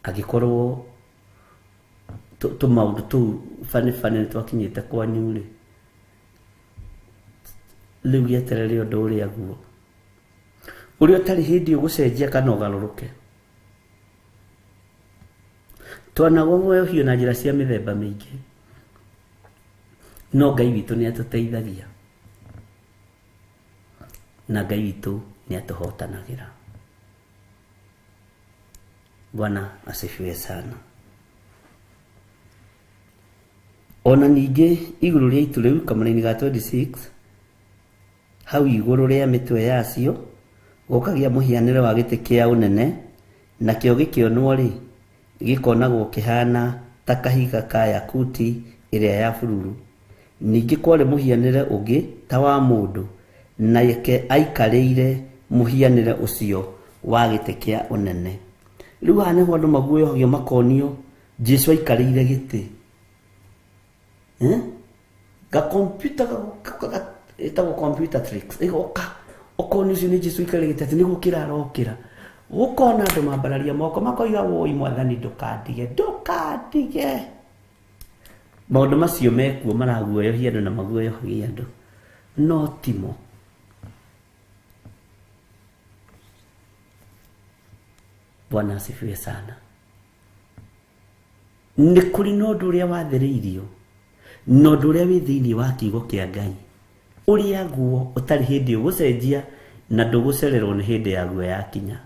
angĩkorwo tũmaũndũ tũu bane bane nĩ twakinyĩte kwanyu rĩ, rĩu gĩeterere ũndũ ũrĩa guo ũrĩa ũtarĩ hĩndĩ ũgũcenjia kana ũgarũrũke. Twanaguoyohio na njĩra cia mĩthemba mĩingĩ, no Ngai witũ nĩ atũteithagia na Ngai witũ nĩ atũhotanagĩra. Bwana asifiwe sana. Ona ningĩ igũrũ rĩa itu rĩu kamũra-inĩ ga 26 hau igũrũ rĩa mĩtwe yacio gũkagĩa mũhianĩre wa gĩtĩ kĩa ũnene, nakĩo gĩkĩonwo rĩ gĩkonagwo kĩhana ta kahiga ka yakuti ĩrĩa ya bururu. Ningĩ kwarĩ mũhianĩre ũngĩ ta wa mũndũ, nake aikarĩire mũhianĩre ũcio wa gĩtĩ kĩa ũnene. Rĩu haha nĩho andũ maguoyohagio makonio Jesu aikarĩire gĩtĩ. Ga computer ĩtagwo computer tricks, ĩgoka ũkonio ũcio nĩ Jesu aikarĩire gĩtĩ atĩ nĩ gũkĩra arokĩra. Ũkona andũ mambararia moko makoiga woi mwathani ndũkandige, ndũkandige. Maũndũ macio mekuo maraguoyohia andũ na maguoyohagia andũ, no timo. Bwana asifiwe sana. Nĩ kũrĩ na ũndũ ũrĩa wathĩrĩirio na ũndũ ũrĩa wĩ thĩinĩ wa kiugo kĩa Ngai, ũrĩa guo ũtarĩ hĩndĩ ũgũcenjia na ndũgũcererwo nĩ hĩndĩ yaguo yakinya.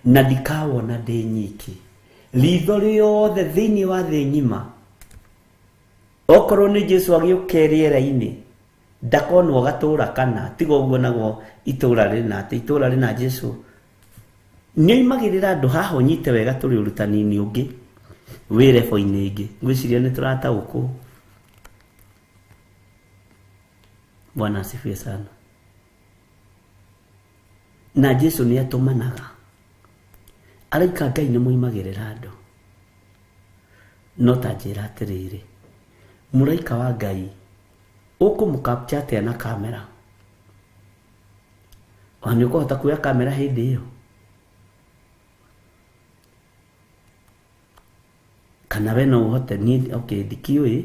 Na ndikawona ndĩ nyiki, ritho rĩothe thĩinĩ wa thĩ ng'ima, okorwo nĩ Jesu agĩũke rĩera-inĩ ndakonwo gatũra kana tiga ũguo naguo itũra rĩna atĩ itũra rĩna Jesu nĩoimagĩrĩra andũ haha. Ũnyite wega tũrĩ ũrutani-inĩ ũngĩ wĩ rebo-inĩ ĩngĩ, ngwĩciria nĩ tũrataũkwo. Bwana asifiwe sana. Na Jesu nĩ atũmanaga araika Ngai nĩ moimagĩrĩra andũ. No ta njĩra atĩrĩrĩ, mũraika wa Ngai ũkũmũkapcha atĩa na kamera? Ona nĩ ũkũhota kuoya kamera hĩndĩ ĩyo? Kana we no ũhote? Niĩ okay, ndikĩũĩ,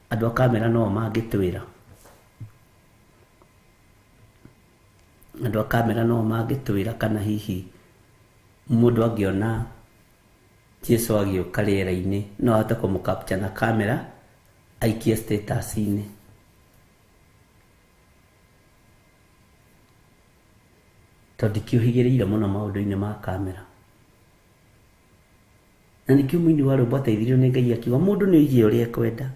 andũ a kamera no mangĩtwĩra, andũ a kamera no mangĩtwĩra kana hihi mũndũ angĩona Jesu agĩũka rĩera-inĩ no ahote kũmũkapcha na kamera aikie status-inĩ. Tondũ ndikĩũhĩgĩrĩire mũno maũndũ-inĩ ma kamera. Na nĩkĩo mũini wa rwĩmbo ateithirio nĩ Ngai akiuga mũndũ nĩ oige ũrĩa ekwenda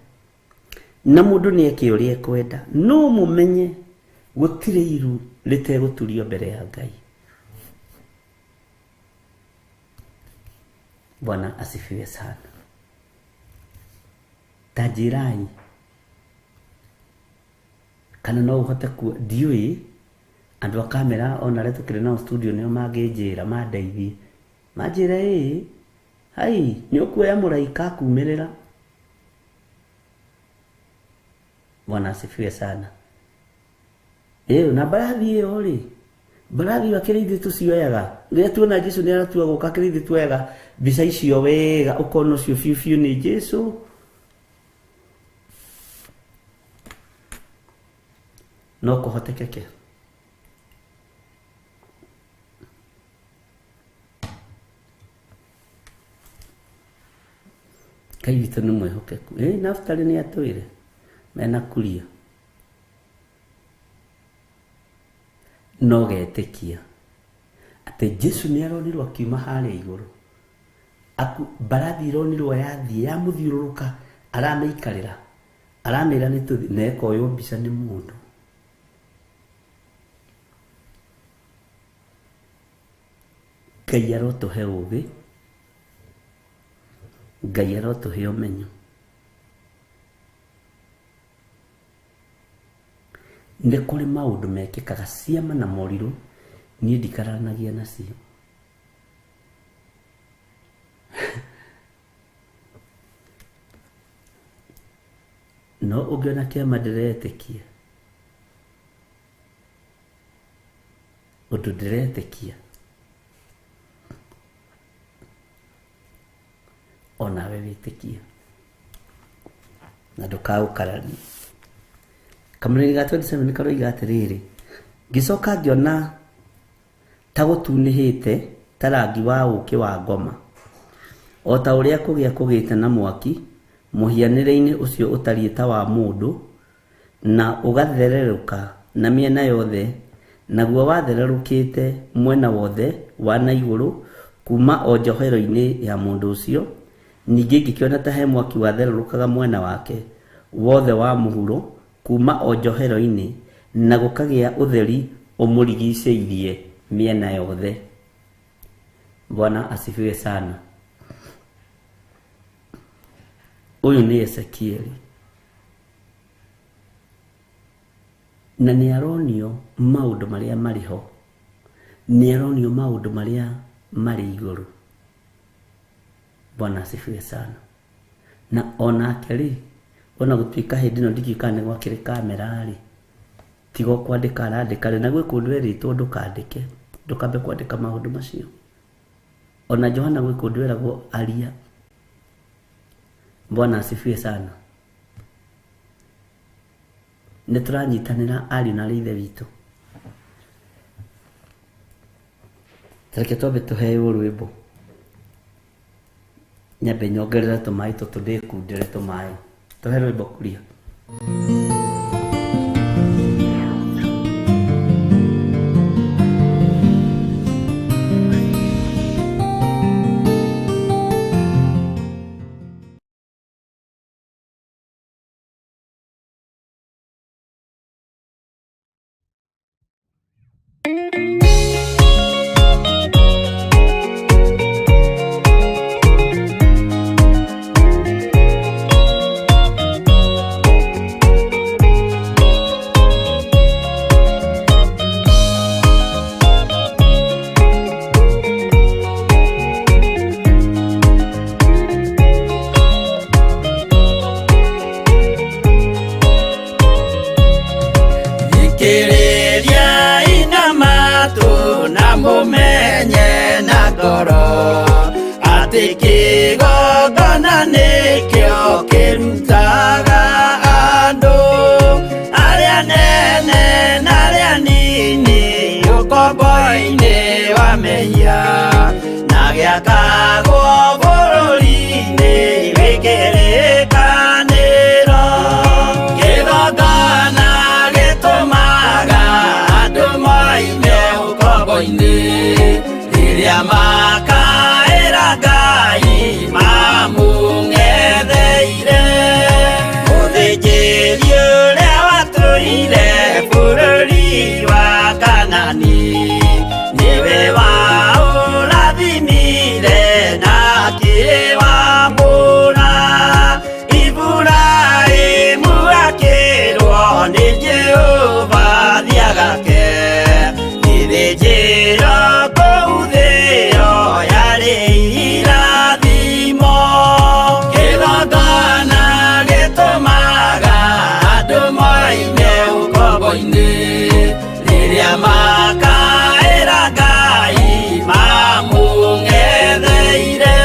na mũndũ nĩ eke ũrĩa ekwenda, no mũmenye gũtirĩ iru rĩtegũturio mbere ya Ngai. Bwana asifiwe sana. Ta njĩrai kana no ũhote kuo, ndiũĩ andũ a kamera ona arĩa tũkĩrĩ nao studio nĩo mangĩnjĩra mandeithie, manjĩre ĩĩ hai nĩ ũkuoya mũraika akumĩrĩra. Bwana asifiwe sana. Ĩĩ na mbarathi ĩyo rĩ, mbarathi ĩyo akĩrĩ ithuĩ tũcioyaga rĩrĩa tuona Jesu nĩ aratua gũka, akĩrĩ ithuĩ tuoyaga mbica icio wega, ũkona ũcio biũ biũ nĩ Jesu. No kũhotekeke. Ngai witũ nĩ mwĩhokeku. Naftali nĩ atwĩre mena kuria no getĩkia atĩ Jesu nĩ aronirwo akiuma harĩa igũrũ, mbarathi ironirwo yathiĩ yamũthiũrũrũka, aramĩikarĩra, aramĩra nĩ tũthiĩ, na ĩkoywo mbica nĩ mũndũ. Ngai arotũhe ũũgĩ, Ngai arotũhe ũmenyo. Nĩ kũrĩ maũndũ mekĩkaga ciama na morirũ, niĩ ndikararanagia nacio. No ũngĩona kĩama ndĩretĩkia, ũndũ ndĩretĩkia, onawe wĩtĩkie na ndũkaũkararie. Kamũrĩri ga 27 karoiga atĩrĩrĩ, ngĩcoka ngĩona ta gũtunĩhĩte ta rangi wa ũũkĩ wa ngoma, o ta ũrĩa kũgĩa kũgĩte na mwaki mũhianĩre-inĩ ũcio ũtariĩ ta wa mũndũ, na ũgathererũka na mĩena yothe, naguo wathererũkĩte mwena wothe wa na igũrũ kuma o njohero-inĩ ya mũndũ ũcio. Ningĩ ngĩkĩona ta he mwaki wathererũkaga mwena wake wothe wa mũhuro kuma o njohero-inĩ, na gũkagĩa ũtheri ũmũrigicĩirie mĩena yothe. Bwana asifiwe sana. Ũyũ nĩ Ezekieli, na nĩ aronio maũndũ marĩa marĩ ho, nĩ aronio maũndũ marĩa marĩ igũrũ. Bwana asifiwe sana. Na onake rĩ, ona gũtuĩka hĩndĩ ĩno ndikĩũĩ kana nĩ gwakĩrĩ kamera rĩ, tiga o kwandĩka arandĩka rĩ, na gwĩ kũndũ erĩtwo ndũkandĩke, ndũkambe kwandĩka maũndũ macio. Ona Johana gwĩ kũndũ eragwo aria. Bwana asifiwe sana. Nĩ tũranyitanĩra ariũ na ithe witũ. Tareke twambe tũheo rwĩmbo, nyambe nyongerere tũmaĩ tũtũ ndĩkundĩre tũmaĩ. Tũhe rwĩmbo kuria. Thikĩrĩria ina matũ na mũmenye na ngoro atĩ kĩgongona nĩkĩo kĩrutaga andũ arĩa nene na arĩa nini ũkombo-inĩ wa mehia, na gĩakagwo bũrũri-inĩ wĩ kĩrĩkanĩro. Kĩgongona gĩtũmaga andũ moime ũkombo-inĩ rĩrĩa makaĩra Ngai mamũng'etheire. Mũthĩnjĩri ũrĩa watũire bũrũri wa Kanani nĩwe waũrathimire na akĩwamũra. Iburahĩmu akĩrwo nĩ Jehova thiagake gĩthĩnjĩro kũu thĩo yarĩ irathimo. Kĩgongona gĩtũmaga andũ moime ũkombo-inĩ rĩrĩa makaĩra Ngai mamũng'etheire.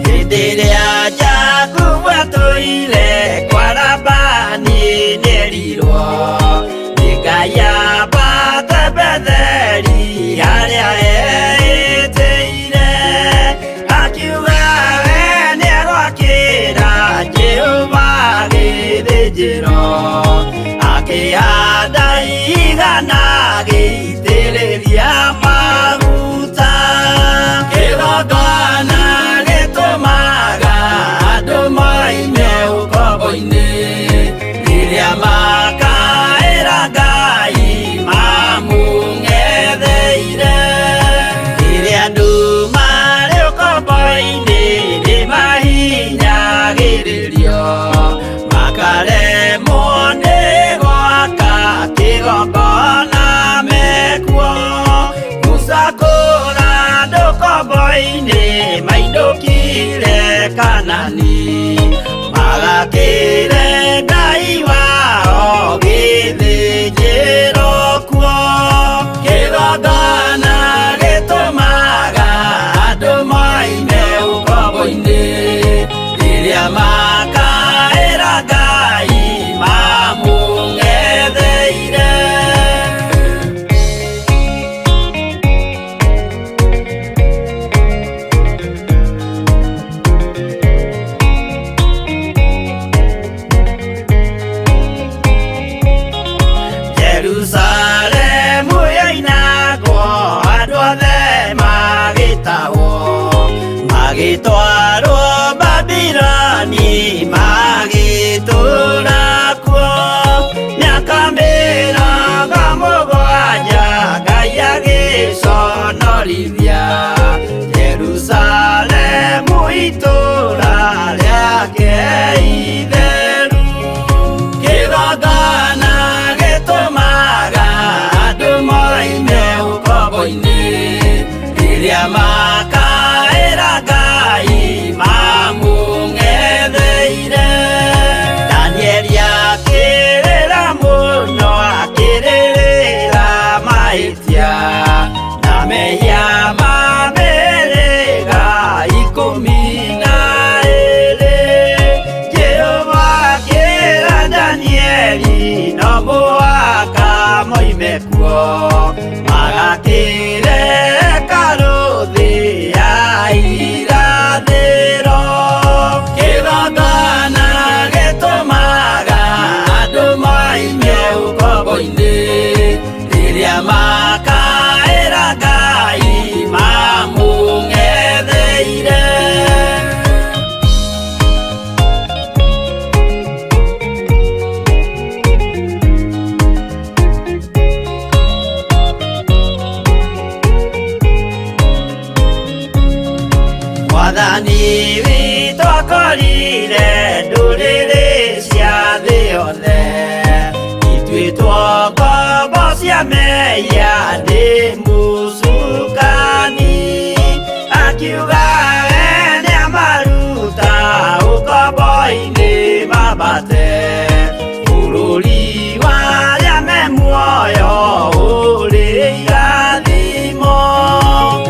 Hĩndĩ ĩrĩa Jakubu atũire kwa Labani nĩerirwo nĩ Ngai ambate Betheli harĩa eĩtĩire, akiuga we nĩegwakĩra Jehova gĩthĩnjĩro, akĩhanda igana agĩitĩrĩria maguta. Kĩgongona gĩtũmaga andũ moime ũkombo-inĩ rĩrĩa maka Kanani magakĩre Ngai wao gĩthĩnjĩro kuo kĩgongona gĩtũmaga andũ moime ũkombo-inĩ rĩrĩa makaĩra Ngai mamũng'etheire. Jerusalemu yoinagwo andũ othe magĩtahwo magĩtwarwo Babiloni magĩtũũra kuo mĩaka 70 Ngai agĩconorithia Jerusalemu itũũra rĩake itheru. Kĩgongona gĩtũmaga andũ moime ũkombo-inĩ rĩrĩa makaĩra Ngai mamũng'etheire. Danieli akĩrĩra mũno akĩrĩrĩra mahĩtia na mehia ma mĩhĩrĩga 12. Jehova akĩra Danieli no mũhaka moime kuo magakĩre hekarũ thĩ ya irathĩro. Kĩgongona gĩtũmaga andũ moime ũkombo-inĩ rĩrĩa makaĩra Ngai mamũng'etheire. Mwathani witũ akorire ndũrĩrĩ cia thĩ yothe ituĩtwo ngombo cia mehia nĩ mũcukani akiuga we nĩamaruta ũkombo-inĩ mambate bũrũri wa arĩa me muoyo ũrĩ irathimo.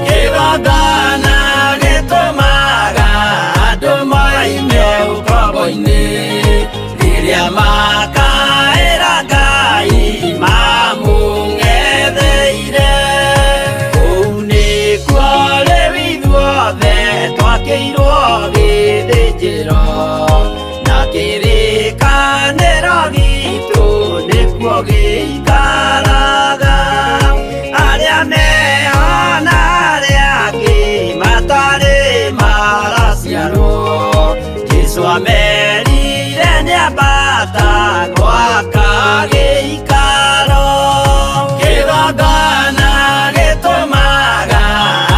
Kĩgongona gĩtũmaga andũ moime ũkombo-inĩ rĩrĩa makaĩra Ngai mamũng'etheire. Kũu nĩkuo rĩu ithuothe twakĩirwo gĩthĩnjĩro na kĩrĩkanĩro gitũ nĩkuo gĩikaraga. Arĩa meho na arĩa angĩ matarĩ maraciarwo Jesũ amerire nĩambata gwaka gĩikaro. Kĩgongona gĩtũmaga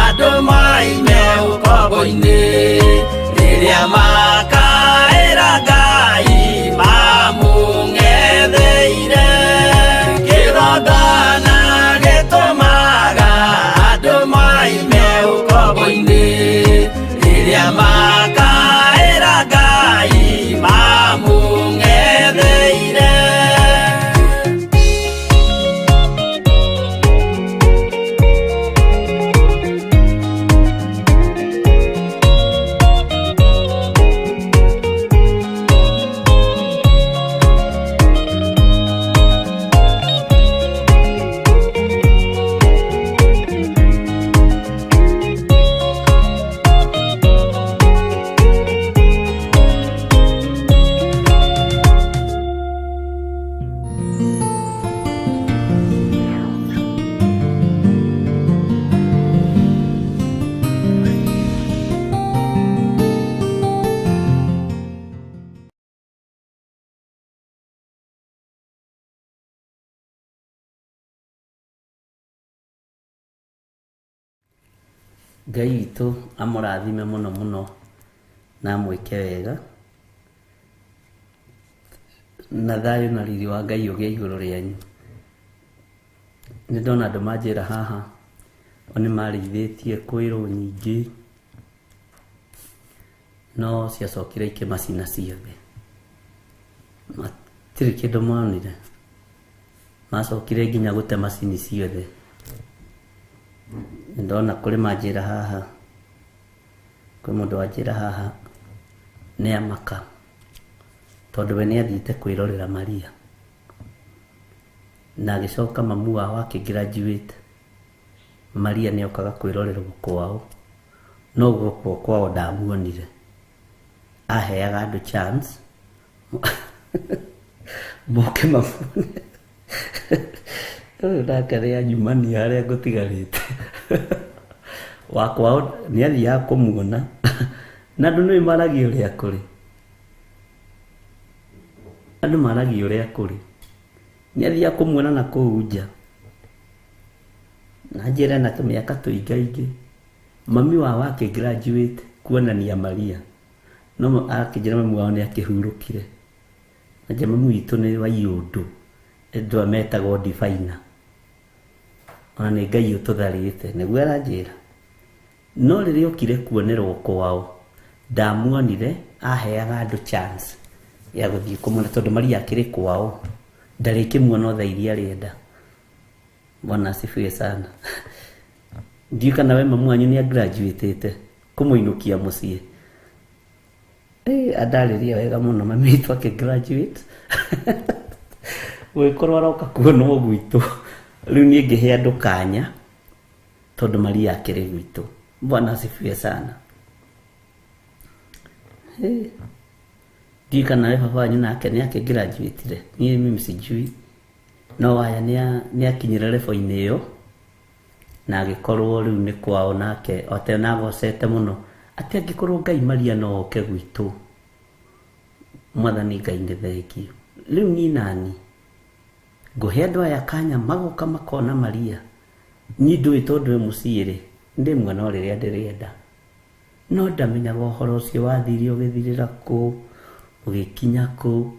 andũ moime ũkombo-inĩ rĩrĩa makaĩra Ngai mamũng'etheire. Kĩgongona gĩtũmaga andũ moime ũkombo-inĩ rĩrĩa makaĩra Ngai mamũng'etheire. Ngai witũ amũrathime mũno mũno na amwĩke wega na thayũ na riri wa Ngai ũgĩe igũrũ rĩanyu. Nĩ ndona andũ manjĩra haha o nĩ marĩithĩtie kwĩrwo nyingĩ No ciacokire ikĩmacina ciothe, matirĩ kĩndũ monire, macokire nginya gũte macini ciothe. Nĩndona kũrĩ manjĩra haha, kwĩ mũndũ wanjĩra haha nĩ amaka tondũ we nĩ athiĩte kwĩrorera Maria na agĩcoka mamu wao akĩgraduate. Maria nĩ okaga kwĩrorerwo kwao, no gũkũ kwao ndamuonire, aheaga andũ chance moke mamuone. Ũyũ nake nĩ anyumania harĩa ngũtigarĩte wa kwao nĩ athiaga kũmuona na andũ nĩ maragia ũrĩa kũrĩ, andũ maragia ũrĩa kũrĩ, nĩ athiaga kũmuona na kũu nja na njĩra na tũmĩaka tũingaingĩ. Mami wao akĩgraduate kuonania Maria, no akĩnjĩra mami wao nĩ akĩhurũkire. Na njĩra mami witũ nĩ wa iũndũ andũ aya metagwo diviner, ona nĩ Ngai ũtũtharĩte nĩguo aranjĩra. No rĩrĩa okire kuonerwo kwao ndamuonire, aheaga andũ chance ya gũthiĩ kũmuona tondũ Maria akĩrĩ kwao ndarĩkĩmuona o thaa iria arenda. Bwana asifiwe sana. Ndiũĩ kana we mamu wanyu nĩ agraduatĩte kũmũinũkia mũciĩ. Andarĩria wega mũno mami witũ akĩgraduate gũgĩkorwo aroka kuonwo gwitũ. Rĩu niĩ ngĩhe andũ kanya tondũ Maria akĩrĩ gwitũ. Bwana asifiwe sana. Ndiũĩ kana we baba wanyu nake nĩ akĩgraduatire, niĩ mimi sijui, no aya nĩ akinyire level-inĩ ĩyo na agĩkorwo rĩu nĩ kwao nake ote nagocete mũno atĩ angĩkorwo Ngai Maria no oke gwitũ, Mwathani Ngai nĩ thengiũ. Rĩu niĩ nani ngũhe andũ aya kanya magoka makona Maria, niĩ ndũĩ tondũ we mũciĩ rĩ ndĩmuona o rĩrĩa ndĩrenda, no ndamenyaga ũhoro ũcio wathire ũgĩthirĩra kũ, ũgĩkinya kũ.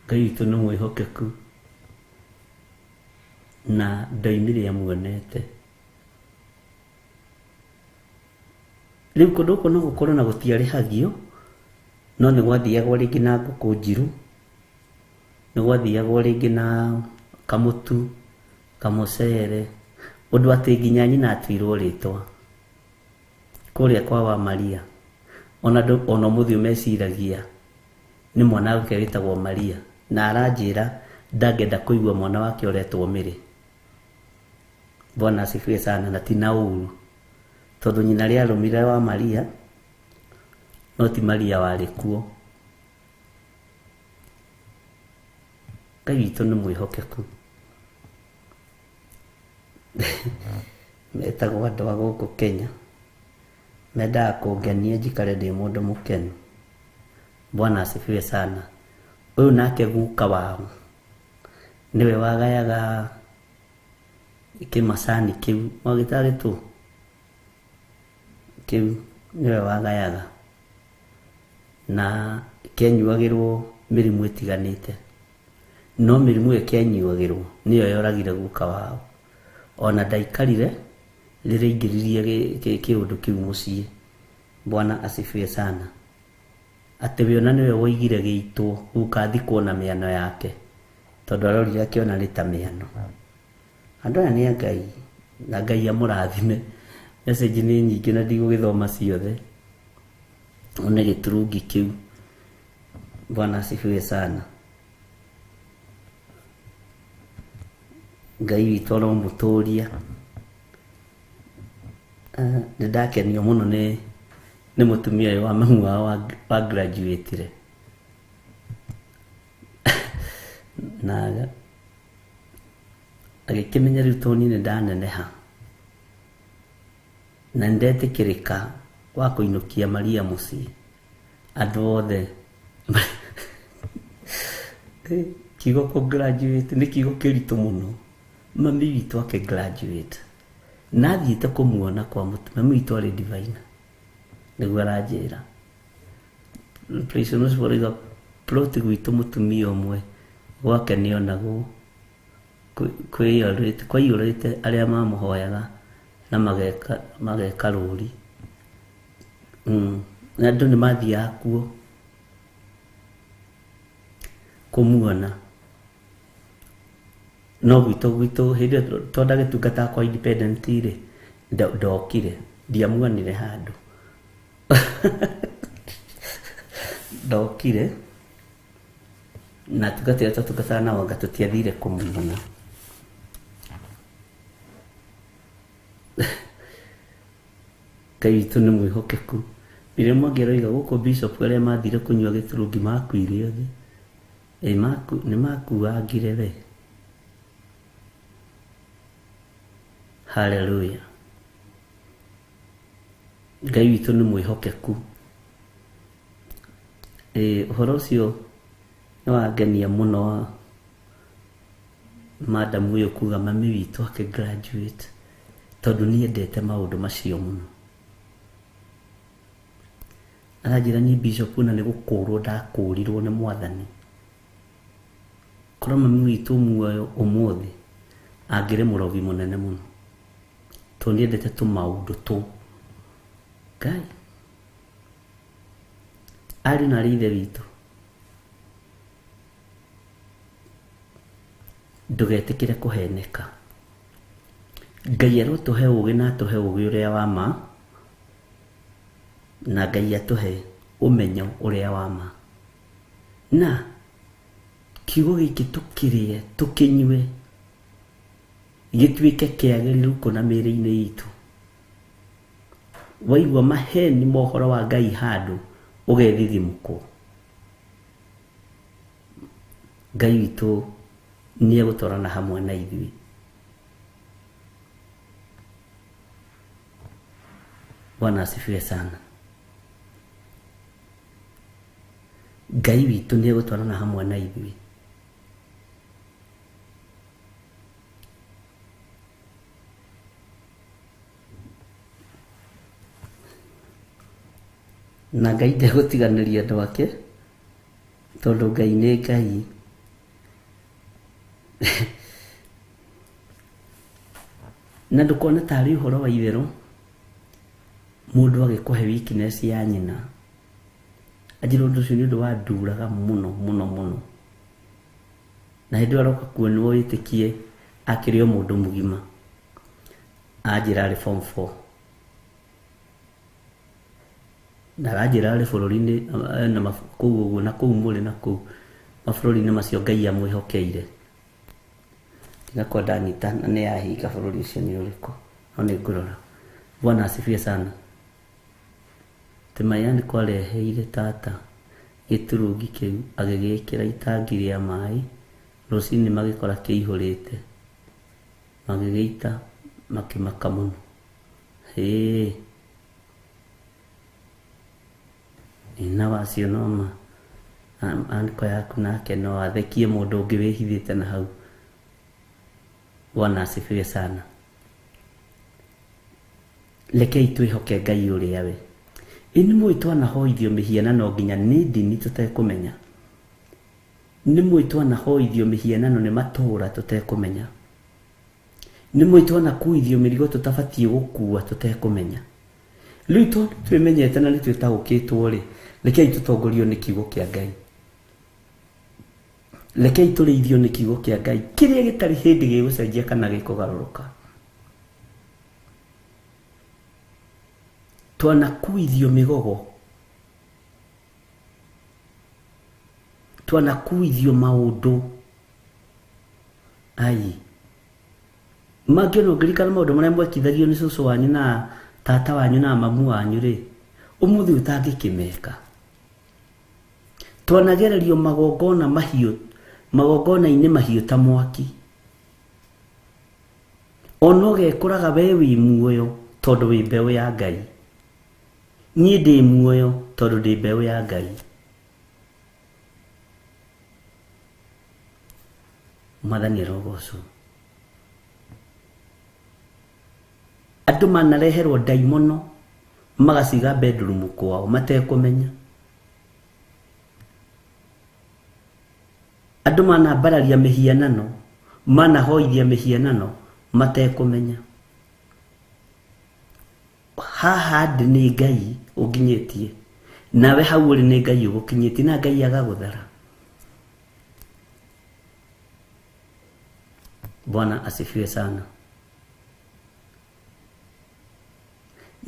Ngai witũ nĩ mwĩhokeku na ndoimire amuonete. Rĩu kũndũ gũkũ no gũkorwo na gũtiarĩhagio, no nĩ gwathiagwo rĩngĩ na ngũkũ njirũ, nĩ gwathiagwo rĩngĩ na kamũtu, kamũcere, ũndũ atĩ nginya nyina atuirwo rĩtwa kũrĩa kwa wa Maria. Ona andũ ona ũmũthĩ meciragia nĩ mwana wake wĩtagwo Maria, na aranjĩra ndangĩenda kũigua mwana wake ũretwo Mary. Bwana asifiwe sana. Na ti na ũru tondũ nyina rĩarũmire wa Maria, no ti Maria warĩ kuo. Ngai witũ nĩ mwĩhokeku. Metagwo andũ a gũkũ Kenya mendaga kũngenia njikare ndĩ mũndũ mũkenu. Bwana asifiwe sana. Ũyũ nake guka wao nĩwe wagayaga kĩmacani kĩu wagĩtarĩ tũ kĩu, nĩwe wagayaga na kĩanyuagĩrwo mĩrimũ ĩtiganĩte, no mĩrimũ ĩyo kĩanyuagĩrwo nĩyo yoragire guka wao. Ona ndaikarire rĩrĩa aingĩririe kĩũndũ kĩu mũciĩ. Bwana asifiwe sana. Atĩ we ona nĩwe woigire gĩitwo guka athikwo na mĩano yake, tondũ arorire akĩona nĩ ta mĩano. Andũ aya nĩ a Ngai na Ngai amũrathime. Message nĩ nyingĩ na ndigũgĩthoma ciothe. One gĩturungi kĩu. Bwana asifiwe sana. Ngai witũ aromũtũria. Nĩ ndakenio mũno nĩ mũtumia ũyũ wa mamu wao wa graduatire na agĩkĩmenya rĩu tondũ niĩ nĩ ndaneneha na nĩndetĩkĩrĩka wa kũinũkia Maria mũciĩ, andũ othe kiugo kũ graduate nĩ kiugo kĩritũ mũno. Mami witũ akĩ graduate na athiĩte kũmuona kwa mũtumia, mami witũ arĩ diviner nĩguo aranjĩra. Plot gwitũ mũtumia ũmwe gwake nĩonagwo kwaiyũrĩte arĩa mamũhoyaga na mageka rũri. Na andũ nĩ mathiaga kuo kũmuona. No gwitũ hĩndĩ ĩyo twandagĩtungata kwa independent rĩ, ndokire, ndiamuonire handũ. Ndokire na tungata ĩrĩa twatungataga nao anga tũtiathire kũmuona. Ngai witũ nĩ mwĩhokeku. Rĩrĩa Mwangi aroiga gũkũ bishop arĩa mathire kũnyua gĩturungi makuire othe. Ĩ nĩ makuangire we. Hallelujah. Ngai witũ nĩ mwĩhokeku. Ũhoro ũcio nĩ wangenia mũno wa madam ũyũ kuga mami witũ akĩ graduate, tondũ nĩendete maũndũ macio mũno. Aranjĩra niĩ bishop na nĩ gũkũrwo ndakũrirwo nĩ mwathani. Korwo mami witũ muoyo ũmũthĩ angĩrĩ mũrogi mũnene mũno, tondũ nĩendete tũmaũndũ tũ. Ngai arĩ na arĩ ithe witũ, ndũgetĩkĩre kũheneka. Ngai arotũhe ũgĩ na atũhe ũgĩ ũrĩa wa ma, na Ngai atũhe ũmenyo ũrĩa wa ma. Na kiugo gĩkĩ tũkĩrĩe, tũkĩnyue, gĩtuĩke kĩagĩrĩru kũna mĩĩrĩ-inĩ itũ. Waigua maheni ma ũhoro wa Ngai handũ ũgethithimũkwo. Ngai witũ nĩegũtwarana hamwe na ithuĩ. Bwana asifiwe sana. Ngai witũ nĩegũtwarana hamwe na ithuĩ. Na Ngai ndegũtiganĩria andũ ake, tondũ Ngai nĩ Ngai. Na ndũkone tarĩ ũhoro wa itherũ mũndũ agĩkũhe weakness ya nyina. Anjĩra ũndũ ũcio nĩ ũndũ wanduraga mũno mũno mũno. Na hĩndĩ ĩyo aroka kuonwo wĩtĩkie akĩrĩ o mũndũ mũgima. Anjĩra arĩ form 4. Na aranjĩra arĩ bũrũri-inĩ na kũu ũguo na kũu mũrĩ na kũu mabũrũri-inĩ macio Ngai amwĩhokeire. Ndingakwa ndanyita na nĩ yahinga bũrũri ũcio nĩ ũrĩkũ, no nĩ ngũrora. Bwana asifiwe sana. Timayani kwareheire tata gĩturungi kĩu agĩgĩkĩra itangi rĩa maĩ, rũcinĩ magĩkora kĩihũrĩte, magĩgĩita makĩmaka mũno. Hĩ, na wacio no ma anko yaku nake no athekie mũndũ ũngĩ wĩhithĩte na hau. Bwana asifiwe sana. Rekei twĩhoke Ngai ũrĩa we. Ĩ nĩ mũĩ twanahoithio mĩhianano nginya nĩ ndini tũtekũmenya. Nĩ mũĩ twanahoithio mĩhianano nĩ matũũra tũtekũmenya. Nĩ mũĩ twanakuithio mĩrigo tũtabatiĩ gũkua tũtekũmenya. Rĩu tondũ twĩmenyete na nĩ twĩtaũkĩtwo rĩ, rekei tũtongorio nĩ kiugo kĩa Ngai. Rekei tũrĩithio nĩ kiugo kĩa Ngai kĩrĩa gĩtarĩ hĩndĩ gĩgũcenjia kana gĩkũgarũrũka. Twanakuithio mĩgogo, twanakuithio maũndũ ai mangĩ. Ona ũngĩririkana maũndũ marĩa mwekithagio nĩ cũcũ wanyu na tata wanyu na mamu wanyu rĩ, ũmũthĩ ũtangĩkĩmeka. Twanagererio magongona mahiũ, magongona-inĩ mahiũ ta mwaki. Ona ũgekũraga we wĩ muoyo tondũ wĩ mbeũ ya Ngai. Niĩ ndĩ muoyo tondũ ndĩ mbeũ ya Ngai. Mwathani arogocwo. Andũ manareherwo ndaimono magaciga bedroom kwao matekũmenya. Andũ manambararia mĩhianano, manahoithia mĩhianano matekũmenya. Haha ndĩ nĩ Ngai ũnginyĩtie, nawe hau ũrĩ nĩ Ngai ũgũkinyĩtie, na Ngai agagũthara. Bwana asifiwe sana.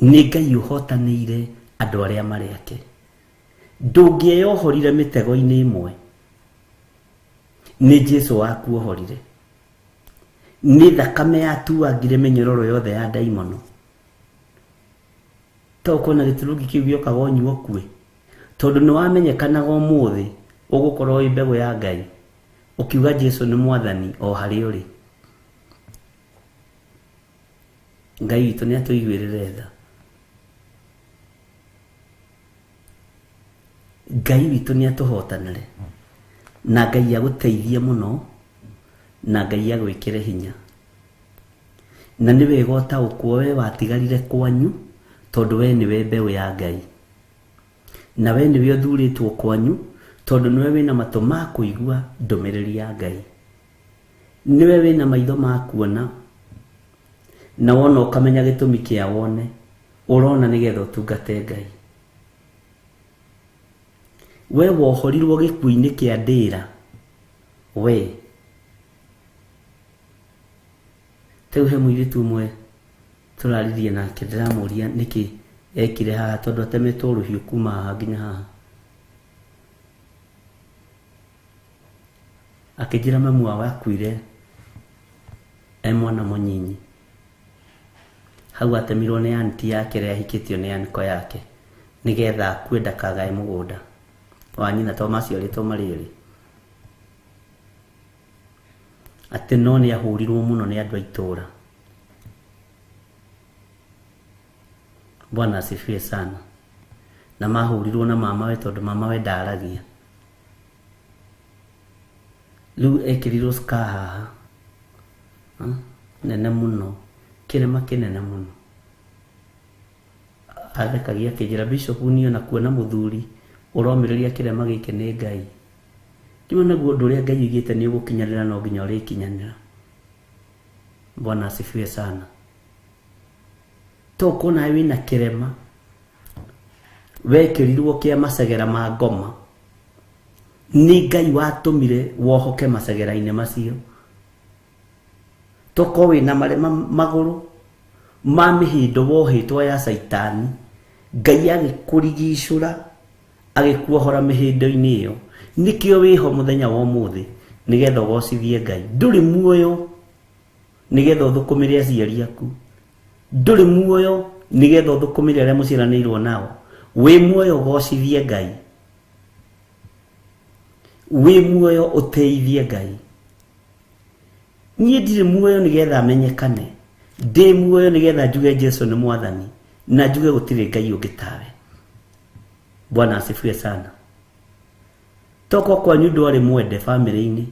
Nĩ Ngai ũhotanĩire andũ arĩa marĩ ake. Ndũngĩeyohorire mĩtego-inĩ ĩmwe, nĩ Jesu wakuohorire. Nĩ thakame yatuangire mĩnyororo yothe ya ndaimono. To ũkona gĩturungi kĩu gĩokaga ũnyue ũkue, tondũ nĩ wamenyekanaga ũmũthĩ ũgũkorwo wĩ mbegũ ya Ngai, ũkiuga Jesu nĩ mwathani o harĩa ũrĩ. Ngai witũ nĩ atũiguĩrĩre tha. Ngai witũ nĩ atũhotanĩre, na Ngai agũteithie mũno, na Ngai agwĩkĩre hinya. Na nĩ wega ũtaũkwo we watigarire kwanyu, tondũ we nĩwe mbeũ ya Ngai, na we nĩwe ũthurĩtwo kwanyu, tondũ nĩwe wĩna matũ ma kũigua ndũmĩrĩri ya Ngai, nĩwe wĩna maitho ma kuona, na wona ũkamenya gĩtũmi kĩa wone, ũrona nĩgetha ũtungate Ngai. We wohorirwo gĩkuũ-inĩ kĩa ndĩra, we rĩu he mũirĩtu ũmwe tũraririe nake, ndĩramũria nĩkĩ ekire haha, tondũ atemetwo rũhiũ kuma haha nginya haha. Akĩnjĩra mamu wao akuire e mwana mũnyinyi. Hau atemirwo nĩ anti yake ĩrĩa ahikĩtio nĩ anko yake, nĩgetha akue ndakagae mũgũnda wa nyina, tondũ maciarĩtwo marĩ erĩ. Atĩ no nĩ ahũrirwo mũno nĩ andũ a itũũra. Bwana asifiwe sana. Na mahũrirwo na mamawe tondũ mamawe ndaragia. Rĩu ekĩrirwo scar haha nene mũno, kĩrema kĩnene mũno. Athekagia akĩnjĩra, Bishop, niĩ ona kuona mũthuri ũromĩrĩria kĩrema gĩkĩ nĩ Ngai. Rĩu naguo ũndũ ũrĩa Ngai oigĩte nĩ ũgũkinyanĩra, no nginya ũrĩkinyanĩra. Bwana asifiwe sana. To ũkona wĩna kĩrema wekĩrirwo kĩa macegera ma ngoma, nĩ Ngai watũmire wohoke macegera-inĩ macio. Toko wĩna marema magũrũ ma mĩhĩndo wohetwo ya caitani, Ngai agĩkũrigicũra agĩkuohora mĩhĩndo-inĩ ĩyo. Nĩkĩo wĩho mũthenya wa ũmũthĩ, nĩgetha ũgocithie Ngai. Ndũrĩ muoyo nĩgetha ũthũkũmĩre aciari aku, ndũrĩ muoyo nĩgetha ũthũkũmĩre arĩa mũciaranĩirwo nao. Wĩ muoyo ũgocithie Ngai, wĩ muoyo ũteithie Ngai. Niĩ ndirĩ muoyo nĩgetha menyekane, ndĩ muoyo nĩgetha njuge Jesu nĩ mwathani, na njuge gũtirĩ Ngai ũngĩ tawe. Bwana asifiwe sana. Toko kwanyu ndwarĩ mwende bamĩrĩ-inĩ,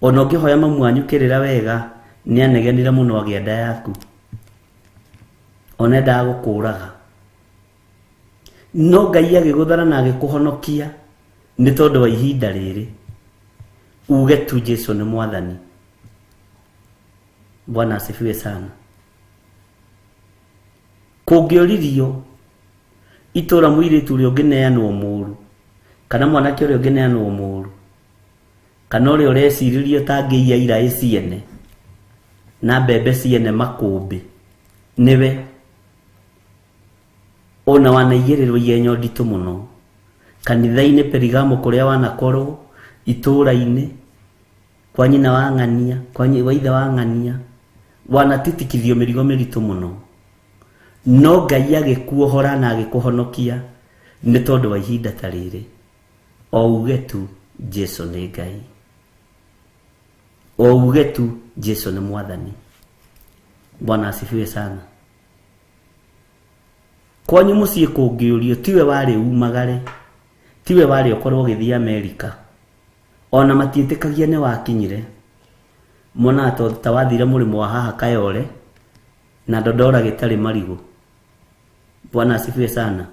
ona ũngĩhoya mamu wanyu kĩrĩra wega, nĩ anegenire mũno agĩa nda yaku, ona endaga gũkũraga. No Ngai agĩgũthara na agĩkũhonokia nĩ tondũ wa ihinda rĩrĩ, uge tu Jesu nĩ mwathani. Bwana asifiwe sana. Kũngĩoririo itũra mũirĩtu ũrĩa ũngĩneanwo mũru, kana mwanake ũrĩa ũngĩneanwo mũru, kana ũrĩa ũrecirĩrio ta ngĩiya iraĩ ciene na mbembe ciene makũmbĩ, nĩwe ona wanaigĩrĩrwo igenyo nditũ mũno kanitha-inĩ Perigamo kũrĩa wanakorwo, itũũra-inĩ kwa nyina wa ng'ania, kwa ithe wa ng'ania, wanatitikithio mĩrigo mĩritũ mũno. No Ngai agĩkuohora na agĩkũhonokia nĩ tondũ wa ihinda ta rĩrĩ. O uge tu Jesu nĩ Ngai, o uge tu Jesu nĩ mwathani. Bwana asifiwe sana. Kwanyu mũciĩ kũngĩũrio, tiwe warĩ umagare, tiwe warĩ ũkorwo ũgĩthiĩ Amerika, ona matiĩtĩkagia nĩ wakinyire. Monaga ta wathire mũrĩmo wa haha Kayole na Dodora gĩtarĩ marigũ. Bwana asifiwe sana.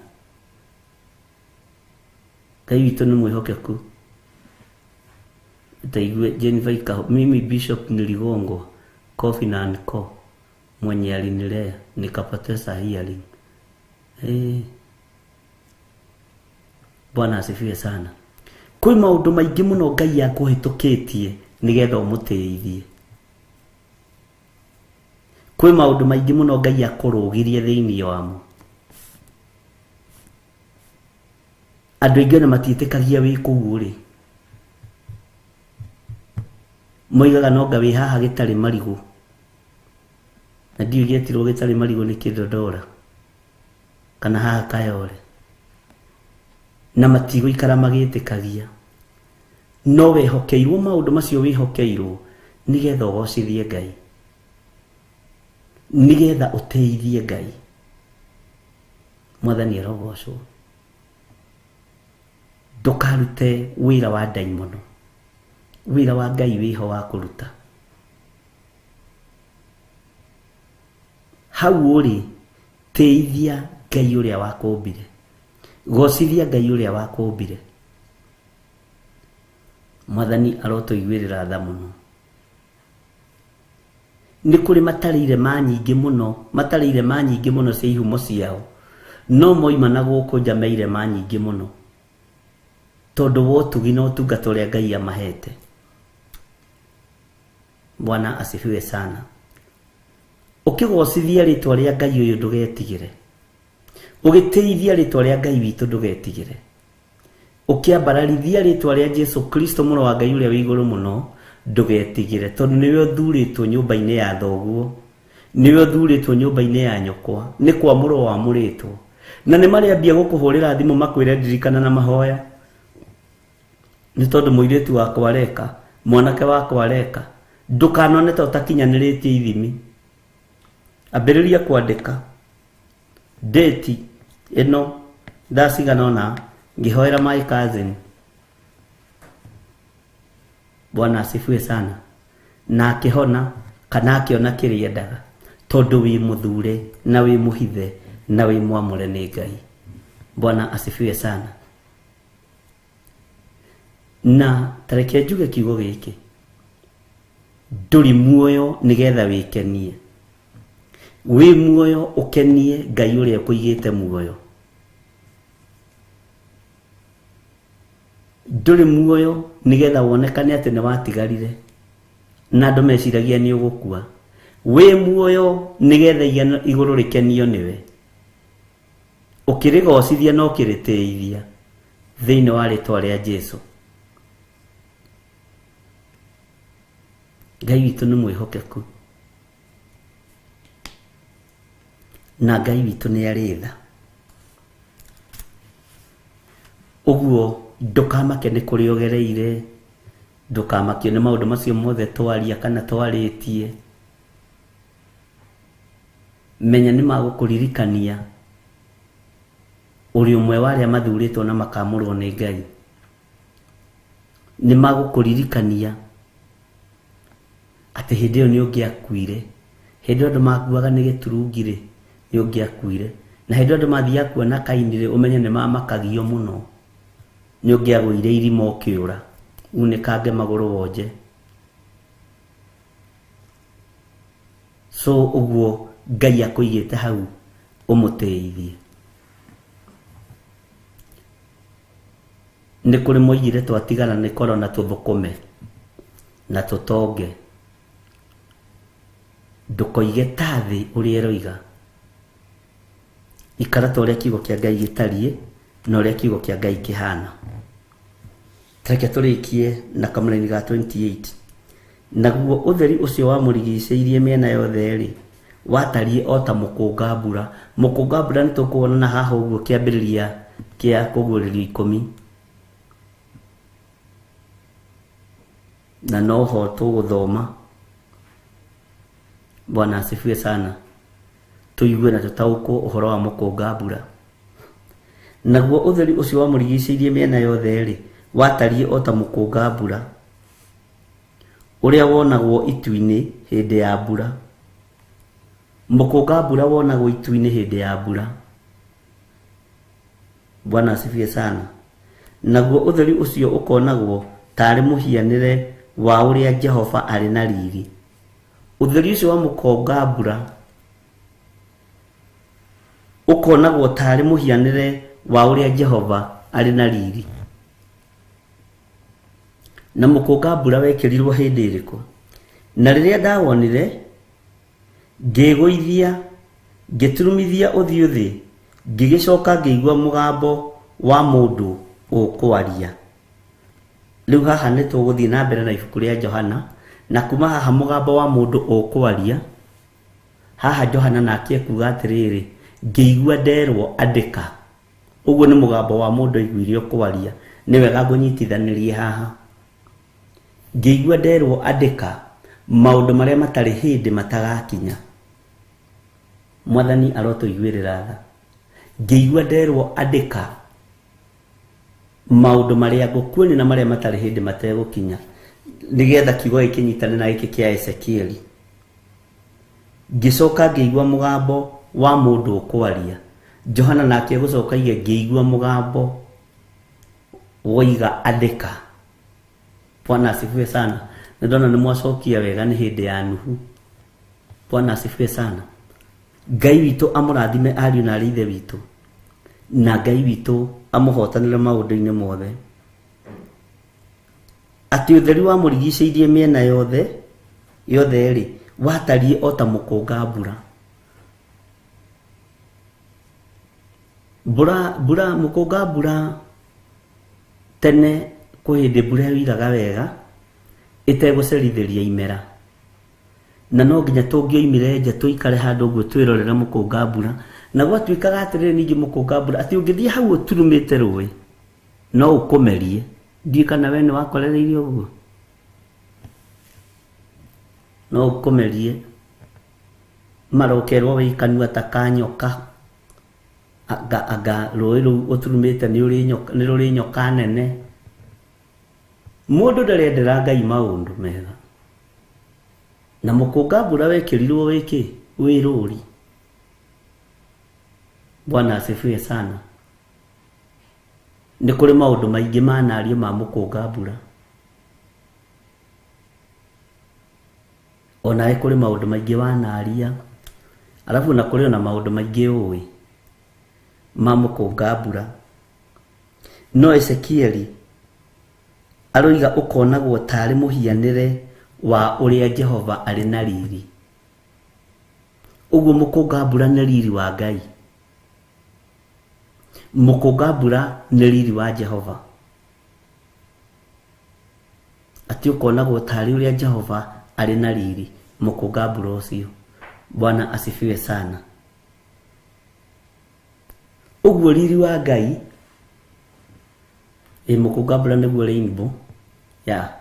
Ngai witũ nĩ mwĩhokeku. Taigue Jennifer Ikaho, mimi Bishop Niligongwa, Coffee na Co. Mwenye alinilea nikapoteza hearing. Eh. Bwana asifiwe sana. Kwĩ maũndũ maingĩ mũno Ngai akũhĩtũkĩtie nĩgetha ũmũtĩithie. Kwĩ maũndũ maingĩ mũno Ngai akũrũgirie thĩinĩ wamo. Andũ aingĩ ona matiĩtĩkagia wĩ kũu ũrĩ. Moigaga nonga wĩ haha gĩtarĩ marigũ. Na ndiũĩ gĩetirwo gĩtarĩ marigũ nĩ kĩndondora kana haha Kayole. Na matigũikara magĩtĩkagia. No wehokeirwo maũndũ macio wĩhokeirwo nĩgetha ũgocithie Ngai, nĩgetha ũteithie Ngai. Mwathani arogocwo. Ndũkarute wĩra wa ndaimono, wĩra wa Ngai wĩho wa kũruta. Hau ũrĩ tĩithia Ngai ũrĩa wakũmbire, gocithia Ngai ũrĩa wakũmbire. Mwathani arotũiguĩrĩra tha mũno. Nĩ kũrĩ matarĩ irema nyingĩ mũno, matarĩ irema nyingĩ mũno cia ihumo ciao, no moima na gũkũ nja me irema nyingĩ mũno tondũ wa ũtugi na ũtungata ũrĩa Ngai amahete. Bwana asifiwe sana. Ũkĩgocithia rĩtwa rĩa Ngai ũyũ ndũgetigĩre, ũgĩtĩithia rĩtwa rĩa Ngai witũ ndũgetigĩre, ũkĩambararithia rĩtwa rĩa Jesu Kristo mũrũ wa Ngai ũrĩa wĩ igũrũ mũno ndũgetigĩre, tondũ nĩwe ũthurĩtwo nyũmba-inĩ ya thoguo, nĩwe ũthurĩtwo nyũmba-inĩ ya nyũkwa, nĩ kwamũrwo wamũrĩtwo. Na nĩ marĩambia gũkũhũrĩra thimũ makwĩre ndirikana na mahoya, nĩ tondũ mũirĩtu wakwa areka, mwanake wakwa areka. Ndũkanone ta ũtakinyanĩrĩtie ithimi. Ambĩrĩria kwandĩka date ĩno thaa cigana ũna ngĩhoera my cousin. Bwana asifiwe sana. Na akĩhona kana akĩona kĩrĩa endaga, tondũ wĩ mũthure na wĩ mũhithe na wĩ mwamũre nĩ Ngai. Bwana asifiwe sana. Na tareke njuge kiugo gĩkĩ, ndũrĩ muoyo nĩgetha wĩkenie, wĩ muoyo ũkenie Ngai ũrĩa ũkũigĩte muoyo. Ndũrĩ muoyo nĩgetha wonekane atĩ nĩ watigarire na andũ meciragia nĩ ũgũkua. Wĩ muoyo nĩgetha igũrũ rĩkenio nĩwe, ũkĩrĩgocithia na ũkĩrĩtĩithia thĩinĩ wa rĩtwa rĩa Jesu. Ngai witũ nĩ mwĩhokeku na Ngai witũ nĩ arĩ tha. Ũguo ndũkamake nĩ kũrĩa ũgereire, ndũkamakio nĩ maũndũ macio mothe twaria kana twarĩtie. Menya nĩ magũkũririkania ũrĩ ũmwe wa arĩa mathurĩtwo na makamũrwo nĩ Ngai. Nĩ magũkũririkania atĩ hĩndĩ ĩyo nĩ ũngĩakuire. Hĩndĩ ĩyo andũ makuaga nĩ gĩturungi rĩ, nĩ ũngĩakuire. Na hĩndĩ ĩyo andũ mathiaga kuona Kaini rĩ, ũmenye nĩ mamakagio mũno. Nĩ ũngĩagũire irima ũkĩũra, unĩkange magũrũ wonje. So ũguo Ngai akũigĩte hau ũmũtĩithie. Nĩ kũrĩ moigire twatigana nĩ korona tũthũkũme na tũtonge. Ndũkoige ta thĩ ũrĩa ĩroiga. Ikara ta ũrĩa kiugo kĩa Ngai gĩtariĩ na ũrĩa kiugo kĩa Ngai kĩhana. Reke tũrĩkie na kamũraini ga 28. Naguo ũtheri ũcio wamũrigicĩirie mĩena yothe rĩ, watariĩ o ta mũkũnga mbura. Mũkũnga mbura nĩ tũkuona na haha ũguo kĩambĩrĩria kĩa kũguũrĩrio 10. Na noho tũgũthoma. Bwana asifiwe sana. Tũigue na tũtaũkwo ũhoro wa mũkũnga mbura. Naguo ũtheri ũcio wamũrigicĩirie mĩena yothe rĩ, watariĩ o ta mũkũnga mbura ũrĩa wonagwo itu-inĩ hĩndĩ ya mbura. Mũkũnga mbura wonagwo itu-inĩ hĩndĩ ya mbura. Bwana asifiwe sana. Naguo ũtheri ũcio ũkonagwo tarĩ mũhianĩre wa ũrĩa Jehova arĩ na riri. Ũtheri ũcio wa mũkũnga mbura Ũkonagwo tarĩ mũhianĩre wa ũrĩa Jehova arĩ na riri. Na mũkũnga mbura wekĩrirwo hĩndĩ ĩrĩkũ? Na rĩrĩa ndawonire, ngĩĩgũithia, ngĩturumithia ũthiũ thĩ, ngĩgĩcoka ngĩigua mũgambo wa mũndũ ũkwaria. Rĩu haha nĩ tũgũthiĩ na mbere na ibuku rĩa Johana, na kuma haha mũgambo wa mũndũ ũkwaria, haha Johana nake ekuga atĩrĩrĩ, ngĩigua nderwo andĩka. Ũguo nĩ mũgambo wa mũndũ aiguire ũkwaria. Nĩ wega ngũnyitithanĩrie haha. Ngĩigua nderwo andĩka maũndũ marĩa matarĩ hĩndĩ matagakinya. Mwathani arotũiguĩrĩra tha. Ngĩigua nderwo andĩka maũndũ marĩa ngũkuonia na marĩa matarĩ hĩndĩ mategũkinya, nĩgetha kiugo gĩkĩnyitane na gĩkĩ kĩa Ezekieli. Ngĩcoka ngĩigua mũgambo wa mũndũ ũkwaria. Johana nake egũcoka aige ngĩigua mũgambo woiga andĩka. Bwana asifiwe sana. Nĩ ndona nĩ mwacokia wega nĩ hĩndĩ ya Nuhu. Bwana asifiwe sana. Ngai witũ amũrathime ariũ na arĩ ithe witũ, na Ngai witũ amũhotanĩre maũndũ-inĩ mothe. Atĩ ũtheri wa mũrigicĩirie mĩena yothe yothe rĩ, watariĩ o ta mũkũnga mbura. Mbura, mbura, mũkũnga mbura tene kwĩ hĩndĩ mbura yoiraga wega ĩtegũcerithĩria imera, na no nginya tũngĩoimire nja tũikare handũ ũguo twĩrorere mũkũnga mbura. Na gwatuĩkaga atĩrĩrĩ ningĩ mũkũnga mbura atĩ ũngĩthiĩ hau ũturumĩte rũĩ no ũkũmerie. Ndiũĩ kana we nĩ wakorereirie ũguo. No ũkũmerie, marokerwo wĩ kanua ta ka nyoka, anga anga rũĩ rũu ũturumĩte nĩ rũrĩ nyoka nene. Mũndũ ndarendera Ngai maũndũ mega. Na mũkũnga mbura wekĩrirwo wĩkĩ? Wĩ rũri. Bwana asifiwe sana. Nĩ kũrĩ maũndũ maingĩ manario ma mũkũnga mbura. Onawe kũrĩ maũndũ maingĩ wanaria, arabu na kũrĩ ona maũndũ maingĩ ũĩ ma mũkũnga mbura. No Ezekieli aroiga ũkonagwo tarĩ mũhianĩre wa ũrĩa Jehova arĩ na riri. Ũguo mũkũnga mbura nĩ riri wa Ngai. Mũkũnga mbura nĩ riri wa Jehova. Atĩ ũkonagwo tarĩ ũrĩa Jehova arĩ na riri, mũkũnga mbura ũcio. Bwana asifiwe sana. Ũguo riri wa Ngai, ĩ mũkũnga mbura nĩguo rainbow ya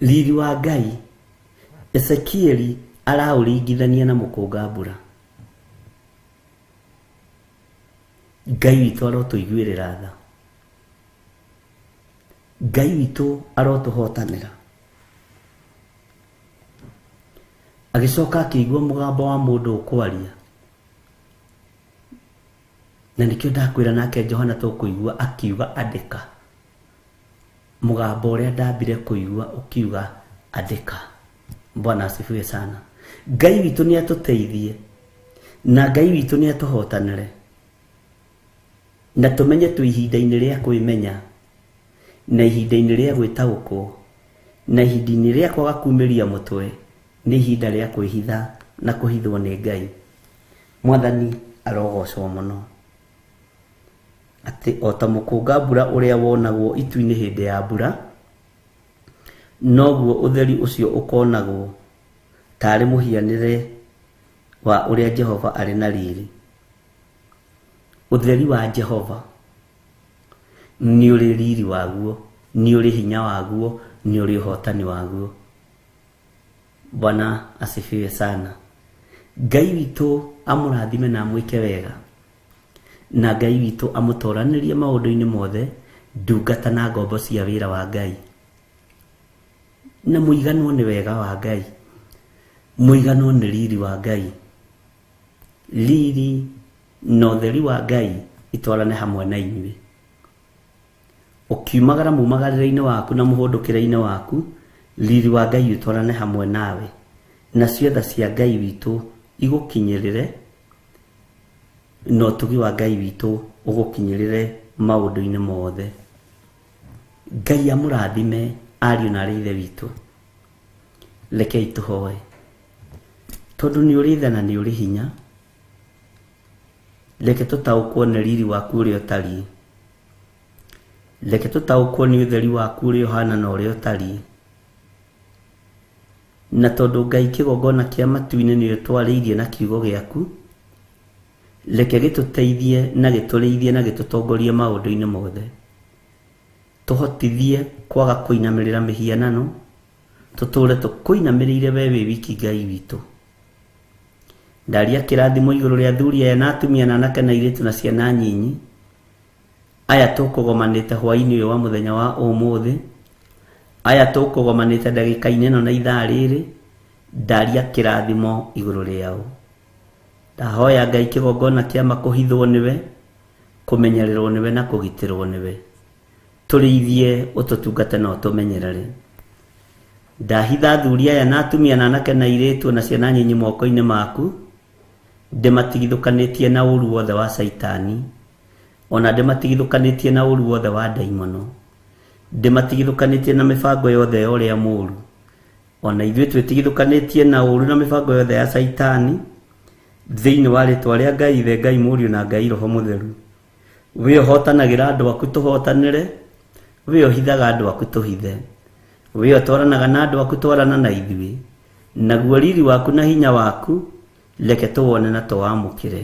riri wa Ngai. Ezekieli araũringithania na mũkũnga mbura. Ngai witũ arotũiguĩrĩra tha. Ngai witũ arotũhotanĩra. Agĩcoka akĩigua mũgambo wa mũndũ ũkwaria. Na nĩkĩo ndakwĩra nake Johana tũkũigua akiuga andĩka. Mũgambo ũrĩa ndambire kũigua ũkiuga andĩka. Bwana asifiwe sana. Ngai witũ nĩ atũteithie, na Ngai witũ nĩ atũhotanĩre, na tũmenye twĩ ihinda-inĩ rĩa kwĩmenya, na ihinda-inĩ rĩa gwĩtaũkwo, na ihinda-inĩ rĩa kwaga kumĩria mũtwe, nĩ ihinda rĩa kwĩhitha na kũhithwo nĩ Ngai. Mwathani arogocwo mũno. Atĩ o ta mũkũnga mbura ũrĩa wonagwo itu-inĩ hĩndĩ ya mbura, noguo ũtheri ũcio ũkonagwo tarĩ mũhianĩre wa ũrĩa Jehova arĩ na riri. Ũtheri wa Jehova nĩ ũrĩ riri waguo, nĩ ũrĩ hinya waguo, nĩ ũrĩ ũhotani waguo. Bwana asifiwe sana. Ngai witũ amũrathime na amwĩke wega, na Ngai witũ amũtoranĩrie maũndũ-inĩ mothe, ndungata na ngombo cia wĩra wa Ngai. Na mũiganwo nĩ wega wa Ngai, mũiganwo nĩ riri wa Ngai. Riri na ũtheri wa Ngai itwarane hamwe na inyuĩ. Ũkiumagara mumagarĩre-inĩ waku na mũhũndũkĩre-inĩ waku, riri wa Ngai ũtwarane hamwe nawe. Nacio tha cia Ngai witũ igũkinyĩrĩre, na ũtugi wa Ngai witũ ũgũkinyĩrĩre maũndũ-inĩ mothe. Ngai amũrathime ariũ na arĩ ithe witũ. Rekei tũhoe. Tondũ nĩ ũrĩ tha na nĩ ũrĩ hinya, reke tũtaũkwo nĩ riri waku ũrĩa ũtariĩ. Reke tũtaũkwo nĩ ũtheri waku ũrĩa ũhana na ũrĩa ũtariĩ. Na tondũ Ngai kĩgongona kĩa matu-inĩ nĩ ũtwarĩirie na kiugo gĩaku, reke gĩtũteithie na gĩtũrĩithie na gĩtũtongorie maũndũ-inĩ mothe. Tũhotithie kwaga kũinamĩrĩra mĩhianano, tũtũre tũkũinamĩrĩire we wĩ wiki Ngai witũ. Ndaria kĩrathimo igũrũ rĩa athuri aya na atumia na anake na airĩtu na ciana nyinyi, aya tũkũgomanĩte hwaĩ-inĩ ũyũ wa mũthenya wa ũmũthĩ, aya tũkũgomanĩte ndagĩka-inĩ ĩno na ithaa rĩrĩ, ndaria kĩrathimo igũrũ rĩao. Ndahoya Ngai kĩgongona kĩa ma kũhithwo nĩwe, kũmenyererwo nĩwe na kũgitĩrwo nĩwe. Tũrĩithie, ũtũtungate na ũtũmenyerere. Ndahitha athuri aya na atumia na anake na airĩtu na ciana nyinyi moko-inĩ maku, ndĩmatigithũkanĩtie na ũru wothe wa Caitani, ona ndĩmatigithũkanĩtie na ũru wothe wa ndaimono, ndĩmatigithũkanĩtie na mĩbango yothe ya ũrĩa mũru, ona ithuĩ twĩtigithũkanĩtie na ũru na mĩbango yothe ya Caitani, thĩinĩ wa rĩtwa rĩa Ngai Ithe, Ngai Mũriũ na Ngai Roho Mũtheru. We ũhotanagĩra andũ aku tũhotanĩre, we ũhithaga andũ aku tũhithe, we ũtwaranaga na andũ aku twarana na ithuĩ, naguo riri waku na hinya waku reke tũwone na tũwamũkĩre.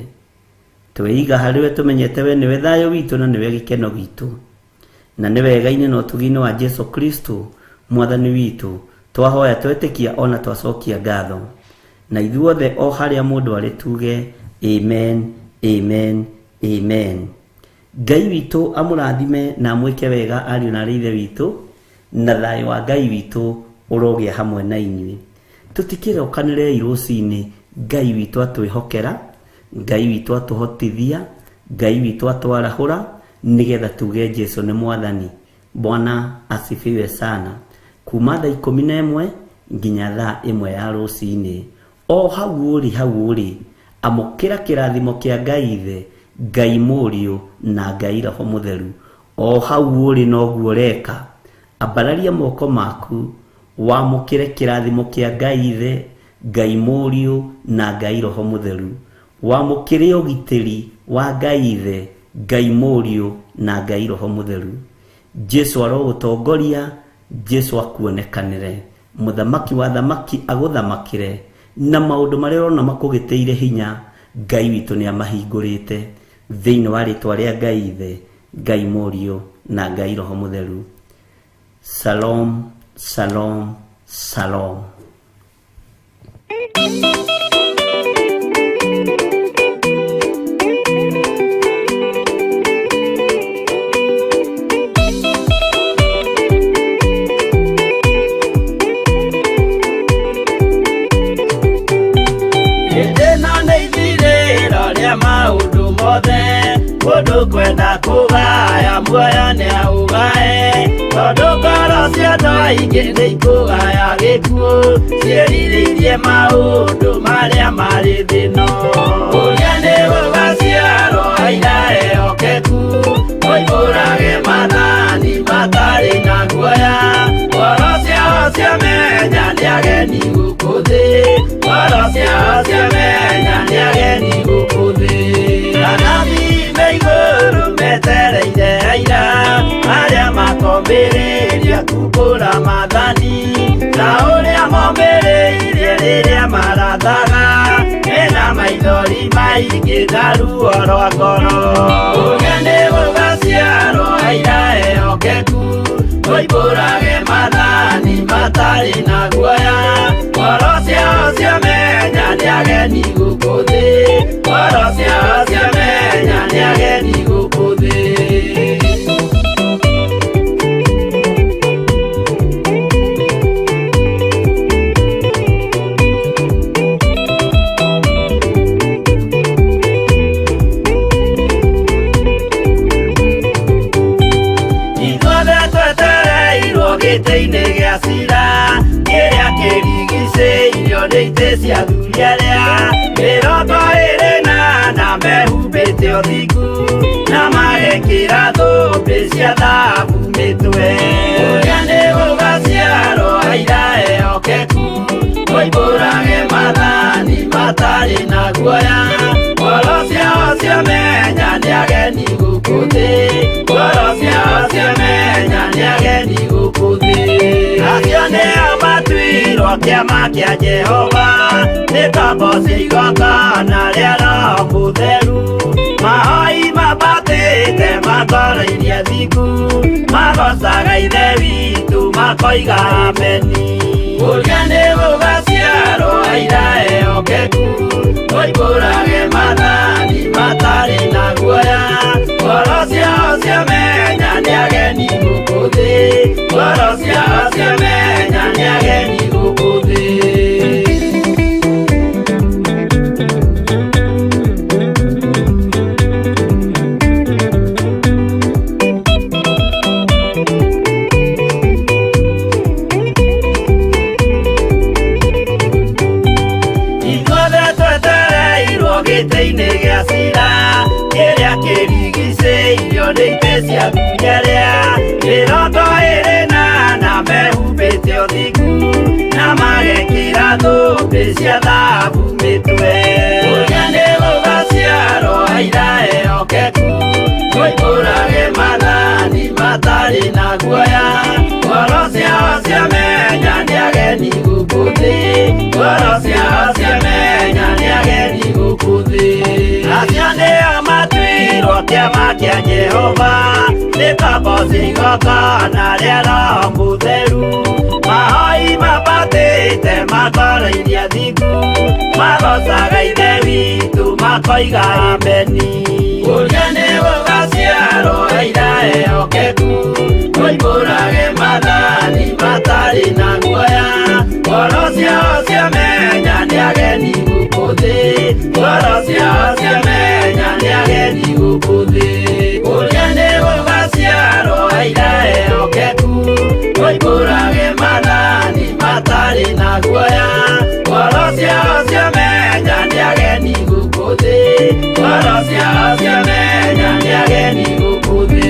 Twĩiga harĩ we tũmenyete we nĩwe thayũ witũ na nĩwe gĩkeno gitũ, na nĩ wega-inĩ na ũtugi-inĩ wa Jesu Kristo mwathani witũ twahoya twetĩkia ona twacokia ngatho. Na ithuothe o harĩa mũndũ arĩ tuge amen, amen, amen. Ngai witũ amũrathime na amwĩke wega ariũ na arĩ ithe witũ, na thayũ wa Ngai witũ ũrogĩa hamwe na inyuĩ. Tũtikĩrokanĩrei rũcinĩ, Ngai witũ atwĩhokera, Ngai witũ atũhotithia, Ngai witũ atwarahũra, nĩgetha tuge Jesu nĩ mwathani. Bwana asifiwe sana. Kuma thaa 11 nginya thaa 1 ya rũcinĩ, o hau ũrĩ, hau ũrĩ, amũkĩra kĩrathimo kĩa Ngai Ithe, Ngai Mũriũ na Ngai Roho Mũtheru. O hau ũrĩ noguo ũreka, ambararia moko maku, wamũkĩre kĩrathimo kĩa Ngai Ithe, Ngai Mũriũ na Ngai Roho Mũtheru. Wamũkĩre ũgitĩri wa Ngai Ithe, Ngai Mũriũ na Ngai Roho Mũtheru. Jesu arogũtongoria, Jesu akuonekanĩre, mũthamaki wa thamaki agũthamakĩre, na maũndũ marĩa ũrona makũgĩtĩire hinya, Ngai witũ nĩ amahingũrĩte. Thĩinĩ wa rĩtwa rĩa Ngai Ithe, Ngai Mũriũ na Ngai Roho Mũtheru. Shalom, shalom, shalom. Hĩndĩ ĩno nĩ ithirĩro rĩa maũndũ mothe, mũndũ kwenda kũgaya muoyo nĩ aũgae, tondũ ngoro cia andũ aingĩ nĩ ikũgaya gĩkuũ, ciĩrirĩirie maũndũ marĩa marĩ thĩ ĩno. Ũrĩa nĩ gũgaciarwo aira ehokeku, moimbũrage maathani matarĩ na guoya, ngoro ciao ciamenya nĩ ageni gũkũ thĩ, ngoro ciao ciamenya nĩ ageni gũkũ thĩ. Anabii me igũrũ metereire aira, arĩa makombĩrĩria kumbũra maathani, ta ũrĩa momĩrĩirie rĩrĩa marathaga, mena maithori maingĩ na ruo rwa ngoro. Ũrĩa nĩ gũgaciarwo aira ehokeku, moimbũrage maathani matarĩ na guoya, ngoro ciao ciamenya nĩ ageni gũkũ thĩ, ngoro ciao ciamenya nĩ ageni gũkũ thĩ. Ithuothe twetereirwo gĩtĩ-inĩ gĩa cira, kĩrĩa kĩrigicĩirio nĩ itĩ cia athuri arĩa 24 mehumbĩte ũthingu na magekĩra thũmbĩ cia thahabu mĩtwe. Ũrĩa nĩ gũgaciarwo aira ehokeku, moimbũrage maathani matarĩ na guoya. Ngoro ciao ciamenya nĩ ageni gũkũ thĩ, ngoro ciao ciamenya nĩ ageni gũkũ thĩ. Acio nĩo matuirwo kĩama kĩa Jehova, nĩ ngombo cia igongona rĩa Roho Mũtheru. Mahoi mambatĩte makoroirie thingu, magocaga Ithe witũ makoiga ameni. Ũrĩa nĩ gũgaciarwo aira ehokeku, moimbũrage maathani matarĩ na guoya. Ngoro ciao ciamenya nĩ ageni gũkũ thĩ, ngoro ciao ciamenya nĩ ageni gũkũ thĩ. Ithuothe twetereirwo gĩtĩ-inĩ gĩa cira, kĩrĩa kĩrigicĩirio nĩ itĩ cia athuri arĩa 24 mehumbĩte ũthingu na magekĩra thũmbĩ cia thahabu mĩtwe. Ũrĩa nĩ gũgaciarwo aira ehokeku, moimbũrage maathani matarĩ na guoya. Ngoro ciao ciamenya nĩ ageni gũkũ thĩ, ngoro ciao ciamenya nĩ ageni gũkũ thĩ. Acio nĩo matuirwo kĩama kĩa Jehova, nĩ ngombo cia igongona rĩa Roho Mũtheru. Mahoi mambatĩte makoroirie thingu, magocaga Ithe witũ makoiga ameni. Ũrĩa nĩ gũgaciarwo aira ehokeku, moimbũrage maathani matarĩ na guoya. Ngoro ciao ciamenya nĩ ageni gũkũ thĩ, ngoro ciao ciamenya nĩ ageni gũkũ thĩ. Ũrĩa nĩ gũgaciarwo aira ehokeku, moimbũrage maathani matarĩ na guoya. Ngoro ciao ciamenya nĩ ageni gũkũ thĩ, ngoro ciao ciamenya nĩ ageni gũkũ thĩ.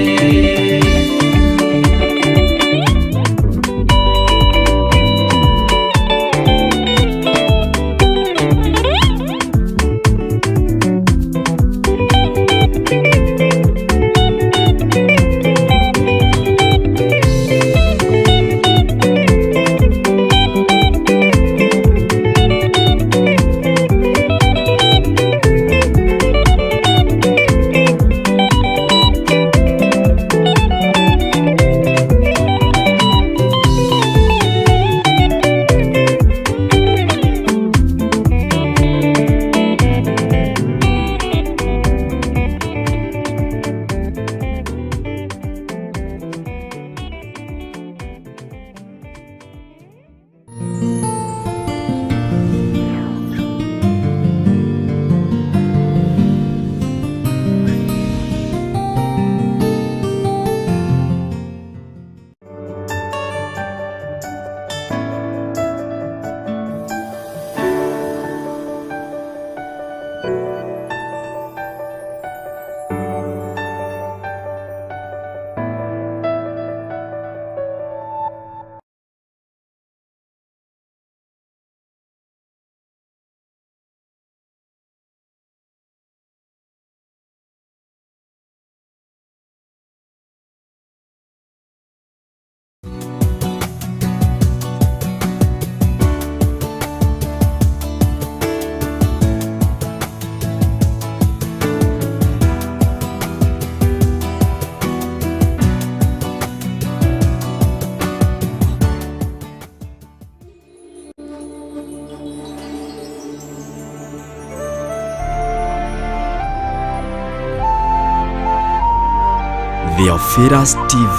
Theophilus TV,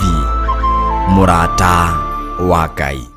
mũrata wa Ngai.